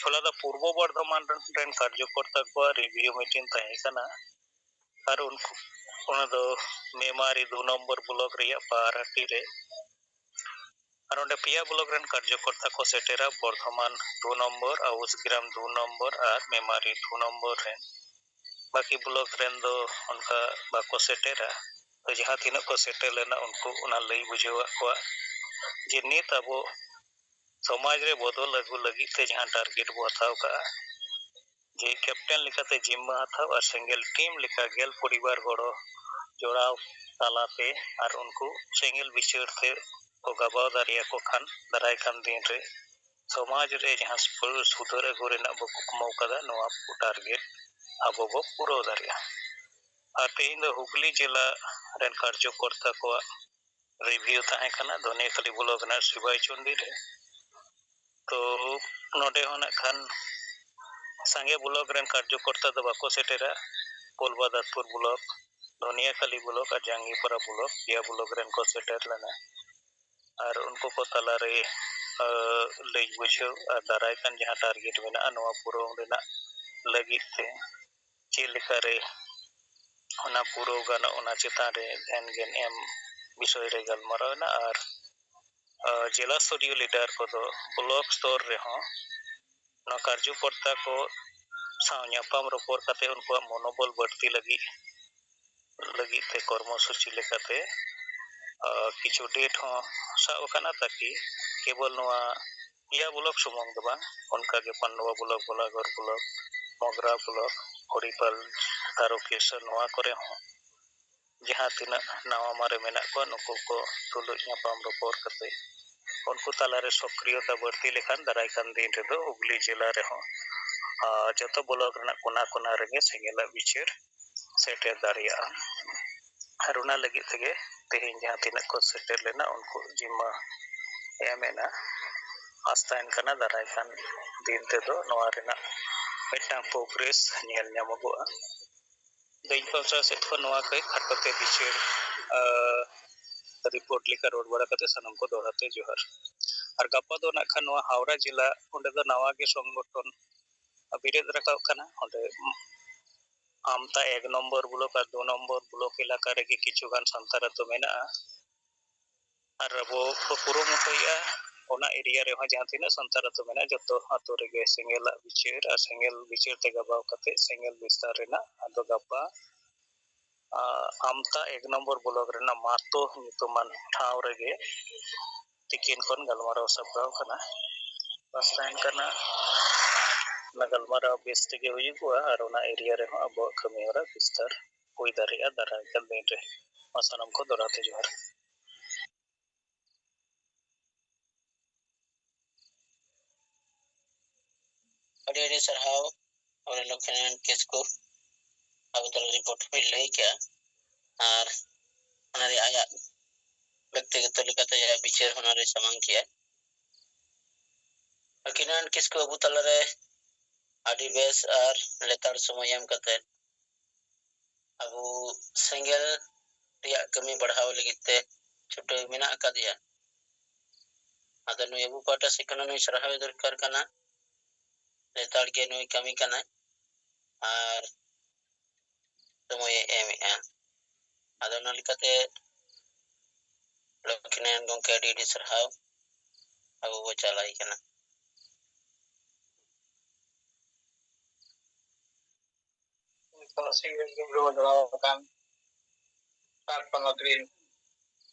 ᱦᱚᱞᱟ ᱫᱚ ᱯᱩᱨᱵᱚ ᱵᱚᱨᱫᱷᱚᱢᱟᱱ ᱨᱮᱱ ᱠᱟᱨᱡᱚᱠᱚᱨᱛᱟ ᱠᱚᱣᱟᱜ ᱨᱤᱵᱷᱤᱭᱩ ᱢᱤᱴᱤᱝ ᱛᱟᱦᱮᱸ ᱠᱟᱱᱟ᱾ ᱟᱨ ᱩᱱᱠᱩ ᱚᱱᱟ ᱫᱚ ᱢᱮᱢᱟᱨᱤ ᱫᱩ ᱱᱚᱢᱵᱚᱨ ᱵᱞᱚᱠ ᱨᱮᱭᱟᱜ ᱯᱟᱦᱟᱨᱟᱴᱤ ᱨᱮ᱾ ᱟᱨ ᱚᱸᱰᱮ ᱯᱮᱭᱟ ᱵᱞᱚᱠ ᱨᱮᱱ ᱠᱟᱨᱡᱚᱠᱚᱨᱛᱟ ᱠᱚ ᱥᱮᱴᱮᱨᱟ, ᱵᱚᱨᱫᱷᱚᱢᱟᱱ ᱫᱩ ᱱᱚᱢᱵᱚᱨ, ᱟᱣᱩᱥᱜᱨᱟᱢ ᱫᱩ ᱱᱚᱢᱵᱚᱨ ᱟᱨ ᱢᱮᱢᱟᱨᱤ ᱫᱩ ᱱᱚᱢᱵᱚᱨ ᱨᱮᱱ᱾ ᱵᱟᱹᱠᱤ ᱵᱞᱚᱠ ᱨᱮᱱ ᱫᱚ ᱚᱱᱠᱟ ᱵᱟᱠᱚ ᱥᱮᱴᱮᱨᱟ᱾ ᱛᱚ ᱡᱟᱦᱟᱸ ᱛᱤᱱᱟᱹᱜ ᱠᱚ ᱥᱮᱴᱮᱨ ᱞᱮᱱᱟ ᱩᱱᱠᱩ ᱚᱱᱟ ᱞᱟᱹᱭ ᱵᱩᱡᱷᱟᱹᱣᱟᱫ ᱠᱚᱣᱟ ᱡᱮ ᱱᱤᱛ ᱟᱵᱚ ᱥᱚᱢᱟᱡᱽ ᱨᱮ ᱵᱚᱫᱚᱞ ᱟᱹᱜᱩ ᱞᱟᱹᱜᱤᱫ ᱛᱮ ᱡᱟᱦᱟᱸ ᱴᱟᱨᱜᱮᱴ ᱵᱚ ᱦᱟᱛᱟᱣ ᱠᱟᱜᱼᱟ, ᱡᱮ ᱠᱮᱯᱴᱮᱱ ᱞᱮᱠᱟᱛᱮ ᱡᱤᱢᱢᱟᱹ ᱦᱟᱛᱟᱣ ᱟᱨ ᱥᱮᱸᱜᱮᱞ ᱴᱤᱢ ᱞᱮᱠᱟ ᱜᱮᱞ ᱯᱚᱨᱤᱵᱟᱨ ᱜᱚᱲᱚ ᱡᱚᱲᱟᱣ ᱛᱟᱞᱟᱛᱮ ᱟᱨ ᱩᱱᱠᱩ ᱥᱮᱸᱜᱮᱞ ᱵᱤᱪᱟᱹᱨ ᱛᱮ ᱠᱚ ᱜᱟᱵᱟᱣ ᱫᱟᱲᱮᱭᱟᱠᱚ ᱠᱷᱟᱱ ᱫᱟᱨᱟᱭ ᱠᱟᱱ ᱫᱤᱱ ᱨᱮ ᱥᱚᱢᱟᱡᱽ ᱨᱮ ᱡᱟᱦᱟᱸ ᱥᱩ-, ᱥᱩᱫᱷᱟᱹᱨ ᱟᱹᱜᱩ ᱨᱮᱱᱟᱜ ᱵᱚ ᱠᱩᱠᱢᱩ ᱠᱟᱫᱟ, ᱱᱚᱣᱟ ᱴᱟᱨᱜᱮᱴ ᱟᱵᱚ ᱵᱚ ᱯᱩᱨᱟᱹᱣ ᱫᱟᱲᱮᱭᱟᱜᱼᱟ᱾ ᱟᱨ ᱛᱮᱦᱮᱧ ᱫᱚ ᱦᱩᱜᱽᱞᱤ ᱡᱮᱞᱟ ᱨᱮᱱ ᱠᱟᱨᱡᱚᱠᱚᱨᱛᱟ ᱠᱚᱣᱟᱜ ᱨᱤᱵᱷᱤᱭᱩ ᱛᱟᱦᱮᱸ ᱠᱟᱱᱟ ᱫᱷᱚᱱᱤᱭᱟᱹᱠᱟᱹᱞᱤ ᱵᱞᱚᱠ ᱨᱮᱱᱟᱜ ᱥᱤᱵᱟᱭ ᱪᱚᱱᱰᱤ ᱨᱮ᱾ ᱛᱚ ᱱᱚᱰᱮ ᱦᱚᱸ ᱱᱟᱜ ᱠᱷᱟᱱ ᱥᱟᱸᱜᱮ ᱵᱞᱚᱠ ᱨᱮᱱ ᱠᱟᱨᱡᱚᱠᱚᱨᱛᱟ ᱫᱚ ᱵᱟᱠᱚ ᱥᱮᱴᱮᱨᱟ᱾ ᱯᱳᱞᱵᱟᱫᱟᱛᱯᱩᱨ ᱵᱞᱚᱠ, ᱫᱷᱚᱱᱤᱭᱟᱹᱠᱟᱹᱞᱤ ᱵᱞᱚᱠ ᱟᱨ ᱡᱟᱝᱜᱤᱯᱟᱨᱟ ᱵᱞᱚᱠ, ᱯᱮᱭᱟ ᱵᱞᱚᱠ ᱨᱮᱱ ᱠᱚ ᱥᱮᱴᱮᱨ ᱞᱮᱱᱟ᱾ ᱟᱨ ᱩᱱᱠᱩ ᱠᱚ ᱛᱟᱞᱟᱨᱮ, ᱟᱹ, ᱞᱟᱹᱭ ᱵᱩᱡᱷᱟᱹᱣ ᱟᱨ ᱫᱟᱨᱟᱭ ᱠᱟᱱ ᱡᱟᱦᱟᱸ ᱴᱟᱨᱜᱮᱴ ᱢᱮᱱᱟᱜᱼᱟ, ᱱᱚᱣᱟ ᱯᱩᱨᱟᱹᱣ ᱨᱮᱱᱟᱜ ᱞᱟᱹᱜᱤᱫ ᱛᱮ ᱪᱮᱫ ᱞᱮᱠᱟᱨᱮ ᱚᱱᱟ ᱯᱩᱨᱟᱹᱣ ᱜᱟᱱᱚᱜ, ᱚᱱᱟ ᱪᱮᱛᱟᱱ ᱨᱮ ᱫᱷᱮᱭᱟᱱ ᱜᱮᱢ ᱮᱢ ᱵᱤᱥᱚᱭ ᱨᱮ ᱜᱟᱞᱢᱟᱨᱟᱣ ᱮᱱᱟ᱾ ᱟᱨ, ᱟᱹ, ᱡᱮᱞᱟ ᱥᱛᱚᱨᱤᱭᱚ ᱞᱤᱰᱟᱨ ᱠᱚᱫᱚ ᱵᱞᱚᱠ ᱥᱛᱚᱨ ᱨᱮᱦᱚᱸ ᱱᱚᱣᱟ ᱠᱟᱨᱡᱚᱠᱚᱨᱛᱟ ᱠᱚ ᱥᱟᱶ ᱧᱟᱯᱟᱢ ᱨᱚᱯᱚᱲ ᱠᱟᱛᱮ ᱩᱱᱠᱩᱣᱟᱜ ᱢᱚᱱᱳᱵᱚᱞ ᱵᱟᱹᱲᱛᱤ ᱞᱟᱹᱜᱤᱫ ᱞᱟᱹᱜᱤᱫ ᱛᱮ ᱠᱚᱨᱢᱚ ᱥᱩᱪᱤ ᱞᱮᱠᱟᱛᱮ, ᱟᱨ ᱠᱤᱪᱷᱩ date ᱦᱚᱸ ᱥᱟᱵ ᱟᱠᱟᱱᱟ, ᱛᱟᱠᱤ ᱠᱮᱵᱚᱞ ᱱᱚᱣᱟ ᱯᱮᱭᱟ block ᱥᱩᱢᱩᱝ ᱫᱚ ᱵᱟᱝ, ᱚᱱᱠᱟᱜᱮ ᱯᱟᱱᱰᱩᱣᱟ block, ᱜᱳᱞᱟᱜᱚᱲ block, ᱢᱚᱜᱽᱨᱟ block, ᱠᱷᱚᱲᱤᱯᱟᱞ, ᱛᱟᱨᱚᱠᱮᱥᱚᱨ, ᱱᱚᱣᱟ ᱠᱚᱨᱮ ᱦᱚᱸ ᱡᱟᱦᱟᱸ ᱛᱤᱱᱟᱹᱜ ᱱᱟᱣᱟ ᱢᱟᱨᱮ ᱢᱮᱱᱟᱜ ᱠᱚᱣᱟ, ᱱᱩᱠᱩ ᱠᱚ ᱛᱩᱞᱩᱡ ᱧᱟᱯᱟᱢ ᱨᱚᱯᱚᱲ ᱠᱟᱛᱮ ᱩᱱᱠᱩ ᱛᱟᱞᱟᱨᱮ ᱥᱚᱠᱨᱤᱭᱚᱛᱟ ᱵᱟᱹᱲᱛᱤ ᱞᱮᱠᱷᱟᱱ ᱫᱟᱨᱟᱭ ᱠᱟᱱ ᱫᱤᱱ ᱨᱮᱫᱚ ᱦᱩᱜᱽᱞᱤ ᱡᱮᱞᱟ ᱨᱮᱦᱚᱸ, ᱟᱨ ᱡᱚᱛᱚ block ᱨᱮᱱᱟᱜ ᱠᱚᱱᱟ ᱠᱚᱱᱟ ᱨᱮᱜᱮ ᱥᱮᱸᱜᱮᱞᱟᱜ ᱵᱤᱪᱟᱹᱨ ᱥᱮᱴᱮᱨ ᱫᱟᱲᱮᱭᱟᱜᱼᱟ᱾ ᱟᱨ ᱚᱱᱟ ᱞᱟᱹᱜᱤᱫ ᱛᱮᱜᱮ ᱛᱮᱦᱮᱧ ᱡᱟᱦᱟᱸ ᱛᱤᱱᱟᱹᱜ ᱠᱚ ᱥᱮᱴᱮᱨ ᱞᱮᱱᱟ, ᱩᱱᱠᱩ ᱡᱤᱢᱢᱟ ᱮᱢ ᱮᱱᱟ᱾ ᱟᱥᱛᱟᱭᱮᱱ ᱠᱟᱱᱟ ᱫᱟᱨᱟᱭ ᱠᱟᱱ ᱫᱤᱱ ᱛᱮᱫᱚ ᱱᱚᱣᱟ ᱨᱮᱱᱟᱜ ᱢᱤᱫᱴᱟᱝ progress ᱧᱮᱞ ᱧᱟᱢᱚᱜᱚᱜᱼᱟ᱾ ᱫᱚ ᱤᱧ ᱯᱟᱦᱴᱟ ᱥᱮᱫ ᱠᱷᱚᱱ ᱱᱚᱣᱟ ᱠᱚ ᱠᱷᱟᱴᱚ ᱛᱮ ᱵᱤᱪᱟᱹᱨ, ᱟᱨ report ᱞᱮᱠᱟ ᱨᱚᱲ ᱵᱟᱲᱟ ᱠᱟᱛᱮ ᱥᱟᱱᱟᱢ ᱠᱚ ᱫᱚᱦᱲᱟ ᱛᱮ ᱡᱚᱦᱟᱨ᱾ ᱟᱨ ᱜᱟᱯᱟ ᱫᱚ ᱱᱟᱜ ᱠᱷᱟᱱ ᱱᱚᱣᱟ ᱦᱟᱣᱲᱟ ᱡᱮᱞᱟ, ᱚᱸᱰᱮ ᱫᱚ ᱱᱟᱣᱟ ᱜᱮ ᱥᱚᱝᱜᱚᱴᱷᱚᱱ ᱵᱮᱨᱮᱫ ᱨᱟᱠᱟᱵ ᱠᱟᱱᱟ᱾ ᱚᱸᱰᱮ ᱟᱢᱛᱟ ᱮᱠ ᱱᱚᱢᱵᱚᱨ block ᱟᱨ ᱫᱩ ᱱᱚᱢᱵᱚᱨ block ᱮᱞᱟᱠᱟ ᱨᱮᱜᱮ ᱠᱤᱪᱷᱩ ᱜᱟᱱ ᱥᱟᱱᱛᱟᱲ ᱟᱹᱛᱩ ᱢᱮᱱᱟᱜᱼᱟ᱾ ᱟᱨ ᱟᱵᱚ ᱠᱚ ᱠᱩᱨᱩᱢᱩᱴᱩᱭᱮᱫᱼᱟ, ᱚᱱᱟ area ᱨᱮᱦᱚᱸ ᱡᱟᱦᱟᱸ ᱛᱤᱱᱟᱹᱜ ᱥᱟᱱᱛᱟᱲ ᱟᱹᱛᱩ ᱢᱮᱱᱟᱜᱼᱟ, ᱡᱚᱛᱚ ᱟᱹᱛᱩ ᱨᱮᱜᱮ ᱥᱮᱸᱜᱮᱞᱟᱜ ᱵᱤᱪᱟᱹᱨ ᱟᱨ ᱥᱮᱸᱜᱮᱞ ᱵᱤᱪᱟᱹᱨ ᱛᱮ ᱜᱟᱵᱟᱣ ᱠᱟᱛᱮ ᱥᱮᱸᱜᱮᱞ ᱵᱤᱥᱛᱟᱨ ᱨᱮᱱᱟᱜ ᱟᱫᱚ ᱜᱟᱯᱟ, ᱟᱸ, ᱟᱢᱛᱟ ᱮᱠ ᱱᱚᱢᱵᱚᱨ block ᱨᱮᱱᱟᱜ ᱢᱟᱛᱚ ᱧᱩᱛᱩᱢᱟᱱ ᱴᱷᱟᱶ ᱨᱮᱜᱮ ᱛᱤᱠᱤᱱ ᱠᱷᱚᱱ ᱜᱟᱞᱢᱟᱨᱟᱣ ᱥᱟᱯᱲᱟᱣ ᱠᱟᱱᱟ᱾ ᱟᱥ ᱛᱟᱦᱮᱱ ᱠᱟᱱᱟ ᱚᱱᱟ ᱜᱟᱞᱢᱟᱨᱟᱣ ᱵᱮᱥ ᱛᱮᱜᱮ ᱦᱩᱭᱩᱜᱚᱜᱼᱟ ᱟᱨ ᱚᱱᱟ area ᱨᱮᱦᱚᱸ ᱟᱵᱚᱣᱟᱜ ᱠᱟᱹᱢᱤ ᱦᱚᱨᱟ ᱵᱤᱥᱛᱟᱨ ᱦᱩᱭ ᱫᱟᱲᱮᱭᱟᱜᱼᱟ ᱫᱟᱨᱟᱭ ᱠᱟᱱ ᱫᱤᱱ ᱨᱮ᱾ ᱢᱟ ᱥᱟᱱᱟᱢ ᱠᱚ ᱫᱚᱦᱲᱟ ᱛᱮ ᱡᱚᱦᱟᱨ᱾ ᱟᱹᱰᱤ ᱟᱹᱰᱤ ᱥᱟᱨᱦᱟᱣ ᱚᱱᱟ ᱞᱚᱠᱠᱷᱤᱱᱟᱨᱟᱭᱚᱱ ᱠᱤᱥᱠᱩ ᱟᱵᱚ ᱛᱟᱞᱟ report ᱦᱚᱸᱭ ᱞᱟᱹᱭ ᱠᱮᱜᱼᱟ, ᱟᱨ ᱚᱱᱟ ᱨᱮ ᱟᱭᱟᱜ ᱵᱮᱠᱛᱤᱜᱚᱛᱚ ᱞᱮᱠᱟᱛᱮ ᱟᱭᱟᱜ ᱵᱤᱪᱟᱹᱨ ᱦᱚᱸ ᱚᱱᱟ ᱨᱮ ᱥᱟᱢᱟᱝ ᱠᱮᱜᱼᱟ᱾ ᱞᱚᱠᱠᱷᱤᱱᱟᱨᱟᱭᱚᱱ ᱠᱤᱥᱠᱩ ᱟᱵᱚ ᱛᱟᱞᱟᱨᱮ ᱟᱹᱰᱤ ᱵᱮᱥ ᱟᱨ ᱞᱮᱛᱟᱲ ᱥᱚᱢᱚᱭ ᱮᱢ ᱠᱟᱛᱮ ᱟᱵᱚ ᱥᱮᱸᱜᱮᱞ ᱨᱮᱭᱟᱜ ᱠᱟᱹᱢᱤ ᱵᱟᱲᱦᱟᱣ ᱞᱟᱹᱜᱤᱫ ᱛᱮ ᱪᱷᱩᱴᱟᱹᱣ ᱢᱮᱱᱟᱜ ᱟᱠᱟᱫᱮᱭᱟ᱾ ᱟᱫᱚ ᱱᱩᱭ ᱟᱵᱚ ᱯᱟᱦᱴᱟ ᱥᱮᱫ ᱠᱷᱚᱱ ᱱᱩᱭ ᱥᱟᱨᱦᱟᱣ ᱫᱚᱨᱠᱟᱨ ᱠᱟᱱᱟ, ᱞᱮᱛᱟᱲ ᱜᱮ ᱱᱩᱭ ᱠᱟᱹᱢᱤ ᱠᱟᱱᱟᱭ ᱟᱨ ᱥᱚᱢᱚᱭᱮ ᱮᱢᱮᱜᱼᱟ᱾ ᱟᱫᱚ ᱚᱱᱟ ᱞᱮᱠᱟᱛᱮ ᱞᱚᱠᱠᱷᱤᱱᱟᱨᱟᱭᱚᱱ ᱜᱚᱢᱠᱮ ᱟᱹᱰᱤ ᱟᱹᱰᱤ ᱥᱟᱨᱦᱟᱣ, ᱟᱵᱚ ᱵᱚ ᱪᱟᱞᱟᱭ ᱠᱟᱱᱟ᱾ ᱱᱤᱛᱚᱜ ᱥᱮᱸᱜᱮᱞ ᱡᱩᱜᱽ ᱨᱮᱵᱚ ᱡᱚᱲᱟᱣ ᱟᱠᱟᱱ ᱡᱷᱟᱲᱠᱷᱚᱸᱰ ᱯᱚᱱᱚᱛ ᱨᱮᱱ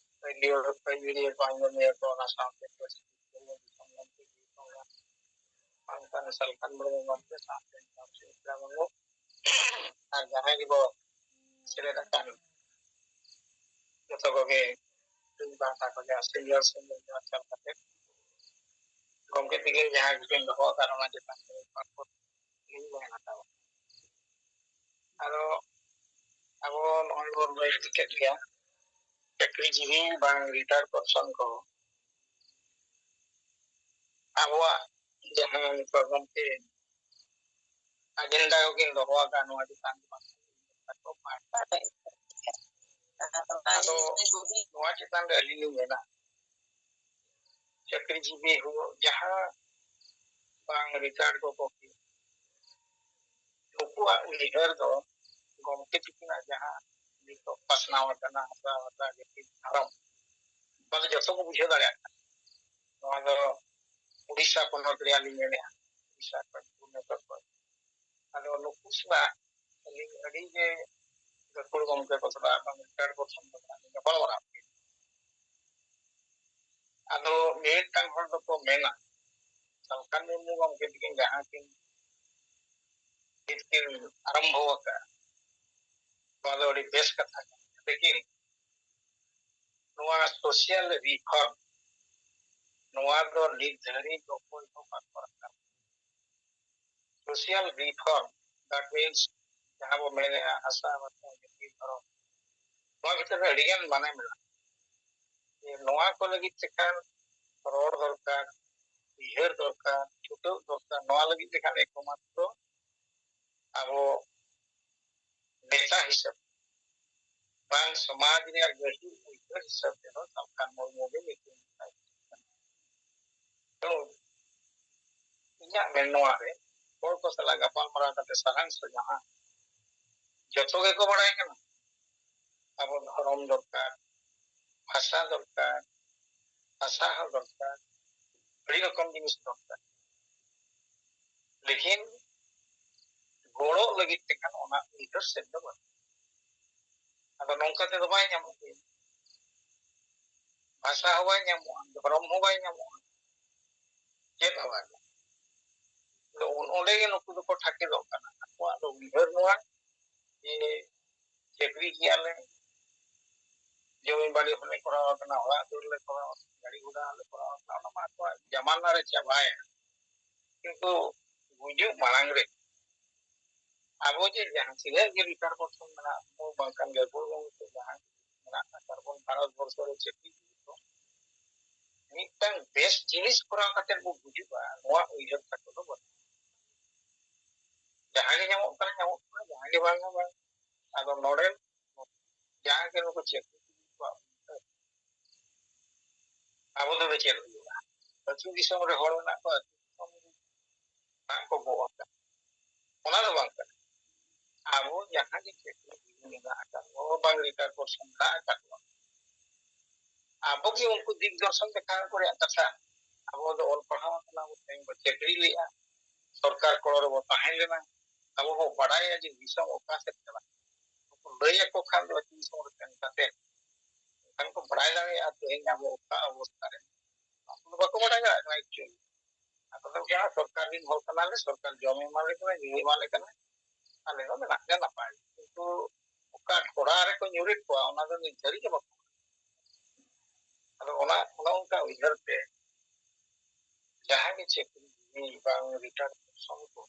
ᱟᱹᱭᱩᱨᱤᱭᱟᱹ ᱠᱚ, ᱟᱸᱡᱚᱢᱤᱭᱟᱹ ᱠᱚ, ᱚᱱᱟ ᱥᱟᱶᱛᱮ ᱯᱟᱹᱨᱥᱤ ᱫᱤᱥᱚᱢ ᱜᱚᱢᱠᱮ ᱡᱤᱣᱤ ᱠᱚ ᱵᱟᱝᱠᱷᱟᱱ ᱥᱟᱞᱠᱷᱟᱱ ᱢᱩᱨᱢᱩ ᱜᱚᱢᱠᱮ ᱥᱟᱶᱛᱮ ᱥᱤᱞᱫᱟᱹ ᱢᱩᱨᱢᱩ ᱟᱨ ᱡᱟᱦᱟᱸᱭ ᱜᱮᱵᱚ ᱥᱮᱞᱮᱫ ᱟᱠᱟᱱ ᱡᱚᱛᱚ ᱠᱚᱜᱮ ᱤᱧ ᱯᱟᱦᱴᱟ ᱠᱷᱚᱱ ᱥᱤᱱᱤᱭᱚᱨ ᱥᱤᱱᱤᱭᱚᱨ ᱧᱮᱞ ᱠᱟᱛᱮ ᱜᱚᱢᱠᱮ ᱛᱤᱠᱤᱱ ᱡᱟᱦᱟᱸ ᱜᱮᱠᱤᱱ ᱫᱚᱦᱚ ᱟᱠᱟᱫ ᱚᱱᱟ ᱪᱮᱛᱟᱱ ᱨᱮ ᱤᱧ ᱢᱮᱱ ᱦᱟᱛᱟᱣᱟ᱾ ᱟᱫᱚ ᱟᱵᱚ ᱱᱚᱜᱼᱚᱭ ᱵᱚᱱ ᱞᱟᱹᱭ ᱤᱫᱤ ᱠᱮᱫ ᱜᱮᱭᱟ, ᱪᱟᱹᱠᱨᱤ ᱡᱤᱵᱤ ᱵᱟᱝ ᱨᱤᱴᱟᱭᱟᱨ ᱯᱟᱨᱥᱚᱱ ᱠᱚ ᱟᱵᱚᱣᱟᱜ ᱡᱟᱦᱟᱸ ᱱᱤᱛᱚᱜ ᱜᱚᱢᱠᱮ ᱟᱡᱮᱱᱰᱟ ᱠᱚᱠᱤᱱ ᱫᱚᱦᱚ ᱟᱠᱟᱫ ᱱᱚᱣᱟ ᱪᱮᱛᱟᱱ ᱨᱮ ᱟᱫᱚ ᱱᱚᱣᱟ ᱪᱮᱛᱟᱱ ᱨᱮ ᱟᱹᱞᱤᱧ ᱞᱤᱧ ᱢᱮᱱᱟ, ᱪᱟᱹᱠᱨᱤ ᱡᱤᱵᱤ ᱦᱩᱭᱩᱜ ᱡᱟᱦᱟᱸ ᱵᱟᱝ ᱨᱤᱴᱟᱭᱟᱨ ᱠᱚᱠᱚ ᱦᱩᱭᱩᱜ, ᱱᱩᱠᱩᱣᱟᱜ ᱩᱭᱦᱟᱹᱨ ᱫᱚ ᱜᱚᱢᱠᱮ ᱛᱤᱠᱤᱱᱟᱜ ᱡᱟᱦᱟᱸ ᱱᱤᱛᱚᱜ ᱯᱟᱥᱱᱟᱣ ᱟᱠᱟᱱᱟ ᱦᱟᱥᱟ ᱵᱷᱟᱥᱟ ᱡᱟᱹᱛᱤ ᱫᱷᱚᱨᱚᱢ, ᱱᱚᱣᱟ ᱫᱚ ᱡᱚᱛᱚ ᱠᱚ ᱵᱩᱡᱷᱟᱹᱣ ᱫᱟᱲᱮᱭᱟᱜ ᱠᱟᱱᱟ᱾ ᱱᱚᱣᱟ ᱫᱚ ᱩᱲᱤᱥᱥᱟ ᱯᱚᱱᱚᱛ ᱨᱮᱭᱟᱜ ᱞᱤᱧ ᱢᱮᱱᱮᱫᱼᱟ, ᱩᱲᱤᱥᱥᱟ ᱠᱷᱚᱱ ᱵᱷᱩᱵᱽᱱᱮᱥᱚᱨ ᱠᱷᱚᱱ᱾ ᱟᱫᱚ ᱱᱩᱠᱩ ᱥᱟᱞᱟᱜ ᱟᱹᱞᱤᱧ ᱟᱹᱰᱤ ᱜᱮ ᱜᱟᱹᱠᱷᱩᱲ ᱜᱚᱢᱠᱮ ᱠᱚ ᱥᱟᱞᱟᱜ ᱵᱟᱝ ᱨᱤᱴᱟᱭᱟᱨ ᱯᱟᱨᱥᱚᱱ ᱠᱚ ᱥᱟᱞᱟᱜ ᱞᱤᱧ ᱜᱟᱯᱟᱞ ᱢᱟᱨᱟᱣ ᱠᱮᱫᱟ᱾ ᱟᱫᱚ ᱢᱤᱢᱤᱫᱴᱟᱝ ᱦᱚᱲ ᱫᱚᱠᱚ ᱢᱮᱱᱟ, ᱥᱟᱞᱠᱷᱟᱱ ᱢᱩᱨᱢᱩ ᱜᱚᱢᱠᱮ ᱛᱟᱹᱠᱤᱱ ᱡᱟᱦᱟᱸ ᱠᱤᱱ ᱱᱤᱛ ᱠᱤᱱ ᱟᱨᱟᱢᱵᱷᱚ ᱟᱠᱟᱫᱼᱟ, ᱱᱚᱣᱟ ᱫᱚ ᱟᱹᱰᱤ ᱵᱮᱥ ᱠᱟᱛᱷᱟ ᱠᱟᱱᱟ᱾ ᱞᱮᱠᱤᱱ ᱱᱚᱣᱟ ᱥᱳᱥᱤᱭᱟᱞ ᱨᱤᱯᱷᱚᱨᱢ, ᱱᱚᱣᱟ ᱫᱚ ᱱᱤᱛ ᱫᱷᱟᱹᱨᱤᱡ ᱚᱠᱚᱭ ᱦᱚᱸ ᱵᱟᱠᱚ ᱨᱟᱠᱟᱵ᱾ ᱥᱳᱥᱤᱭᱟᱞ ᱨᱤᱯᱷᱚᱨᱢ, that means ᱡᱟᱦᱟᱸ ᱵᱚ ᱢᱮᱱᱮᱫᱼᱟ ᱦᱟᱥᱟ, ᱵᱷᱟᱥᱟ, ᱡᱟᱹᱛᱤ, ᱫᱷᱚᱨᱚᱢ, ᱱᱚᱣᱟ ᱵᱷᱤᱛᱨᱤ ᱨᱮ ᱟᱹᱰᱤᱜᱟᱱ ᱢᱟᱱᱮ ᱢᱮᱱᱟᱜᱼᱟ᱾ ᱡᱮ ᱱᱚᱣᱟ ᱠᱚ ᱞᱟᱹᱜᱤᱫ ᱛᱮᱠᱷᱟᱱ ᱨᱚᱲ ᱫᱚᱨᱠᱟᱨ, ᱩᱭᱦᱟᱹᱨ ᱫᱚᱨᱠᱟᱨ, ᱪᱷᱩᱴᱟᱹᱣ ᱫᱚᱨᱠᱟᱨ᱾ ᱱᱚᱣᱟ ᱞᱟᱹᱜᱤᱫ ᱛᱮᱠᱷᱟᱱ ᱮᱠᱢᱟᱛᱨᱚ ᱟᱵᱚ ᱱᱮᱛᱟ ᱦᱤᱥᱟᱹᱵ ᱵᱟᱝ ᱥᱚᱢᱟᱡᱽ ᱨᱮᱭᱟᱜ ᱜᱟᱹᱦᱤᱨ ᱩᱭᱦᱟᱹᱨ ᱦᱤᱥᱟᱹᱵ ᱛᱮᱫᱚ ᱥᱟᱞᱠᱷᱟᱱ ᱢᱩᱨᱢᱩ ᱜᱮ ᱧᱩᱛᱩᱢ ᱛᱟᱭ᱾ ᱛᱚ ᱤᱧᱟᱹᱜ ᱢᱮᱱ ᱱᱚᱣᱟ ᱨᱮ ᱦᱚᱲ ᱠᱚ ᱥᱟᱞᱟᱜ ᱜᱟᱯᱟᱞᱢᱟᱨᱟᱣ ᱠᱟᱛᱮ ᱥᱟᱨᱟᱝᱥᱚ ᱡᱟᱦᱟᱸ ᱡᱚᱛᱚ ᱜᱮᱠᱚ ᱵᱟᱲᱟᱭ ᱠᱟᱱᱟ, ᱟᱵᱚ ᱫᱷᱚᱨᱚᱢ ᱫᱚᱨᱠᱟᱨ, ᱵᱷᱟᱥᱟ ᱫᱚᱨᱠᱟᱨ, ᱵᱷᱟᱥᱟ ᱦᱚᱸ ᱫᱚᱨᱠᱟᱨ, ᱟᱹᱰᱤ ᱨᱚᱠᱚᱢ ᱡᱤᱱᱤᱥ ᱫᱚᱨᱠᱟᱨ᱾ ᱞᱮᱠᱤᱱ ᱜᱚᱲᱚ ᱞᱟᱹᱜᱤᱫ ᱛᱮᱠᱷᱟᱱ ᱚᱱᱟ ᱩᱭᱦᱟᱹᱨ ᱥᱮᱫ ᱫᱚ ᱵᱟᱹᱱᱩᱜ᱾ ᱟᱫᱚ ᱱᱚᱝᱠᱟ ᱛᱮᱫᱚ ᱵᱟᱭ ᱧᱟᱢᱚᱜ ᱜᱮᱭᱟ᱾ ᱵᱷᱟᱥᱟ ᱦᱚᱸ ᱵᱟᱭ ᱧᱟᱢᱚᱜᱼᱟ, ᱫᱷᱚᱨᱚᱢ ᱦᱚᱸ ᱵᱟᱭ ᱧᱟᱢᱚᱜᱼᱟ, ᱪᱮᱫ ᱦᱚᱸ ᱵᱟᱭ ᱧᱟᱢᱚᱜᱼᱟ᱾ ᱟᱫᱚ ᱚᱱ-, ᱚᱸᱰᱮ ᱜᱮ ᱱᱩᱠᱩ ᱫᱚᱠᱚ ᱴᱷᱟᱹᱠᱮᱫᱚᱜ ᱠᱟᱱᱟ᱾ ᱟᱠᱚᱣᱟᱜ ᱫᱚ ᱩᱭᱦᱟᱹᱨ ᱱᱚᱣᱟ ᱡᱮ ᱪᱟᱹᱠᱨᱤ ᱠᱮᱭᱟᱞᱮ, ᱡᱚᱢᱤ ᱵᱟᱲᱤ ᱦᱚᱸᱞᱮ ᱠᱚᱨᱟᱣ ᱠᱟᱱᱟ, ᱚᱲᱟᱜ ᱫᱩᱣᱟᱹᱨ ᱞᱮ ᱠᱚᱨᱟᱣ ᱠᱟᱱᱟ, ᱜᱟᱹᱰᱤ ᱜᱷᱚᱲᱟ ᱞᱮ ᱠᱚᱨᱟᱣ ᱠᱟᱱᱟ, ᱚᱱᱟ ᱢᱟ ᱟᱠᱚᱣᱟᱜ ᱡᱟᱢᱟᱱᱟ ᱨᱮ ᱪᱟᱵᱟᱭᱮᱱᱟ᱾ ᱠᱤᱱᱛᱩ ᱜᱩᱡᱩᱜ ᱢᱟᱲᱟᱝ ᱨᱮ ᱟᱵᱚ ᱡᱮ ᱡᱟᱦᱟᱸ ᱛᱤᱱᱟᱹᱜ ᱜᱮ ᱨᱤᱴᱟᱨ ᱯᱟᱨᱥᱚᱱ ᱢᱮᱱᱟᱜ ᱵᱚᱱ, ᱵᱟᱝᱠᱷᱟᱱ ᱜᱟᱹᱠᱷᱩᱲ ᱜᱚᱢᱠᱮ ᱡᱟᱦᱟᱸ ᱢᱮᱱᱟᱜ ᱟᱠᱟᱫ ᱵᱚᱱ ᱵᱷᱟᱨᱚᱛ ᱵᱚᱨᱥᱚ ᱨᱮ ᱪᱟᱹᱠᱨᱤ ᱡᱤᱣᱤ ᱠᱚ, ᱢᱤᱫᱴᱟᱝ ᱵᱮᱥ ᱡᱤᱱᱤᱥ ᱠᱚᱨᱟᱣ ᱠᱟᱛᱮ ᱵᱚ ᱜᱩᱡᱩᱜᱼᱟ, ᱱᱚᱣᱟ ᱩᱭᱦᱟᱹᱨ ᱛᱟᱠᱚ ᱫᱚ ᱵᱟᱹᱱᱩᱜ᱾ ᱡᱟᱦᱟᱸ ᱜᱮ ᱧᱟᱢᱚᱜ ᱠᱟᱱᱟ, ᱧᱟᱢᱚᱜ ᱠᱟᱱᱟ, ᱡᱟᱦᱟᱸ ᱜᱮ ᱵᱟᱝ ᱧᱟᱢᱚᱜ ᱠᱟᱱᱟ᱾ ᱟᱫᱚ ᱱᱚᱰᱮ ᱡᱟᱦᱟᱸ ᱜᱮ ᱱᱩᱠᱩ ᱪᱟᱹᱠᱨᱤ ᱡᱤᱣᱤ ᱠᱚᱣᱟᱜ, ᱟᱵᱚ ᱫᱚ ᱪᱮᱫ ᱦᱩᱭᱩᱜᱼᱟ? ᱟᱹᱛᱩ ᱫᱤᱥᱚᱢ ᱨᱮ ᱦᱚᱲ ᱢᱮᱱᱟᱜ ᱠᱚᱣᱟ, ᱟᱹᱛᱩ ᱫᱤᱥᱚᱢ ᱨᱮ ᱵᱟᱝ ᱠᱚ ᱜᱚᱜ ᱟᱠᱟᱫ᱾ ᱚᱱᱟ ᱫᱚ ᱵᱟᱝ ᱠᱟᱱᱟ᱾ ᱟᱵᱚ ᱡᱟᱦᱟᱸ ᱜᱮ ᱪᱟᱹᱠᱨᱤ ᱡᱤᱣᱤ ᱢᱮᱱᱟᱜ ᱟᱠᱟᱫ ᱵᱚ, ᱵᱟᱝ ᱨᱤᱴᱟᱨ ᱯᱟᱨᱥᱚᱱ ᱢᱮᱱᱟᱜ ᱟᱠᱟᱫ ᱵᱚ, ᱟᱵᱚ ᱜᱮ ᱩᱱᱠᱩ ᱫᱤᱜᱽ ᱫᱚᱨᱥᱚᱱ ᱫᱮᱠᱷᱟᱣ ᱠᱚ ᱨᱮᱭᱟᱜ ᱠᱟᱛᱷᱟ᱾ ᱟᱵᱚ ᱫᱚ ᱚᱞ ᱯᱟᱲᱦᱟᱣ ᱟᱠᱟᱱᱟ ᱵᱚ, ᱛᱮᱦᱮᱧ ᱵᱚ ᱪᱟᱹᱠᱨᱤ ᱞᱮᱜᱼᱟ, ᱥᱚᱨᱠᱟᱨ ᱠᱚᱲᱚ ᱨᱮᱵᱚ ᱛᱟᱦᱮᱸ ᱞᱮᱱᱟ᱾ ᱟᱵᱚ ᱵᱚ ᱵᱟᱰᱟᱭᱟ ᱡᱮ ᱫᱤᱥᱚᱢ ᱚᱠᱟ ᱥᱮᱫ ᱠᱟᱱᱟ᱾ ᱩᱱᱠᱩ ᱞᱟᱹᱭ ᱟᱠᱚ ᱠᱷᱟᱱ ᱫᱚ ᱟᱹᱛᱩ ᱫᱤᱥᱚᱢ ᱨᱮ ᱥᱮᱱ ᱠᱟᱛᱮ ᱮᱱᱠᱷᱟᱱ ᱠᱚ ᱵᱟᱲᱟᱭ ᱫᱟᱲᱮᱭᱟᱜᱼᱟ ᱛᱮᱦᱮᱧ ᱟᱵᱚ ᱚᱠᱟ ᱚᱵᱚᱥᱛᱷᱟ ᱨᱮ᱾ ᱩᱱᱠᱩ ᱫᱚ ᱵᱟᱠᱚ ᱵᱟᱲᱟᱭ ᱫᱟᱲᱮᱭᱟᱜ ᱠᱟᱱᱟ actually᱾ ᱟᱠᱚ ᱫᱚ ᱡᱟᱦᱟᱸ ᱥᱚᱨᱠᱟᱨ ᱨᱤᱱ ᱦᱚᱲ ᱠᱟᱱᱟᱞᱮ, ᱥᱚᱨᱠᱟᱨ ᱡᱚᱢ ᱮᱢᱟᱞᱮ ᱠᱟᱱᱟ, ᱧᱩ ᱮᱢᱟᱞᱮ ᱠᱟᱱᱟ, ᱟᱞᱮ ᱫᱚ ᱢᱮᱱᱟᱜ ᱞᱮᱭᱟ ᱱᱟᱯᱟᱭ᱾ ᱠᱤᱱᱛᱩ ᱚᱠᱟ ᱰᱷᱚᱲᱟ ᱨᱮᱠᱚ ᱧᱩᱨᱮᱫ ᱠᱚᱣᱟ, ᱚᱱᱟ ᱫᱚ ᱱᱤᱛ ᱫᱷᱟᱹᱨᱤᱡ ᱜᱮ ᱵᱟᱠᱚ ᱵᱟᱲᱟᱭᱟ᱾ ᱟᱫᱚ ᱚᱱᱟ, ᱚᱱᱟ ᱚᱱᱠᱟ ᱩᱭᱦᱟᱹᱨ ᱛᱮ ᱡᱟᱦᱟᱸ ᱜᱮ ᱪᱟᱹᱠᱨᱤ ᱡᱤᱣᱤ ᱵᱟᱝ ᱨᱤᱴᱟᱨ ᱯᱮᱱᱥᱚᱱ ᱠᱚ,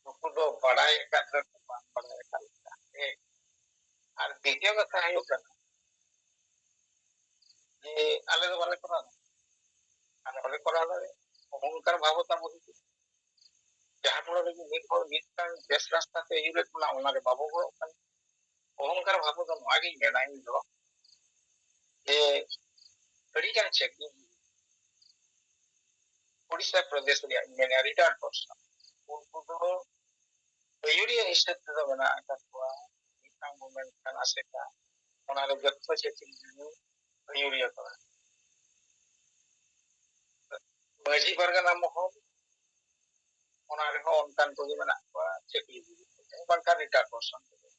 ᱱᱩᱠᱩ ᱫᱚ ᱵᱟᱲᱟᱭ ᱟᱠᱟᱫ ᱨᱮᱦᱚᱸ ᱵᱟᱝ ᱵᱟᱲᱟᱭ ᱟᱠᱟᱫ ᱞᱮᱠᱟ᱾ ᱦᱮᱸ᱾ ᱟᱨ ᱫᱤᱛᱤᱭᱚ ᱠᱟᱛᱷᱟ ᱦᱩᱭᱩᱜ ᱠᱟᱱᱟ ᱡᱮ ᱟᱞᱮ ᱫᱚ ᱵᱟᱞᱮ ᱠᱚᱨᱟᱣ ᱫᱟ, ᱟᱞᱮ ᱵᱟᱞᱮ ᱠᱚᱨᱟᱣ ᱫᱟᱲᱮᱭᱟᱜᱼᱟ᱾ ᱚᱦᱚᱝᱠᱟᱨ ᱵᱷᱟᱵᱽ ᱛᱟᱵᱚ ᱦᱤᱡᱩᱜ, ᱡᱟᱦᱟᱸ ᱯᱚᱨᱮ ᱨᱮᱜᱮ ᱢᱤᱫ ᱦᱚᱲ ᱢᱤᱫᱴᱟᱝ ᱵᱮᱥ ᱨᱟᱥᱛᱟ ᱛᱮ ᱟᱹᱭᱩᱨᱮᱫ ᱵᱚᱱᱟ, ᱚᱱᱟᱨᱮ ᱵᱟᱵᱚ ᱜᱚᱲᱚᱜ ᱠᱟᱱᱟ᱾ ᱚᱦᱚᱝᱠᱟᱨ ᱵᱷᱟᱵᱽ ᱫᱚ ᱱᱚᱣᱟ ᱜᱤᱧ ᱢᱮᱱᱟ ᱤᱧ ᱫᱚ, ᱡᱮ ᱟᱹᱰᱤᱜᱟᱱ ᱪᱟᱹᱠᱨᱤ ᱩᱲᱤᱥᱥᱟ ᱯᱨᱚᱫᱮᱥ ᱨᱮᱭᱟᱜ ᱤᱧ ᱢᱮᱱᱟ ᱨᱤᱴᱟᱨᱰ ᱯᱟᱨᱥᱚᱱ, ᱩᱱᱠᱩ ᱫᱚ ᱟᱹᱭᱩᱨᱤᱭᱟᱹ ᱦᱤᱥᱟᱹᱵ ᱛᱮᱫᱚ ᱢᱮᱱᱟᱜ ᱟᱠᱟᱫ ᱠᱚᱣᱟ᱾ ᱢᱤᱫᱴᱟᱝ ᱵᱚᱱ ᱢᱮᱱ ᱠᱷᱟᱱ ᱟᱥᱮᱠᱟ, ᱚᱱᱟ ᱨᱮ ᱡᱚᱛᱚ ᱪᱟᱹᱠᱨᱤ ᱡᱤᱵᱤ ᱟᱹᱭᱩᱨᱤᱭᱟᱹ ᱠᱟᱱᱟ᱾ ᱢᱟᱹᱡᱷᱤ ᱯᱟᱨᱜᱟᱱᱟ ᱢᱚᱦᱚᱞ, ᱚᱱᱟ ᱨᱮᱦᱚᱸ ᱚᱱᱠᱟᱱ ᱠᱚᱜᱮ ᱢᱮᱱᱟᱜ ᱠᱚᱣᱟ, ᱪᱟᱹᱠᱨᱤ ᱡᱤᱵᱤ ᱠᱚᱜᱮ, ᱵᱟᱝᱠᱷᱟᱱ ᱨᱤᱴᱟᱨᱰ ᱯᱟᱨᱥᱚᱱ ᱠᱚᱜᱮ᱾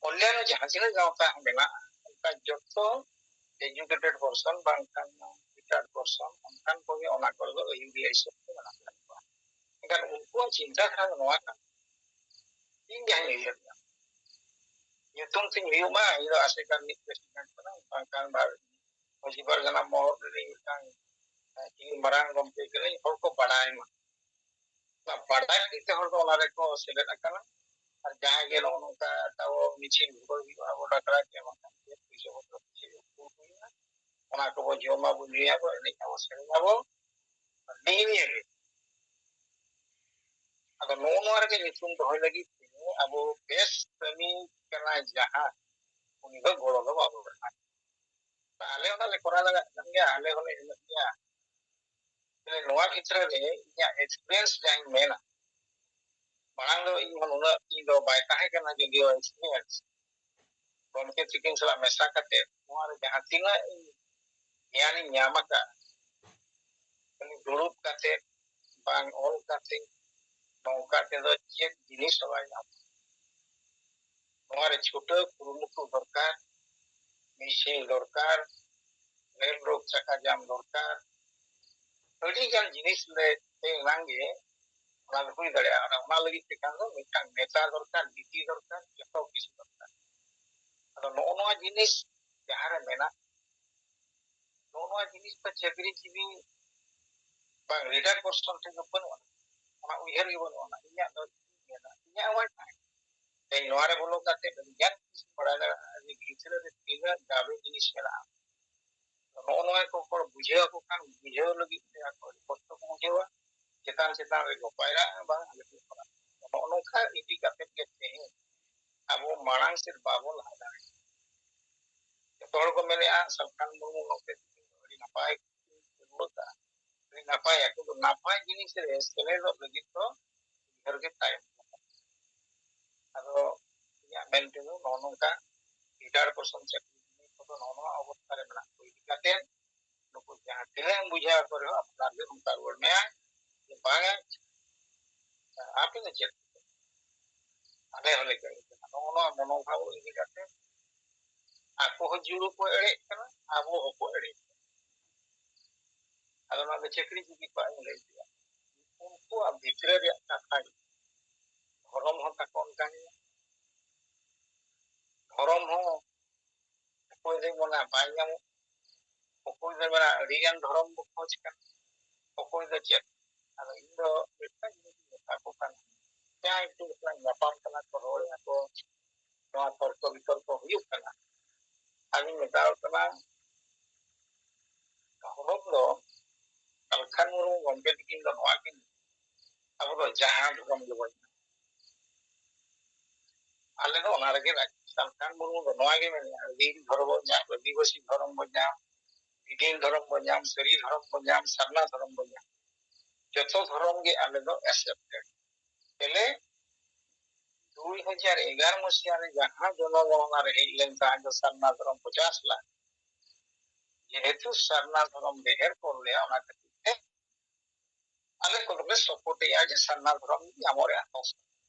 ᱚᱱᱞᱟᱭᱤᱱ ᱨᱮ ᱡᱟᱦᱟᱸ ᱛᱤᱱᱟᱹᱜ ᱜᱟᱶᱛᱟ ᱢᱮᱱᱟᱜᱼᱟ, ᱚᱱᱠᱟ ᱡᱚᱛᱚ educated person ᱵᱟᱝᱠᱷᱟᱱ retired person ᱚᱱᱠᱟᱱ ᱠᱚᱜᱮ ᱚᱱᱟ ᱠᱚᱨᱮ ᱫᱚ ᱟᱹᱭᱩᱨᱤᱭᱟᱹ ᱦᱤᱥᱟᱹᱵ ᱛᱮ ᱢᱮᱱᱟᱜ ᱟᱠᱟᱫ ᱠᱚᱣᱟ᱾ ᱢᱮᱱᱠᱷᱟᱱ ᱩᱱᱠᱩᱣᱟᱜ ᱪᱤᱱᱛᱟ ᱫᱷᱟᱨᱟ ᱫᱚ ᱱᱚᱣᱟ ᱠᱟᱱᱟ, ᱤᱧ ᱡᱟᱦᱟᱸᱧ ᱩᱭᱦᱟᱹᱨ ᱫᱟ, ᱧᱩᱛᱩᱢ ᱛᱤᱧ ᱦᱩᱭᱩᱜ ᱢᱟ, ᱤᱧ ᱫᱚ ᱟᱥᱮᱠᱟ ᱨᱤᱱᱤᱡ president ᱠᱟᱱᱟᱧ, ᱵᱟᱝᱠᱷᱟᱱ ᱵᱟᱨ ᱢᱟᱹᱡᱷᱤ ᱯᱟᱨᱜᱟᱱᱟ ᱢᱚᱦᱚᱞ ᱨᱤᱱᱤᱡ ᱢᱤᱫᱴᱟᱝ, ᱮ, ᱤᱧ ᱢᱟᱨᱟᱝ ᱜᱚᱢᱠᱮ ᱠᱟᱹᱱᱟᱹᱧ, ᱦᱚᱲ ᱠᱚ ᱵᱟᱰᱟᱭ ᱢᱟ᱾ ᱚᱱᱟ ᱵᱟᱰᱟᱭ ᱞᱟᱹᱜᱤᱫ ᱛᱮ ᱦᱚᱲ ᱫᱚ ᱚᱱᱟ ᱨᱮᱠᱚ ᱥᱮᱞᱮᱫ ᱟᱠᱟᱱᱟ᱾ ᱟᱨ ᱡᱟᱦᱟᱸᱭ ᱜᱮ ᱱᱚᱜᱼᱚ ᱱᱚᱝᱠᱟ ᱛᱟᱵᱚ ᱢᱤᱪᱷᱤᱞ ᱦᱩᱭᱩᱜᱼᱟ, ᱟᱵᱚ ᱰᱟᱠᱨᱟ ᱠᱮ ᱮᱢᱟᱱ ᱠᱷᱟᱱ ᱜᱮ ᱯᱩᱭᱥᱟᱹ ᱯᱚᱛᱨᱚ ᱠᱤᱪᱷᱩ ᱦᱩᱭᱩᱜᱼᱟ, ᱚᱱᱟ ᱠᱚᱵᱚ ᱡᱚᱢᱟ, ᱵᱚ ᱧᱩᱭᱟ, ᱵᱚ ᱮᱱᱮᱡ ᱟᱵᱚ, ᱥᱮᱨᱮᱧ ᱟᱵᱚ, ᱱᱤᱭᱟᱹ ᱜᱮ᱾ ᱟᱫᱚ ᱱᱚᱜᱼᱚ ᱱᱚᱣᱟ ᱨᱮᱜᱮ ᱧᱩᱛᱩᱢ ᱫᱚᱦᱚᱭ ᱞᱟᱹᱜᱤᱫ ᱛᱮ ᱟᱵᱚ ᱵᱮᱥ ᱠᱟᱹᱢᱤ ᱠᱟᱱᱟ ᱡᱟᱦᱟᱸ, ᱩᱱᱤ ᱫᱚ ᱜᱚᱲᱚ ᱫᱚ ᱵᱟᱵᱚ ᱮᱢᱟ᱾ ᱟᱞᱮ ᱚᱱᱟ ᱞᱮ ᱠᱚᱨᱟᱣ ᱫᱟᱲᱮᱭᱟᱜ ᱠᱟᱱ ᱜᱮᱭᱟ, ᱟᱞᱮ ᱦᱚᱸᱞᱮ ᱮᱢᱚᱜ ᱜᱮᱭᱟ᱾ ᱛᱚᱵᱮ ᱱᱚᱣᱟ ᱠᱷᱮᱛᱨᱮ ᱨᱮ ᱤᱧᱟᱹᱜ experience ᱡᱟᱦᱟᱸᱧ ᱢᱮᱱᱟ, ᱢᱟᱲᱟᱝ ᱫᱚ ᱤᱧ ᱦᱚᱸ ᱱᱩᱱᱟᱹᱜ ᱤᱧ ᱫᱚ ᱵᱟᱭ ᱛᱟᱦᱮᱸ ᱠᱟᱱᱟ ᱡᱩᱫᱤᱭᱳ experience᱾ ᱜᱚᱢᱠᱮ ᱛᱤᱠᱤᱱ ᱥᱟᱞᱟᱜ ᱢᱮᱥᱟ ᱠᱟᱛᱮ ᱱᱚᱣᱟ ᱨᱮ ᱡᱟᱦᱟᱸ ᱛᱤᱱᱟᱹᱜ ᱤᱧ ᱜᱮᱭᱟᱱᱤᱧ ᱧᱟᱢ ᱟᱠᱟᱫ, ᱫᱩᱲᱩᱵ ᱠᱟᱛᱮ ᱵᱟᱝ ᱚᱞ ᱠᱟᱛᱮ ᱱᱚᱝᱠᱟ ᱛᱮᱫᱚ ᱪᱮᱫ ᱡᱤᱱᱤᱥ ᱦᱚᱸ ᱵᱟᱭ ᱧᱟᱢᱚᱜᱼᱟ᱾ ᱱᱚᱣᱟ ᱨᱮ ᱪᱷᱩᱴᱟᱹᱣ ᱠᱩᱨᱩᱢᱩᱴᱩ ᱫᱚᱨᱠᱟᱨ, ᱢᱤᱪᱷᱤᱞ ᱫᱚᱨᱠᱟᱨ, ᱨᱮᱞ ᱨᱳᱰ ᱪᱟᱠᱟ ᱡᱟᱢ ᱫᱚᱨᱠᱟᱨ, ᱟᱹᱰᱤ ᱜᱟᱱ ᱡᱤᱱᱤᱥ ᱞᱮ ᱛᱮ ᱮᱱᱟᱝ ᱜᱮ ᱚᱱᱟ ᱫᱚ ᱦᱩᱭ ᱫᱟᱲᱮᱭᱟᱜᱼᱟ᱾ ᱚᱱᱟ, ᱚᱱᱟ ᱞᱟᱹᱜᱤᱫ ᱛᱮ ᱠᱷᱟᱱ ᱫᱚ ᱢᱤᱫᱴᱟᱝ ᱱᱮᱛᱟ ᱫᱚᱨᱠᱟᱨ, ᱱᱤᱛᱤ ᱫᱚᱨᱠᱟᱨ, ᱡᱚᱛᱚ ᱠᱤᱪᱷᱩ ᱫᱚᱨᱠᱟᱨ᱾ ᱟᱫᱚ ᱱᱚᱜᱼᱚ ᱱᱚᱣᱟ ᱡᱤᱱᱤᱥ ᱡᱟᱦᱟᱸ ᱨᱮ ᱢᱮᱱᱟᱜ, ᱱᱚᱜᱼᱚ ᱱᱚᱣᱟ ᱡᱤᱱᱤᱥ ᱫᱚ ᱪᱟᱹᱠᱨᱤ ᱡᱤᱵᱤ ᱵᱟᱝ ᱨᱤᱴᱟᱭᱟᱨ ᱯᱟᱨᱥᱚᱱ ᱴᱷᱮᱱ ᱫᱚ ᱵᱟᱹᱱᱩᱜᱼᱟ᱾ ᱚᱱᱟ ᱩᱭᱦᱟᱹᱨ ᱜᱮ ᱵᱟᱹᱱᱩᱜᱼᱟ᱾ ᱤᱧᱟᱜ ᱫᱚ ᱤᱧᱟᱜ ᱦᱚᱸ ᱵᱟᱭ ᱛᱟᱦᱮᱸ᱾ ᱛᱮᱦᱮᱧ ᱱᱚᱣᱟ ᱨᱮ ᱵᱚᱞᱚ ᱠᱟᱛᱮ ᱟᱹᱰᱤ ᱜᱟᱱ ᱡᱤᱱᱤᱥ ᱵᱟᱲᱟᱭ ᱫᱟᱲᱮᱭᱟᱜᱼᱟ ᱡᱮ ᱜᱤᱫᱽᱨᱟᱹ ᱨᱮ ᱛᱤᱱᱟᱹᱜ ᱜᱟᱵᱮ ᱡᱤᱱᱤᱥ ᱢᱮᱱᱟᱜᱼᱟ᱾ ᱱᱚᱜᱼᱚ ᱱᱚᱣᱟ ᱠᱚ ᱦᱚᱲ ᱵᱩᱡᱷᱟᱹᱣ ᱟᱠᱚ ᱠᱷᱟᱱ ᱵᱩᱡᱷᱟᱹᱣ ᱞᱟᱹᱜᱤᱫ ᱛᱮ ᱟᱠᱚ ᱟᱹᱰᱤ ᱠᱚᱥᱴᱚ ᱠᱚ ᱵᱩᱡᱷᱟᱹᱣᱟ᱾ ᱪᱮᱛᱟᱱ ᱪᱮᱛᱟᱱ ᱨᱮ ᱠᱚ ᱯᱟᱭᱨᱟᱜᱼᱟ, ᱵᱟᱝ ᱟᱞᱮ ᱴᱷᱮᱱ ᱠᱷᱚᱱᱟᱜ᱾ ᱱᱚᱜᱼᱚ ᱱᱚᱝᱠᱟ ᱤᱫᱤ ᱠᱟᱛᱮ ᱜᱮ ᱛᱮᱦᱮᱧ ᱟᱵᱚ ᱢᱟᱲᱟᱝ ᱥᱮᱫ ᱵᱟᱵᱚ ᱞᱟᱦᱟ ᱫᱟᱲᱮᱭᱟᱜᱼᱟ᱾ ᱡᱚᱛᱚ ᱦᱚᱲ ᱠᱚ ᱢᱮᱱᱮᱫᱼᱟ ᱥᱟᱞᱠᱷᱟᱱ ᱢᱩᱨᱢᱩ ᱱᱚᱛᱮ ᱟᱹᱰᱤ ᱱᱟᱯᱟᱭ ᱠᱚ ᱟᱹᱜᱩ ᱟᱠᱟᱫᱼᱟ, ᱟᱹᱰᱤ ᱱᱟᱯᱟᱭᱟ, ᱠᱤᱱᱛᱩ ᱱᱟᱯᱟᱭ ᱡᱤᱱᱤᱥ ᱨᱮ ᱥᱮᱞᱮᱫᱚᱜ ᱞᱟᱹᱜᱤᱫ ᱫᱚ ᱰᱷᱮᱨ ᱜᱮ ᱛᱟᱭᱚᱢ ᱠᱟᱱᱟ᱾ ᱟᱫᱚ ᱤᱧᱟᱹᱜ ᱢᱮᱱ ᱛᱮᱫᱚ ᱱᱚᱜᱼᱚ ᱱᱚᱝᱠᱟ ᱨᱤᱴᱟᱭᱟᱨ ᱯᱟᱨᱥᱚᱱ ᱪᱟᱹᱠᱨᱤ ᱠᱚᱫᱚ ᱱᱚᱜᱼᱚ ᱱᱚᱣᱟ ᱚᱵᱚᱥᱛᱷᱟ ᱨᱮ ᱢᱮᱱᱟᱜ ᱠᱚ ᱤᱫᱤ ᱠᱟᱛᱮ ᱱᱩᱠᱩ ᱡᱟᱦᱟᱸ ᱛᱤᱱᱟᱹᱜ ᱮᱢ ᱵᱩᱡᱷᱟᱹᱣ ᱟᱠᱚ ᱨᱮᱦᱚᱸ ᱟᱯᱱᱟᱨ ᱜᱮ ᱚᱱᱠᱟ ᱨᱩᱣᱟᱹᱲ ᱢᱮᱭᱟᱭ ᱡᱮ ᱵᱟᱝᱟ, ᱟᱯᱮ ᱫᱚ ᱪᱮᱫ? ᱟᱞᱮ ᱦᱚᱸᱞᱮ ᱠᱟᱹᱢᱤ ᱠᱟᱱᱟ᱾ ᱱᱚᱜᱼᱚ ᱱᱚᱣᱟ ᱢᱚᱱᱳᱵᱷᱟᱵ ᱤᱫᱤ ᱠᱟᱛᱮ ᱟᱠᱚ ᱦᱚᱸ ᱡᱩᱲᱩ ᱠᱚ ᱮᱲᱮᱜ ᱠᱟᱱᱟ, ᱟᱵᱚ ᱦᱚᱸᱠᱚ ᱮᱲᱮᱜ ᱠᱟᱱᱟ᱾ ᱟᱫᱚ ᱱᱚᱣᱟ ᱫᱚ ᱪᱟᱹᱠᱨᱤ ᱡᱤᱵᱤ ᱠᱚᱣᱟᱜ ᱤᱧ ᱞᱟᱹᱭ ᱠᱮᱫᱟ᱾ ᱩᱱᱠᱩᱣᱟᱜ ᱵᱷᱤᱛᱨᱤ ᱨᱮᱭᱟᱜ ᱠᱟᱛᱷᱟ ᱜᱮ᱾ ᱫᱷᱚᱨᱚᱢ ᱦᱚᱸ ᱛᱟᱠᱚ ᱚᱱᱠᱟ ᱜᱮ᱾ ᱫᱷᱚᱨᱚᱢ ᱦᱚᱸ ᱚᱠᱚᱭ ᱫᱚᱭ ᱢᱮᱱᱟ ᱵᱟᱭ ᱧᱟᱢᱚᱜ, ᱚᱠᱚᱭ ᱫᱚᱭ ᱢᱮᱱᱟ ᱟᱹᱰᱤ ᱜᱟᱱ ᱫᱷᱚᱨᱚᱢ ᱵᱚ ᱠᱷᱚᱡᱽ ᱠᱟᱱᱟ, ᱚᱠᱚᱭ ᱫᱚ ᱪᱮᱫ᱾ ᱟᱫᱚ ᱤᱧ ᱫᱚ ᱢᱤᱫᱴᱟᱝ ᱡᱤᱱᱤᱥ ᱤᱧ ᱢᱮᱛᱟ ᱠᱚ ᱠᱟᱱᱟ, ᱡᱟᱦᱟᱸᱭ ᱠᱚ ᱧᱟᱯᱟᱢ ᱠᱟᱱᱟ ᱠᱚ, ᱨᱚᱲᱮᱫᱼᱟ ᱠᱚ, ᱱᱚᱣᱟ ᱛᱚᱨᱠᱚ ᱵᱤᱛᱚᱨᱠᱚ ᱦᱩᱭᱩᱜ ᱠᱟᱱᱟ, ᱟᱫᱚᱧ ᱢᱮᱛᱟ ᱠᱚ ᱠᱟᱱᱟ, ᱫᱷᱚᱨᱚᱢ ᱫᱚ ᱠᱟᱞᱠᱷᱟᱱ ᱢᱩᱨᱢᱩ ᱜᱚᱢᱠᱮ ᱛᱤᱠᱤᱱ ᱫᱚ ᱱᱚᱣᱟ ᱠᱤᱱ, ᱟᱵᱚ ᱫᱚ ᱡᱟᱦᱟᱸ ᱫᱷᱚᱨᱚᱢ ᱜᱮᱵᱚᱱ ᱧᱟᱢ, ᱟᱞᱮ ᱫᱚ ᱚᱱᱟ ᱨᱮᱜᱮ ᱨᱟᱡᱽ᱾ ᱠᱟᱞᱠᱷᱟᱱ ᱢᱩᱨᱢᱩ ᱫᱚ ᱱᱚᱣᱟ ᱜᱮ ᱢᱮᱱᱟ, ᱟᱹᱫᱤᱢ ᱫᱷᱚᱨᱚᱢ ᱵᱚᱱ ᱧᱟᱢ, ᱟᱹᱫᱤᱵᱟᱹᱥᱤ ᱫᱷᱚᱨᱚᱢ ᱵᱚᱱ ᱧᱟᱢ, ᱵᱤᱫᱤᱱ ᱫᱷᱚᱨᱚᱢ ᱵᱚᱱ ᱧᱟᱢ, ᱥᱟᱹᱨᱤ ᱫᱷᱚᱨᱚᱢ ᱵᱚᱱ ᱧᱟᱢ, ᱥᱟᱨᱱᱟ ᱫᱷᱚᱨᱚᱢ ᱵᱚᱱ ᱧᱟᱢ, ᱡᱚᱛᱚ ᱫᱷᱚᱨᱚᱢ ᱜᱮ ᱟᱞᱮ ᱫᱚ accepted᱾ ᱛᱮᱞᱮ ᱫᱩᱭ ᱦᱟᱡᱟᱨ ᱮᱜᱟᱨᱚ ᱢᱟᱹᱥᱤᱭᱟ ᱨᱮ ᱡᱟᱦᱟᱸ ᱡᱚᱱᱚᱜᱚᱬᱱᱟ ᱨᱮ ᱦᱮᱡ ᱞᱮᱱ ᱛᱟᱦᱮᱸᱫ ᱫᱚ ᱥᱟᱨᱱᱟ ᱫᱷᱚᱨᱚᱢ ᱯᱚᱪᱟᱥ ᱞᱟᱠᱷ, ᱡᱮᱦᱮᱛᱩ ᱥᱟᱨᱱᱟ ᱫᱷᱚᱨᱚᱢ ᱰᱷᱮᱨ ᱠᱚ ᱞᱟᱹᱭᱟ, ᱚᱱᱟ ᱠᱷᱟᱹᱛᱤᱨ ᱛᱮ ᱟᱞᱮ ᱠᱚᱫᱚᱞᱮ support ᱮᱜᱼᱟ ᱡᱮ ᱥᱟᱨᱱᱟ ᱫᱷᱚᱨᱚᱢ ᱧᱟᱢᱚᱜ ᱨᱮᱭᱟᱜ ᱦᱚᱠ᱾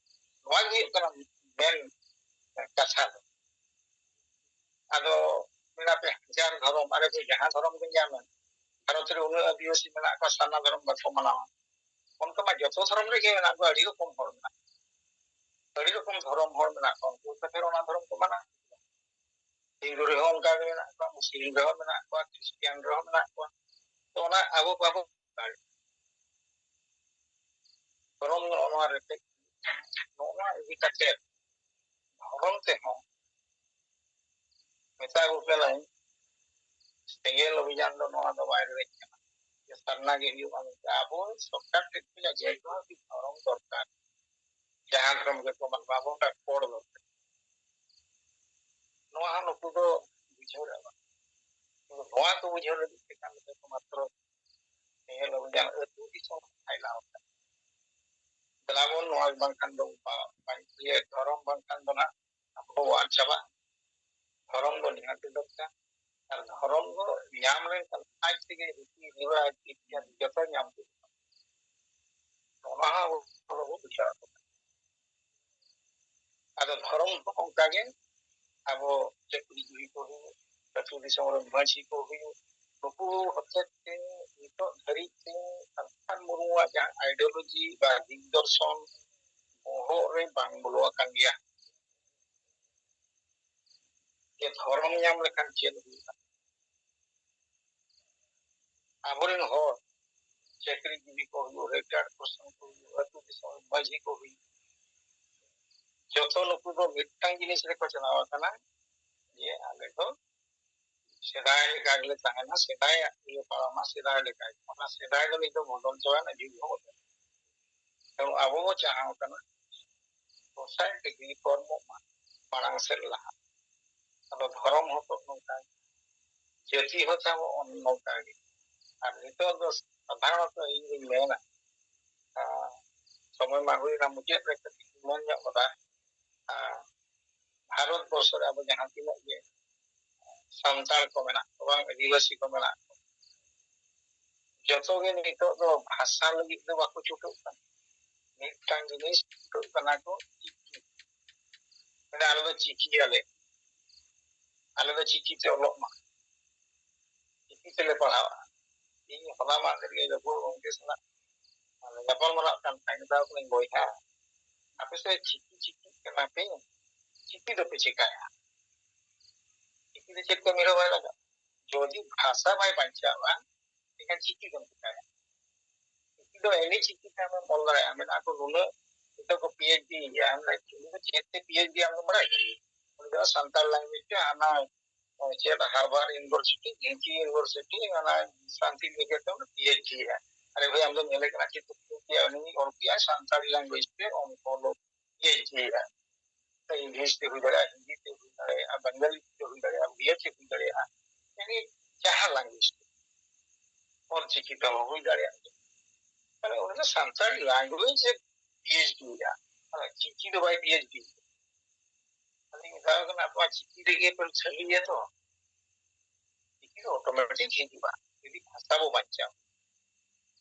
ᱱᱚᱣᱟ ᱜᱮ ᱦᱩᱭᱩᱜ ᱠᱟᱱᱟ ᱢᱮᱱ ᱠᱟᱛᱷᱟ ᱫᱚ᱾ ᱟᱫᱚ ᱢᱮᱱᱟ ᱯᱮ ᱦᱟᱡᱟᱨ ᱫᱷᱚᱨᱚᱢ, ᱟᱨᱮ ᱯᱮ ᱡᱟᱦᱟᱸ ᱫᱷᱚᱨᱚᱢ ᱜᱮ ᱧᱟᱢᱮᱱ, ᱵᱷᱟᱨᱚᱛ ᱨᱮ ᱩᱱᱟᱹᱜ ᱟᱹᱫᱤᱵᱟᱹᱥᱤ ᱢᱮᱱᱟᱜ ᱠᱚᱣᱟ, ᱥᱟᱨᱱᱟ ᱫᱷᱚᱨᱚᱢ ᱵᱟᱠᱚ ᱢᱟᱱᱟᱣᱟ᱾ ᱚᱱᱠᱟ ᱢᱟ ᱡᱚᱛᱚ ᱫᱷᱚᱨᱚᱢ ᱨᱮᱜᱮ ᱢᱮᱱᱟᱜ ᱠᱚᱣᱟ, ᱟᱹᱰᱤ ᱨᱚᱠᱚᱢ ᱦᱚᱲ ᱢᱮᱱᱟᱜ ᱠᱚᱣᱟ, ᱟᱹᱰᱤ ᱨᱚᱠᱚᱢ ᱫᱷᱚᱨᱚᱢ ᱦᱚᱲ ᱢᱮᱱᱟᱜ ᱠᱚᱣᱟ, ᱩᱱᱠᱩ ᱠᱷᱟᱹᱛᱤᱨ ᱚᱱᱟ ᱫᱷᱚᱨᱚᱢ ᱠᱚ ᱢᱟᱱᱟᱣᱟ᱾ ᱦᱤᱱᱫᱩ ᱨᱮᱦᱚᱸ ᱚᱱᱠᱟ ᱜᱮ ᱢᱮᱱᱟᱜ ᱠᱚᱣᱟ, ᱢᱩᱥᱞᱤᱢ ᱨᱮᱦᱚᱸ ᱢᱮᱱᱟᱜ ᱠᱚᱣᱟ, ᱠᱷᱨᱤᱥᱴᱤᱭᱟᱱ ᱨᱮᱦᱚᱸ ᱢᱮᱱᱟᱜ ᱠᱚᱣᱟ᱾ ᱛᱚ ᱚᱱᱟ ᱟᱵᱚ ᱵᱟᱵᱚ ᱫᱟᱲᱮ᱾ ᱫᱷᱚᱨᱚᱢ ᱱᱚᱜᱼᱚ ᱱᱚᱣᱟ ᱨᱮᱯᱮᱡ, ᱱᱚᱜᱼᱚ ᱱᱚᱣᱟ ᱤᱫᱤ ᱠᱟᱛᱮ ᱫᱷᱚᱨᱚᱢ ᱛᱮᱦᱚᱸ ᱢᱮᱛᱟ ᱠᱚ ᱠᱟᱹᱱᱟᱹᱧ, ᱥᱮᱸᱜᱮᱞ ᱚᱵᱷᱤᱡᱟᱱ ᱫᱚ ᱱᱚᱣᱟ ᱫᱚ ᱵᱟᱭ ᱨᱮᱵᱮᱡ ᱠᱟᱱᱟ ᱡᱮ ᱥᱟᱨᱱᱟ ᱜᱮ ᱦᱩᱭᱩᱜᱼᱟ ᱢᱮᱱᱛᱮ᱾ ᱟᱵᱚ ᱥᱚᱨᱠᱟᱨ ᱴᱷᱮᱱ ᱠᱷᱚᱱᱟᱜ ᱡᱮ ᱠᱳᱱᱳ ᱫᱷᱚᱨᱚᱢ ᱫᱚᱨᱠᱟᱨ, ᱡᱟᱦᱟᱸ ᱫᱷᱚᱨᱚᱢ ᱜᱮᱠᱚ ᱢᱟᱱᱟᱣᱟ, ᱟᱵᱚ ᱢᱤᱫᱴᱟᱝ ᱠᱳᱰ ᱫᱚᱨᱠᱟᱨ᱾ ᱱᱚᱣᱟ ᱦᱚᱸ ᱱᱩᱠᱩ ᱫᱚ ᱵᱩᱡᱷᱟᱹᱣ ᱨᱮ ᱵᱟᱝ᱾ ᱱᱚᱣᱟ ᱠᱚ ᱵᱩᱡᱷᱟᱹᱣ ᱞᱟᱹᱜᱤᱫ ᱛᱮ ᱠᱟᱹᱢᱤ ᱫᱚ ᱮᱠᱢᱟᱛᱨᱚ ᱥᱮᱸᱜᱮᱞ ᱚᱵᱷᱤᱡᱟᱱ ᱟᱹᱛᱩ ᱫᱤᱥᱚᱢ ᱯᱷᱟᱭᱞᱟᱣ ᱟᱠᱟᱱᱟ᱾ ᱫᱮᱞᱟ ᱵᱚᱱ ᱱᱚᱣᱟ ᱵᱟᱝᱠᱷᱟᱱ ᱫᱚ ᱵᱟ-, ᱵᱟᱝ, ᱤᱭᱟᱹ, ᱫᱷᱚᱨᱚᱢ ᱵᱟᱝᱠᱷᱟᱱ ᱫᱚ ᱱᱟᱜ ᱟᱵᱚ ᱵᱚ ᱟᱫ ᱪᱟᱵᱟᱜᱼᱟ᱾ ᱫᱷᱚᱨᱚᱢ ᱫᱚ ᱱᱤᱦᱟᱹᱛ ᱜᱮ ᱫᱚᱨᱠᱟᱨ᱾ ᱟᱨ ᱫᱷᱚᱨᱚᱢ ᱫᱚ ᱧᱟᱢ ᱞᱮᱱᱠᱷᱟᱱ ᱟᱡ ᱛᱮᱜᱮ ᱨᱤᱛᱤ ᱨᱮᱣᱟᱡᱽ, ᱤᱛᱤᱦᱟᱥ ᱡᱚᱛᱚ ᱧᱟᱢ ᱠᱮᱫᱟ᱾ ᱚᱱᱟ ᱦᱚᱸ ᱟᱵᱚ ᱵᱚ ᱵᱩᱡᱷᱟᱹᱣ ᱟᱠᱚ ᱠᱟᱱᱟ᱾ ᱟᱫᱚ ᱫᱷᱚᱨᱚᱢ ᱦᱚᱸ ᱚᱱᱠᱟᱜᱮ, ᱟᱵᱚ ᱪᱟᱹᱠᱨᱤᱡᱤᱵᱤ ᱠᱚ ᱦᱩᱭᱩᱜ, ᱟᱹᱛᱩ ᱫᱤᱥᱚᱢ ᱨᱮ ᱢᱟᱹᱡᱷᱤ ᱠᱚ ᱦᱩᱭᱩᱜ, ᱱᱩᱠᱩ ᱦᱚᱛᱮᱛᱮ ᱱᱤᱛᱚᱜ ᱫᱷᱟᱹᱨᱤᱡ ᱛᱮ ᱥᱟᱱᱛᱟᱲ ᱢᱩᱨᱢᱩᱣᱟᱜ ᱡᱟᱦᱟᱸ ideology ᱵᱟ ᱫᱤᱜᱽ ᱫᱚᱨᱥᱚᱱ ᱵᱚᱦᱚᱜ ᱨᱮ ᱵᱟᱝ ᱵᱚᱞᱚ ᱟᱠᱟᱱ ᱜᱮᱭᱟ᱾ ᱡᱮ ᱫᱷᱚᱨᱚᱢ ᱧᱟᱢ ᱞᱮᱠᱷᱟᱱ ᱪᱮᱫ ᱦᱩᱭᱩᱜᱼᱟ? ᱟᱵᱚᱨᱮᱱ ᱦᱚᱲ ᱪᱟᱹᱠᱨᱤᱡᱤᱵᱤ ᱠᱚ ᱦᱩᱭᱩᱜ, retired person ᱠᱚ ᱦᱩᱭᱩᱜ, ᱟᱹᱛᱩ ᱫᱤᱥᱚᱢ ᱨᱮ ᱢᱟᱹᱡᱷᱤ ᱠᱚ ᱦᱩᱭᱩᱜ, ᱡᱚᱛᱚ ᱱᱩᱠᱩ ᱫᱚ ᱢᱤᱫᱴᱟᱝ ᱡᱤᱱᱤᱥ ᱨᱮᱠᱚ ᱪᱟᱞᱟᱣ ᱟᱠᱟᱱᱟ, ᱡᱮ ᱟᱞᱮ ᱫᱚ ᱥᱮᱫᱟᱭ ᱞᱮᱠᱟ ᱜᱮᱞᱮ ᱛᱟᱦᱮᱱᱟ, ᱥᱮᱫᱟᱭᱟᱜ ᱤᱭᱟᱹ ᱯᱟᱲᱟᱣᱱᱟ, ᱥᱮᱫᱟᱭ ᱞᱮᱠᱟ ᱜᱮ᱾ ᱚᱱᱟ ᱥᱮᱫᱟᱭ ᱫᱚ ᱱᱤᱛ ᱫᱚ ᱵᱚᱫᱚᱞ ᱪᱟᱵᱟᱭᱮᱱᱟ, ᱡᱩᱜᱽ ᱦᱚᱸ ᱵᱚᱫᱚᱞ᱾ ᱛᱮᱢᱚᱱ ᱟᱵᱚ ᱵᱚ ᱪᱟᱦᱟᱣ ᱠᱟᱱᱟ ᱜᱚᱸᱥᱟᱭ ᱰᱤᱜᱽᱨᱤ ᱠᱚᱨᱢᱚᱜ ᱢᱟ, ᱢᱟᱲᱟᱝ ᱥᱮᱫ ᱞᱟᱦᱟ᱾ ᱟᱫᱚ ᱫᱷᱚᱨᱚᱢ ᱦᱚᱸᱛᱚ ᱱᱚᱝᱠᱟ ᱜᱮ᱾ ᱡᱟᱹᱛᱤ ᱦᱚᱸ ᱛᱟᱵᱚ ᱱᱚᱝᱠᱟ ᱜᱮ᱾ ᱟᱨ ᱱᱤᱛᱚᱜ ᱫᱚ ᱥᱟᱫᱷᱟᱨᱚᱱᱚᱛᱚ ᱤᱧ ᱫᱩᱧ ᱢᱮᱱᱟ, ᱟᱨ ᱥᱚᱢᱚᱭ ᱢᱟ ᱦᱩᱭᱱᱟ ᱢᱩᱪᱟᱹᱫ ᱨᱮ, ᱠᱟᱹᱴᱤᱡ ᱢᱮᱱ ᱧᱚᱜ ᱠᱟᱫᱟ᱾ ᱟᱨ ᱵᱷᱟᱨᱚᱛ ᱵᱚᱨᱥᱚ ᱨᱮ ᱟᱵᱚ ᱡᱟᱦᱟᱸ ᱛᱤᱱᱟᱹᱜ ᱜᱮ ᱥᱟᱱᱛᱟᱲ ᱠᱚ ᱢᱮᱱᱟᱜ ᱠᱚᱣᱟ, ᱵᱟᱝ ᱟᱹᱫᱤᱵᱟᱹᱥᱤ ᱠᱚ ᱢᱮᱱᱟᱜ ᱠᱚᱣᱟ, ᱡᱚᱛᱚ ᱜᱮ ᱱᱤᱛᱚᱜ ᱫᱚ ᱵᱷᱟᱥᱟ ᱞᱟᱹᱜᱤᱫ ᱫᱚ ᱵᱟᱠᱚ ᱪᱷᱩᱴᱟᱹᱜ ᱠᱟᱱᱟ᱾ ᱢᱤᱫᱴᱟᱝ ᱡᱤᱱᱤᱥ ᱪᱷᱩᱴᱟᱹᱜ ᱠᱟᱱᱟ ᱠᱚ, ᱪᱤᱠᱤ᱾ ᱢᱟᱱᱮ ᱟᱞᱮ ᱫᱚ ᱪᱤᱠᱤᱭᱟᱞᱮ, ᱟᱞᱮ ᱫᱚ ᱪᱤᱠᱤᱛᱮ ᱚᱞᱚᱜ ᱢᱟ᱾ ᱪᱤᱠᱤ ᱛᱮᱞᱮ ᱯᱟᱲᱦᱟᱣᱟ᱾ ᱤᱧ ᱦᱚᱞᱟ ᱢᱟᱦᱫᱮᱨ ᱜᱮ ᱞᱟᱹᱜᱩ ᱜᱚᱢᱠᱮ ᱥᱟᱞᱟᱜ ᱧᱟᱯᱟᱢ ᱵᱟᱲᱟᱜ ᱠᱟᱱ ᱛᱟᱦᱮᱸ, ᱢᱮᱛᱟᱣ ᱠᱟᱹᱱᱟᱹᱧ, "ᱵᱚᱭᱦᱟ, ᱟᱯᱮ ᱥᱮᱫ ᱪᱤᱠᱤ ᱪᱤᱠᱤᱜ ᱠᱟᱱᱟ ᱯᱮ, ᱪᱤᱠᱤ ᱫᱚᱯᱮ ᱪᱤᱠᱟᱹᱭᱟ?" ᱪᱤᱠᱤ ᱫᱚ ᱪᱮᱫ ᱠᱟᱹᱢᱤ ᱨᱮ ᱵᱟᱭ ᱞᱟᱜᱟᱜᱼᱟ᱾ ᱡᱩᱫᱤ ᱵᱷᱟᱥᱟ ᱵᱟᱭ ᱵᱟᱧᱪᱟᱣᱟ, ᱮᱱᱠᱷᱟᱱ ᱪᱤᱠᱤ ᱫᱚᱢ ᱪᱤᱠᱟᱹᱭᱟ? ᱪᱤᱠᱤ ᱫᱚ ᱮᱢᱱᱤ ᱪᱤᱠᱤ ᱛᱮ ᱟᱢᱮᱢ ᱚᱞ ᱫᱟᱲᱮᱭᱟᱜᱼᱟ᱾ ᱢᱮᱱᱟᱜ ᱠᱚ ᱱᱩᱱᱟᱹᱜ, ᱱᱤᱛᱚᱜ ᱠᱚ PhD ᱮᱫᱟ, ᱩᱱᱤ ᱫᱚ ᱪᱮᱫ ᱛᱮ PhD ᱟᱢ ᱫᱚᱢ ᱵᱟᱲᱟᱭ ᱜᱮᱭᱟ? ᱩᱱᱤ ᱫᱚ ᱥᱟᱱᱛᱟᱲ language ᱛᱮ ᱦᱟᱱᱟ ᱪᱮᱫ Harvard University, ᱡᱷᱤᱸᱠᱤ University, ᱚᱱᱟ ᱥᱟᱱᱛᱤ ᱱᱤᱠᱮᱛᱚᱱ PhD ᱮᱫᱟ᱾ ᱟᱨᱮ ᱵᱷᱟᱹᱭ, ᱟᱢ ᱫᱚᱢ ᱧᱮᱞᱮ ᱠᱟᱱᱟ ᱪᱮᱫ ᱛᱮ PhD ᱮᱫᱟ? ᱩᱱᱤ ᱚᱞ ᱠᱮᱜᱼᱟ ᱥᱟᱱᱛᱟᱲᱤ language ᱛᱮ, ᱚᱞ, ᱚᱞ PhD ᱮᱫᱟ᱾ ᱤᱝᱞᱤᱥ ᱛᱮ ᱦᱩᱭ ᱫᱟᱲᱮᱭᱟᱜᱼᱟ, ᱦᱤᱱᱫᱤ ᱛᱮ ᱦᱩᱭ ᱫᱟᱲᱮᱭᱟᱜᱼᱟ, ᱵᱟᱝᱜᱟᱞᱤ ᱛᱮ ᱦᱩᱭ ᱫᱟᱲᱮᱭᱟᱜᱼᱟ, ᱩᱲᱤᱭᱟ ᱛᱮ ᱦᱩᱭ ᱫᱟᱲᱮᱭᱟᱜᱼᱟ, ᱮᱢᱱᱤ ᱡᱟᱦᱟᱸ language ᱛᱮ, ᱚᱞ ᱪᱤᱠᱤ ᱛᱮᱦᱚᱸ ᱦᱩᱭ ᱫᱟᱲᱮᱭᱟᱜᱼᱟ᱾ ᱢᱟᱱᱮ ᱩᱱᱤ ᱫᱚ ᱥᱟᱱᱛᱟᱲᱤ language ᱨᱮ PhD ᱮᱫᱟ, ᱢᱟᱱᱮ ᱪᱤᱠᱤ ᱫᱚ ᱵᱟᱭ PhD ᱮᱫᱟ᱾ ᱟᱫᱚᱧ ᱢᱮᱛᱟᱣ ᱠᱟᱱᱟ, "ᱟᱵᱚᱣᱟᱜ ᱪᱤᱠᱤ ᱨᱮᱜᱮ ᱯᱮ ᱥᱟᱹᱨᱤᱭᱟ ᱛᱚ, ᱪᱤᱠᱤ ᱫᱚ automatic ᱦᱤᱡᱩᱜᱼᱟ, ᱡᱩᱫᱤ ᱵᱷᱟᱥᱟ ᱵᱚ ᱵᱟᱧᱪᱟᱣᱟ᱾"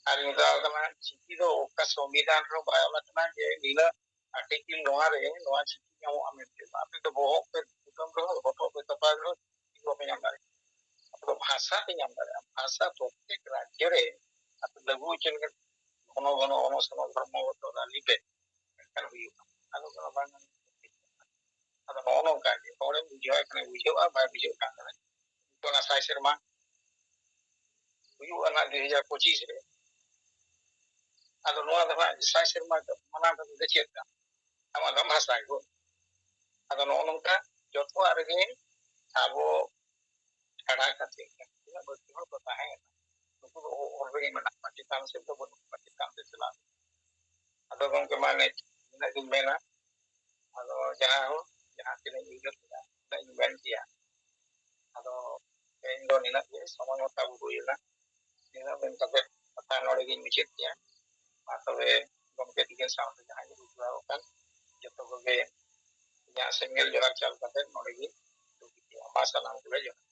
ᱟᱨ ᱢᱮᱛᱟᱣ ᱠᱟᱱᱟ, ᱪᱤᱠᱤ ᱫᱚ ᱚᱠᱟ ᱥᱚᱝᱵᱤᱫᱷᱟᱱ ᱨᱮᱦᱚᱸ ᱵᱟᱭ ᱚᱞ ᱟᱠᱟᱱᱟ ᱡᱮ ᱱᱤᱱᱟᱹᱜ article ᱱᱚᱣᱟ ᱨᱮ ᱱᱚᱣᱟ ᱪᱤᱠᱤ ᱧᱟᱢᱚᱜᱼᱟ ᱢᱮᱱᱛᱮ᱾ ᱟᱯᱮ ᱫᱚ ᱵᱚᱦᱚᱜ ᱯᱮ ᱠᱩᱴᱟᱹᱢ ᱨᱮᱦᱚᱸ, ᱦᱚᱴᱚᱜ ᱯᱮ ᱛᱚᱯᱟᱭ ᱨᱮᱦᱚᱸ, ᱪᱮᱫ ᱦᱚᱸ ᱵᱟᱯᱮ ᱧᱟᱢ ᱫᱟᱲᱮᱭᱟᱜᱼᱟ᱾ ᱟᱯᱮ ᱫᱚ ᱵᱷᱟᱥᱟ ᱯᱮ ᱧᱟᱢ ᱫᱟᱲᱮᱭᱟᱜᱼᱟ᱾ ᱵᱷᱟᱥᱟ ᱯᱨᱚᱛᱛᱮᱠ ᱨᱟᱡᱽᱡᱚ ᱨᱮ ᱟᱯᱮ ᱞᱟᱹᱜᱩ ᱦᱚᱪᱚ ᱞᱮᱠᱷᱟᱱ ᱜᱷᱚᱱᱚ ᱜᱷᱚᱱᱚ ᱚᱱᱚᱥᱚᱱ ᱫᱷᱚᱨᱢᱚ ᱜᱚᱛᱚ ᱨᱟᱞᱤ ᱯᱮ, ᱮᱱᱠᱷᱟᱱ ᱦᱩᱭᱩᱜᱼᱟ᱾ ᱟᱫᱚ ᱠᱟᱱᱟ ᱵᱟᱝ᱾ ᱟᱫᱚ ᱱᱚᱜᱼᱚ ᱱᱚᱝᱠᱟ ᱜᱮ ᱦᱚᱲᱮᱢ ᱵᱩᱡᱷᱟᱹᱣᱟᱭ ᱠᱷᱟᱱᱮ ᱵᱩᱡᱷᱟᱹᱜᱼᱟ, ᱵᱟᱭ ᱵᱩᱡᱷᱟᱹᱜ ᱠᱟᱱ ᱠᱷᱟᱱᱮ ᱚᱱᱟ ᱥᱟᱭ ᱥᱮᱨᱢᱟ ᱦᱩᱭᱩᱜᱼᱟ ᱱᱟᱜ ᱫᱩ ᱦᱟᱡᱟᱨ ᱯᱚᱸᱪᱤᱥ ᱨᱮ᱾ ᱟᱫᱚ ᱱᱚᱣᱟ ᱫᱚ ᱦᱟᱸᱜ ᱥᱟᱭ ᱥᱮᱨᱢᱟ ᱢᱟᱱᱟᱣ ᱠᱟᱛᱮ ᱫᱚ ᱪᱮᱫ ᱠᱟᱱᱟ? ᱟᱢᱟᱜ ᱫᱚ ᱵᱷᱟᱥᱟ ᱜᱮ᱾ ᱟᱫᱚ ᱱᱚᱜᱼᱚ ᱱᱚᱝᱠᱟ ᱡᱚᱛᱚᱣᱟᱜ ᱨᱮᱜᱮ ᱟᱵᱚ ᱪᱷᱟᱲᱟ ᱠᱟᱛᱮ ᱛᱤᱱᱟᱹᱜ ᱵᱟᱹᱲᱛᱤ ᱦᱚᱲ ᱠᱚ ᱛᱟᱦᱮᱸ ᱠᱟᱱᱟ, ᱱᱩᱠᱩ ᱫᱚ ᱚ-, already ᱢᱮᱱᱟᱜ ᱠᱚᱣᱟ, ᱪᱮᱛᱟᱱ ᱥᱮᱫ ᱫᱚ ᱵᱟᱹᱱᱩᱜ ᱠᱚᱣᱟ, ᱪᱮᱛᱟᱱ ᱥᱮᱫ ᱪᱟᱞᱟᱜ᱾ ᱟᱫᱚ ᱜᱚᱢᱠᱮ, ᱢᱟ ᱱᱤᱛ ᱱᱤᱱᱟᱹᱜ ᱜᱤᱧ ᱢᱮᱱᱟ᱾ ᱟᱫᱚ ᱡᱟᱦᱟᱸ ᱦᱚᱸ, ᱡᱟᱦᱟᱸ ᱛᱤᱱᱟᱹᱜ ᱤᱧ ᱩᱭᱦᱟᱹᱨ ᱠᱮᱫᱟ, ᱩᱱᱟᱹᱜ ᱤᱧ ᱢᱮᱱ ᱠᱮᱭᱟ᱾ ᱟᱫᱚ ᱛᱮᱦᱮᱧ ᱫᱚ ᱱᱤᱱᱟᱹᱜ ᱜᱮ, ᱥᱚᱢᱚᱭ ᱦᱚᱸ ᱛᱟᱵᱚ ᱦᱩᱭ ᱮᱱᱟ᱾ ᱱᱤᱱᱟᱹᱜ ᱢᱮᱱ ᱠᱟᱛᱮ ᱠᱟᱛᱷᱟ ᱱᱚᱰᱮ ᱜᱤᱧ ᱢᱩᱪᱟᱹᱫ ᱠᱮᱭᱟ᱾ ᱢᱟ ᱛᱚᱵᱮ ᱜᱚᱢᱠᱮ ᱛᱤᱠᱤᱱ ᱥᱟᱶᱛᱮ ᱡᱟᱦᱟᱸᱭ ᱜᱮ ᱡᱩᱲᱟᱣ ᱟᱠᱟᱱ ᱡᱚᱛᱚ ᱠᱚᱜᱮ ᱤᱧᱟᱹᱜ ᱥᱮᱸᱜᱮᱞ ᱡᱚᱦᱟᱨ ᱪᱟᱞ ᱠᱟᱛᱮ ᱱᱚᱰᱮ ᱜᱤᱧ ᱫᱩᱜᱤ ᱠᱮᱭᱟ᱾ ᱢᱟ ᱥᱟᱱᱟᱢ ᱠᱚᱜᱮ ᱡᱚᱦᱟᱨ᱾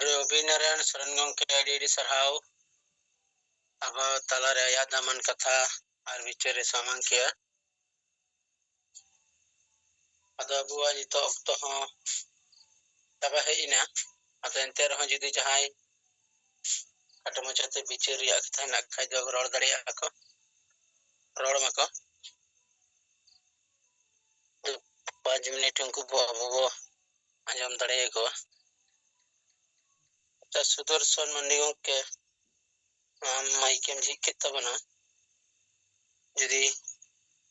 ᱨᱚᱵᱤ ᱱᱟᱨᱟᱭᱚᱱ ᱥᱚᱨᱮᱱ ᱜᱚᱢᱠᱮ, ᱟᱹᱰᱤ ᱟᱹᱰᱤ ᱥᱟᱨᱦᱟᱣ᱾ ᱟᱵᱚ ᱛᱟᱞᱟᱨᱮ ᱟᱭᱟᱜ ᱫᱟᱢᱟᱱ ᱠᱟᱛᱷᱟ ᱟᱨ ᱵᱤᱪᱟᱹᱨ ᱮ ᱥᱟᱢᱟᱝ ᱠᱮᱜᱼᱟ᱾ ᱟᱫᱚ ᱟᱵᱚᱣᱟᱜ ᱱᱤᱛᱚᱜ ᱚᱠᱛᱚ ᱦᱚᱸ ᱪᱟᱵᱟ ᱦᱮᱡ ᱮᱱᱟ᱾ ᱟᱫᱚ ᱮᱱᱛᱮ ᱨᱮᱦᱚᱸ ᱡᱩᱫᱤ ᱡᱟᱦᱟᱸᱭ ᱠᱷᱟᱴᱚ ᱢᱟᱪᱷᱟᱛᱮ ᱵᱤᱪᱟᱹᱨ ᱨᱮᱭᱟᱜ ᱠᱟᱛᱷᱟ ᱦᱮᱱᱟᱜ ᱠᱷᱟᱡ ᱫᱚ ᱨᱚᱲ ᱫᱟᱲᱮᱭᱟᱜᱼᱟ ᱠᱚ, ᱨᱚᱲ ᱢᱟᱠᱚ᱾ ᱯᱟᱸᱪ ᱢᱤᱱᱤᱴ ᱩᱱᱠᱩ ᱵᱚ, ᱟᱵᱚ ᱵᱚ ᱟᱸᱡᱚᱢ ᱫᱟᱲᱮᱭᱟᱠᱚᱣᱟ᱾ ᱟᱪᱪᱷᱟ, ᱥᱩᱫᱚᱨᱥᱚᱱ ᱢᱟᱱᱰᱤ ᱜᱚᱢᱠᱮ, ᱟᱢ ᱢᱟᱭᱤᱠ ᱮᱢ ᱡᱷᱤᱡ ᱠᱮᱫ ᱛᱟᱵᱚᱱᱟ, ᱡᱩᱫᱤ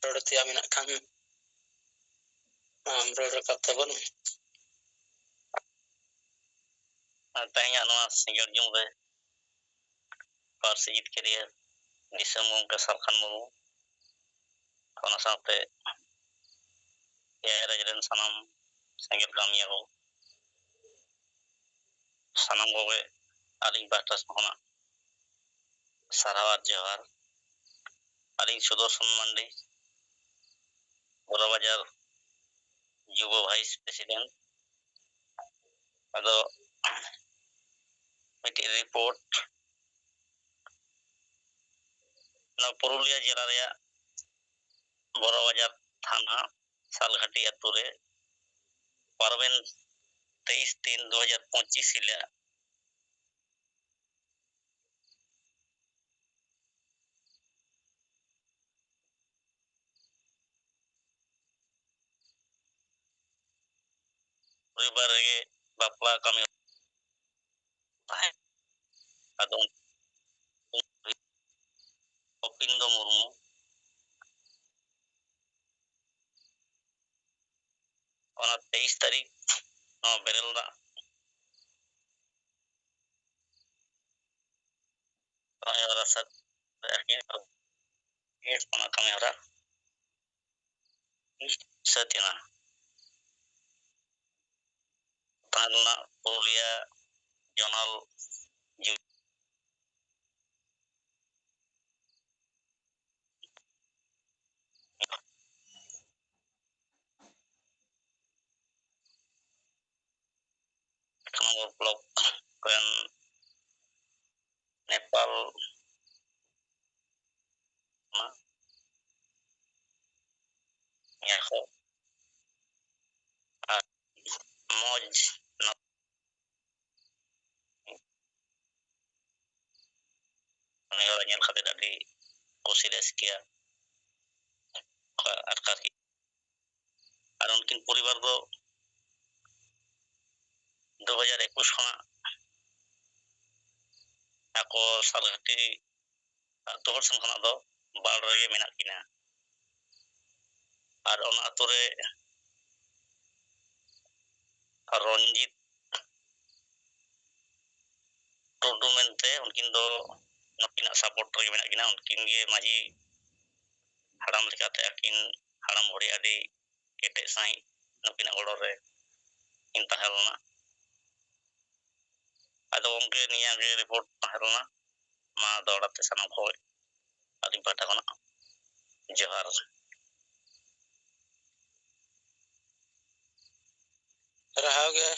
ᱨᱚᱲ ᱛᱮᱭᱟᱜ ᱢᱮᱱᱟᱜ ᱠᱷᱟᱱ ᱟᱢ ᱨᱚᱲ ᱨᱟᱠᱟᱵ ᱛᱟᱵᱚᱱ ᱢᱮ᱾ ᱟᱨ ᱛᱮᱦᱮᱧᱟᱜ ᱱᱚᱣᱟ ᱥᱤᱸᱜᱟᱹᱲ ᱧᱩᱦᱩᱢ ᱨᱮ ᱯᱟᱹᱨᱥᱤ ᱡᱤᱛᱠᱟᱹᱨᱤᱭᱟᱹ ᱫᱤᱥᱚᱢ ᱜᱚᱢᱠᱮ ᱥᱟᱞᱠᱷᱟᱱ ᱢᱩᱨᱢᱩ, ᱚᱱᱟ ᱥᱟᱶᱛᱮ ᱮᱭᱟᱭ ᱨᱟᱡᱽ ᱨᱮᱱ ᱥᱟᱱᱟᱢ ᱥᱮᱸᱜᱮᱞ ᱠᱟᱹᱢᱤᱭᱟᱹ ᱠᱚ, ᱥᱟᱱᱟᱢ ᱠᱚᱜᱮ ᱟᱹᱞᱤᱧ ᱯᱟᱦᱴᱟ ᱥᱮᱫ ᱠᱷᱚᱱᱟᱜ ᱥᱟᱨᱦᱟᱣ ᱟᱨ ᱡᱚᱦᱟᱨ᱾ ᱟᱹᱞᱤᱧ ᱥᱩᱫᱚᱨᱥᱚᱱ ᱢᱟᱱᱰᱤ, ᱵᱚᱲᱚ ᱵᱟᱡᱟᱨ ᱡᱩᱵᱚ ᱵᱷᱟᱭᱤᱥ ᱯᱨᱮᱥᱤᱰᱮᱱᱴ᱾ ᱟᱫᱚ ᱢᱤᱫᱴᱤᱡ ᱨᱤᱯᱳᱨᱴ ᱱᱚᱣᱟ ᱯᱩᱨᱩᱞᱤᱭᱟᱹ ᱡᱮᱞᱟ ᱨᱮᱭᱟᱜ ᱵᱚᱨᱚ ᱵᱟᱡᱟᱨ ᱛᱷᱟᱱᱟ ᱥᱟᱞᱜᱷᱟᱴᱤ ᱟᱹᱛᱩ ᱨᱮ ᱯᱟᱨᱚᱢᱮᱱ ᱛᱮᱭᱤᱥ ᱛᱤᱱ ᱫᱩ ᱦᱟᱡᱟᱨ ᱯᱚᱸᱪᱤᱥ ᱦᱤᱞᱳᱜ ᱨᱚᱵᱤᱵᱟᱨ ᱨᱮᱜᱮ ᱵᱟᱯᱞᱟ ᱠᱟᱹᱢᱤ ᱛᱟᱦᱮᱸ᱾ ᱟᱫᱚ ᱜᱳᱵᱤᱱᱫᱚ ᱢᱩᱨᱢᱩ ᱚᱱᱟ ᱛᱮᱭᱤᱥ ᱛᱟᱹᱨᱤᱠᱷ ᱱᱚᱣᱟ ᱵᱮᱨᱮᱞ ᱫᱟᱜ ᱠᱟᱹᱢᱤ ᱦᱚᱨᱟ ᱥᱟᱹᱛ ᱟᱨᱠᱤ ᱚᱱᱟ ᱠᱟᱹᱢᱤ ᱦᱚᱨᱟ ᱥᱟᱹᱛ ᱮᱱᱟ᱾ ᱛᱟᱦᱮᱸ ᱞᱮᱱᱟ ᱯᱩᱨᱩᱞᱤᱭᱟᱹ ᱡᱚᱱᱟᱞ ᱡᱩ- ᱮᱠ ᱱᱚᱢᱵᱚᱨ ᱵᱞᱚᱠ ᱨᱮᱱ ᱱᱮᱯᱟᱞ ᱠᱷᱚᱱᱟᱜ ᱱᱤᱭᱟᱹ ᱠᱚ ᱟᱨ ᱢᱚᱡᱽ ᱱᱟᱯ- ᱩᱱᱤ ᱦᱚᱲ ᱧᱮᱞ ᱠᱟᱛᱮ ᱟᱹᱰᱤ ᱠᱩᱥᱤ ᱨᱟᱹᱥᱠᱟᱹ ᱟᱴᱠᱟᱨ ᱠᱮᱫ᱾ ᱟᱨ ᱩᱱᱠᱤᱱ ᱯᱚᱨᱤᱵᱟᱨ ᱫᱚ ᱫᱩ ᱦᱟᱡᱟᱨ ᱮᱠᱩᱥ ᱠᱷᱚᱱᱟᱜ ᱟᱠᱚ ᱥᱟᱞᱜᱷᱟᱴᱤ ᱟᱹᱛᱩ ᱦᱚᱲ ᱥᱮᱱ ᱠᱷᱚᱱᱟᱜ ᱫᱚ ᱵᱟᱲ ᱨᱮᱜᱮ ᱢᱮᱱᱟᱜ ᱠᱤᱱᱟ᱾ ᱟᱨ ᱚᱱᱟ ᱟᱹᱛᱩ ᱨᱮ ᱨᱚᱧᱡᱤᱛ ᱴᱩᱰᱩ ᱢᱮᱱᱛᱮ ᱩᱱᱠᱤᱱ ᱫᱚ ᱱᱩᱠᱤᱱᱟᱜ ᱥᱟᱯᱳᱨᱴ ᱨᱮᱜᱮ ᱢᱮᱱᱟᱜ ᱠᱤᱱᱟ᱾ ᱩᱱᱠᱤᱱ ᱜᱮ ᱢᱟᱹᱡᱷᱤ ᱦᱟᱲᱟᱢ ᱞᱮᱠᱟᱛᱮ ᱟᱹᱠᱤᱱ ᱦᱟᱲᱟᱢ ᱵᱩᱲᱦᱤ ᱟᱹᱰᱤ ᱠᱮᱴᱮᱡ ᱥᱟᱺᱦᱤᱡ ᱱᱩᱠᱤᱱᱟᱜ ᱜᱚᱲᱚ ᱨᱮ ᱠᱤᱱ ᱛᱟᱦᱮᱸ ᱞᱮᱱᱟ᱾ ᱟᱫᱚ ᱜᱚᱢᱠᱮ, ᱱᱤᱭᱟᱹ ᱜᱮ ᱨᱤᱯᱳᱨᱴ ᱛᱟᱦᱮᱸ ᱞᱮᱱᱟ᱾ ᱢᱟ ᱫᱚᱦᱲᱟ ᱛᱮ ᱥᱟᱱᱟᱢ ᱠᱚ ᱟᱹᱞᱤᱧ ᱯᱟᱦᱴᱟ ᱠᱷᱚᱱᱟᱜ ᱡᱚᱦᱟᱨ᱾ ᱥᱟᱨᱦᱟᱣ ᱜᱮ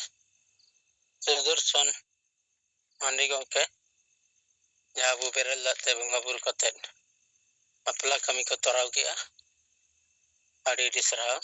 ᱥᱩᱫᱚᱨᱥᱚᱱ ᱢᱟᱱᱰᱤ ᱜᱚᱢᱠᱮ, ᱡᱟᱦᱟᱸ ᱟᱵᱚ ᱵᱮᱨᱮᱞ ᱫᱟᱜ ᱛᱮ ᱵᱚᱸᱜᱟ ᱵᱩᱨᱩ ᱠᱟᱛᱮᱫ ᱵᱟᱯᱞᱟ ᱠᱟᱹᱢᱤ ᱠᱚ ᱛᱚᱨᱟᱣ ᱠᱮᱜᱼᱟ᱾ ᱟᱹᱰᱤ ᱟᱹᱰᱤ ᱥᱟᱨᱦᱟᱣ᱾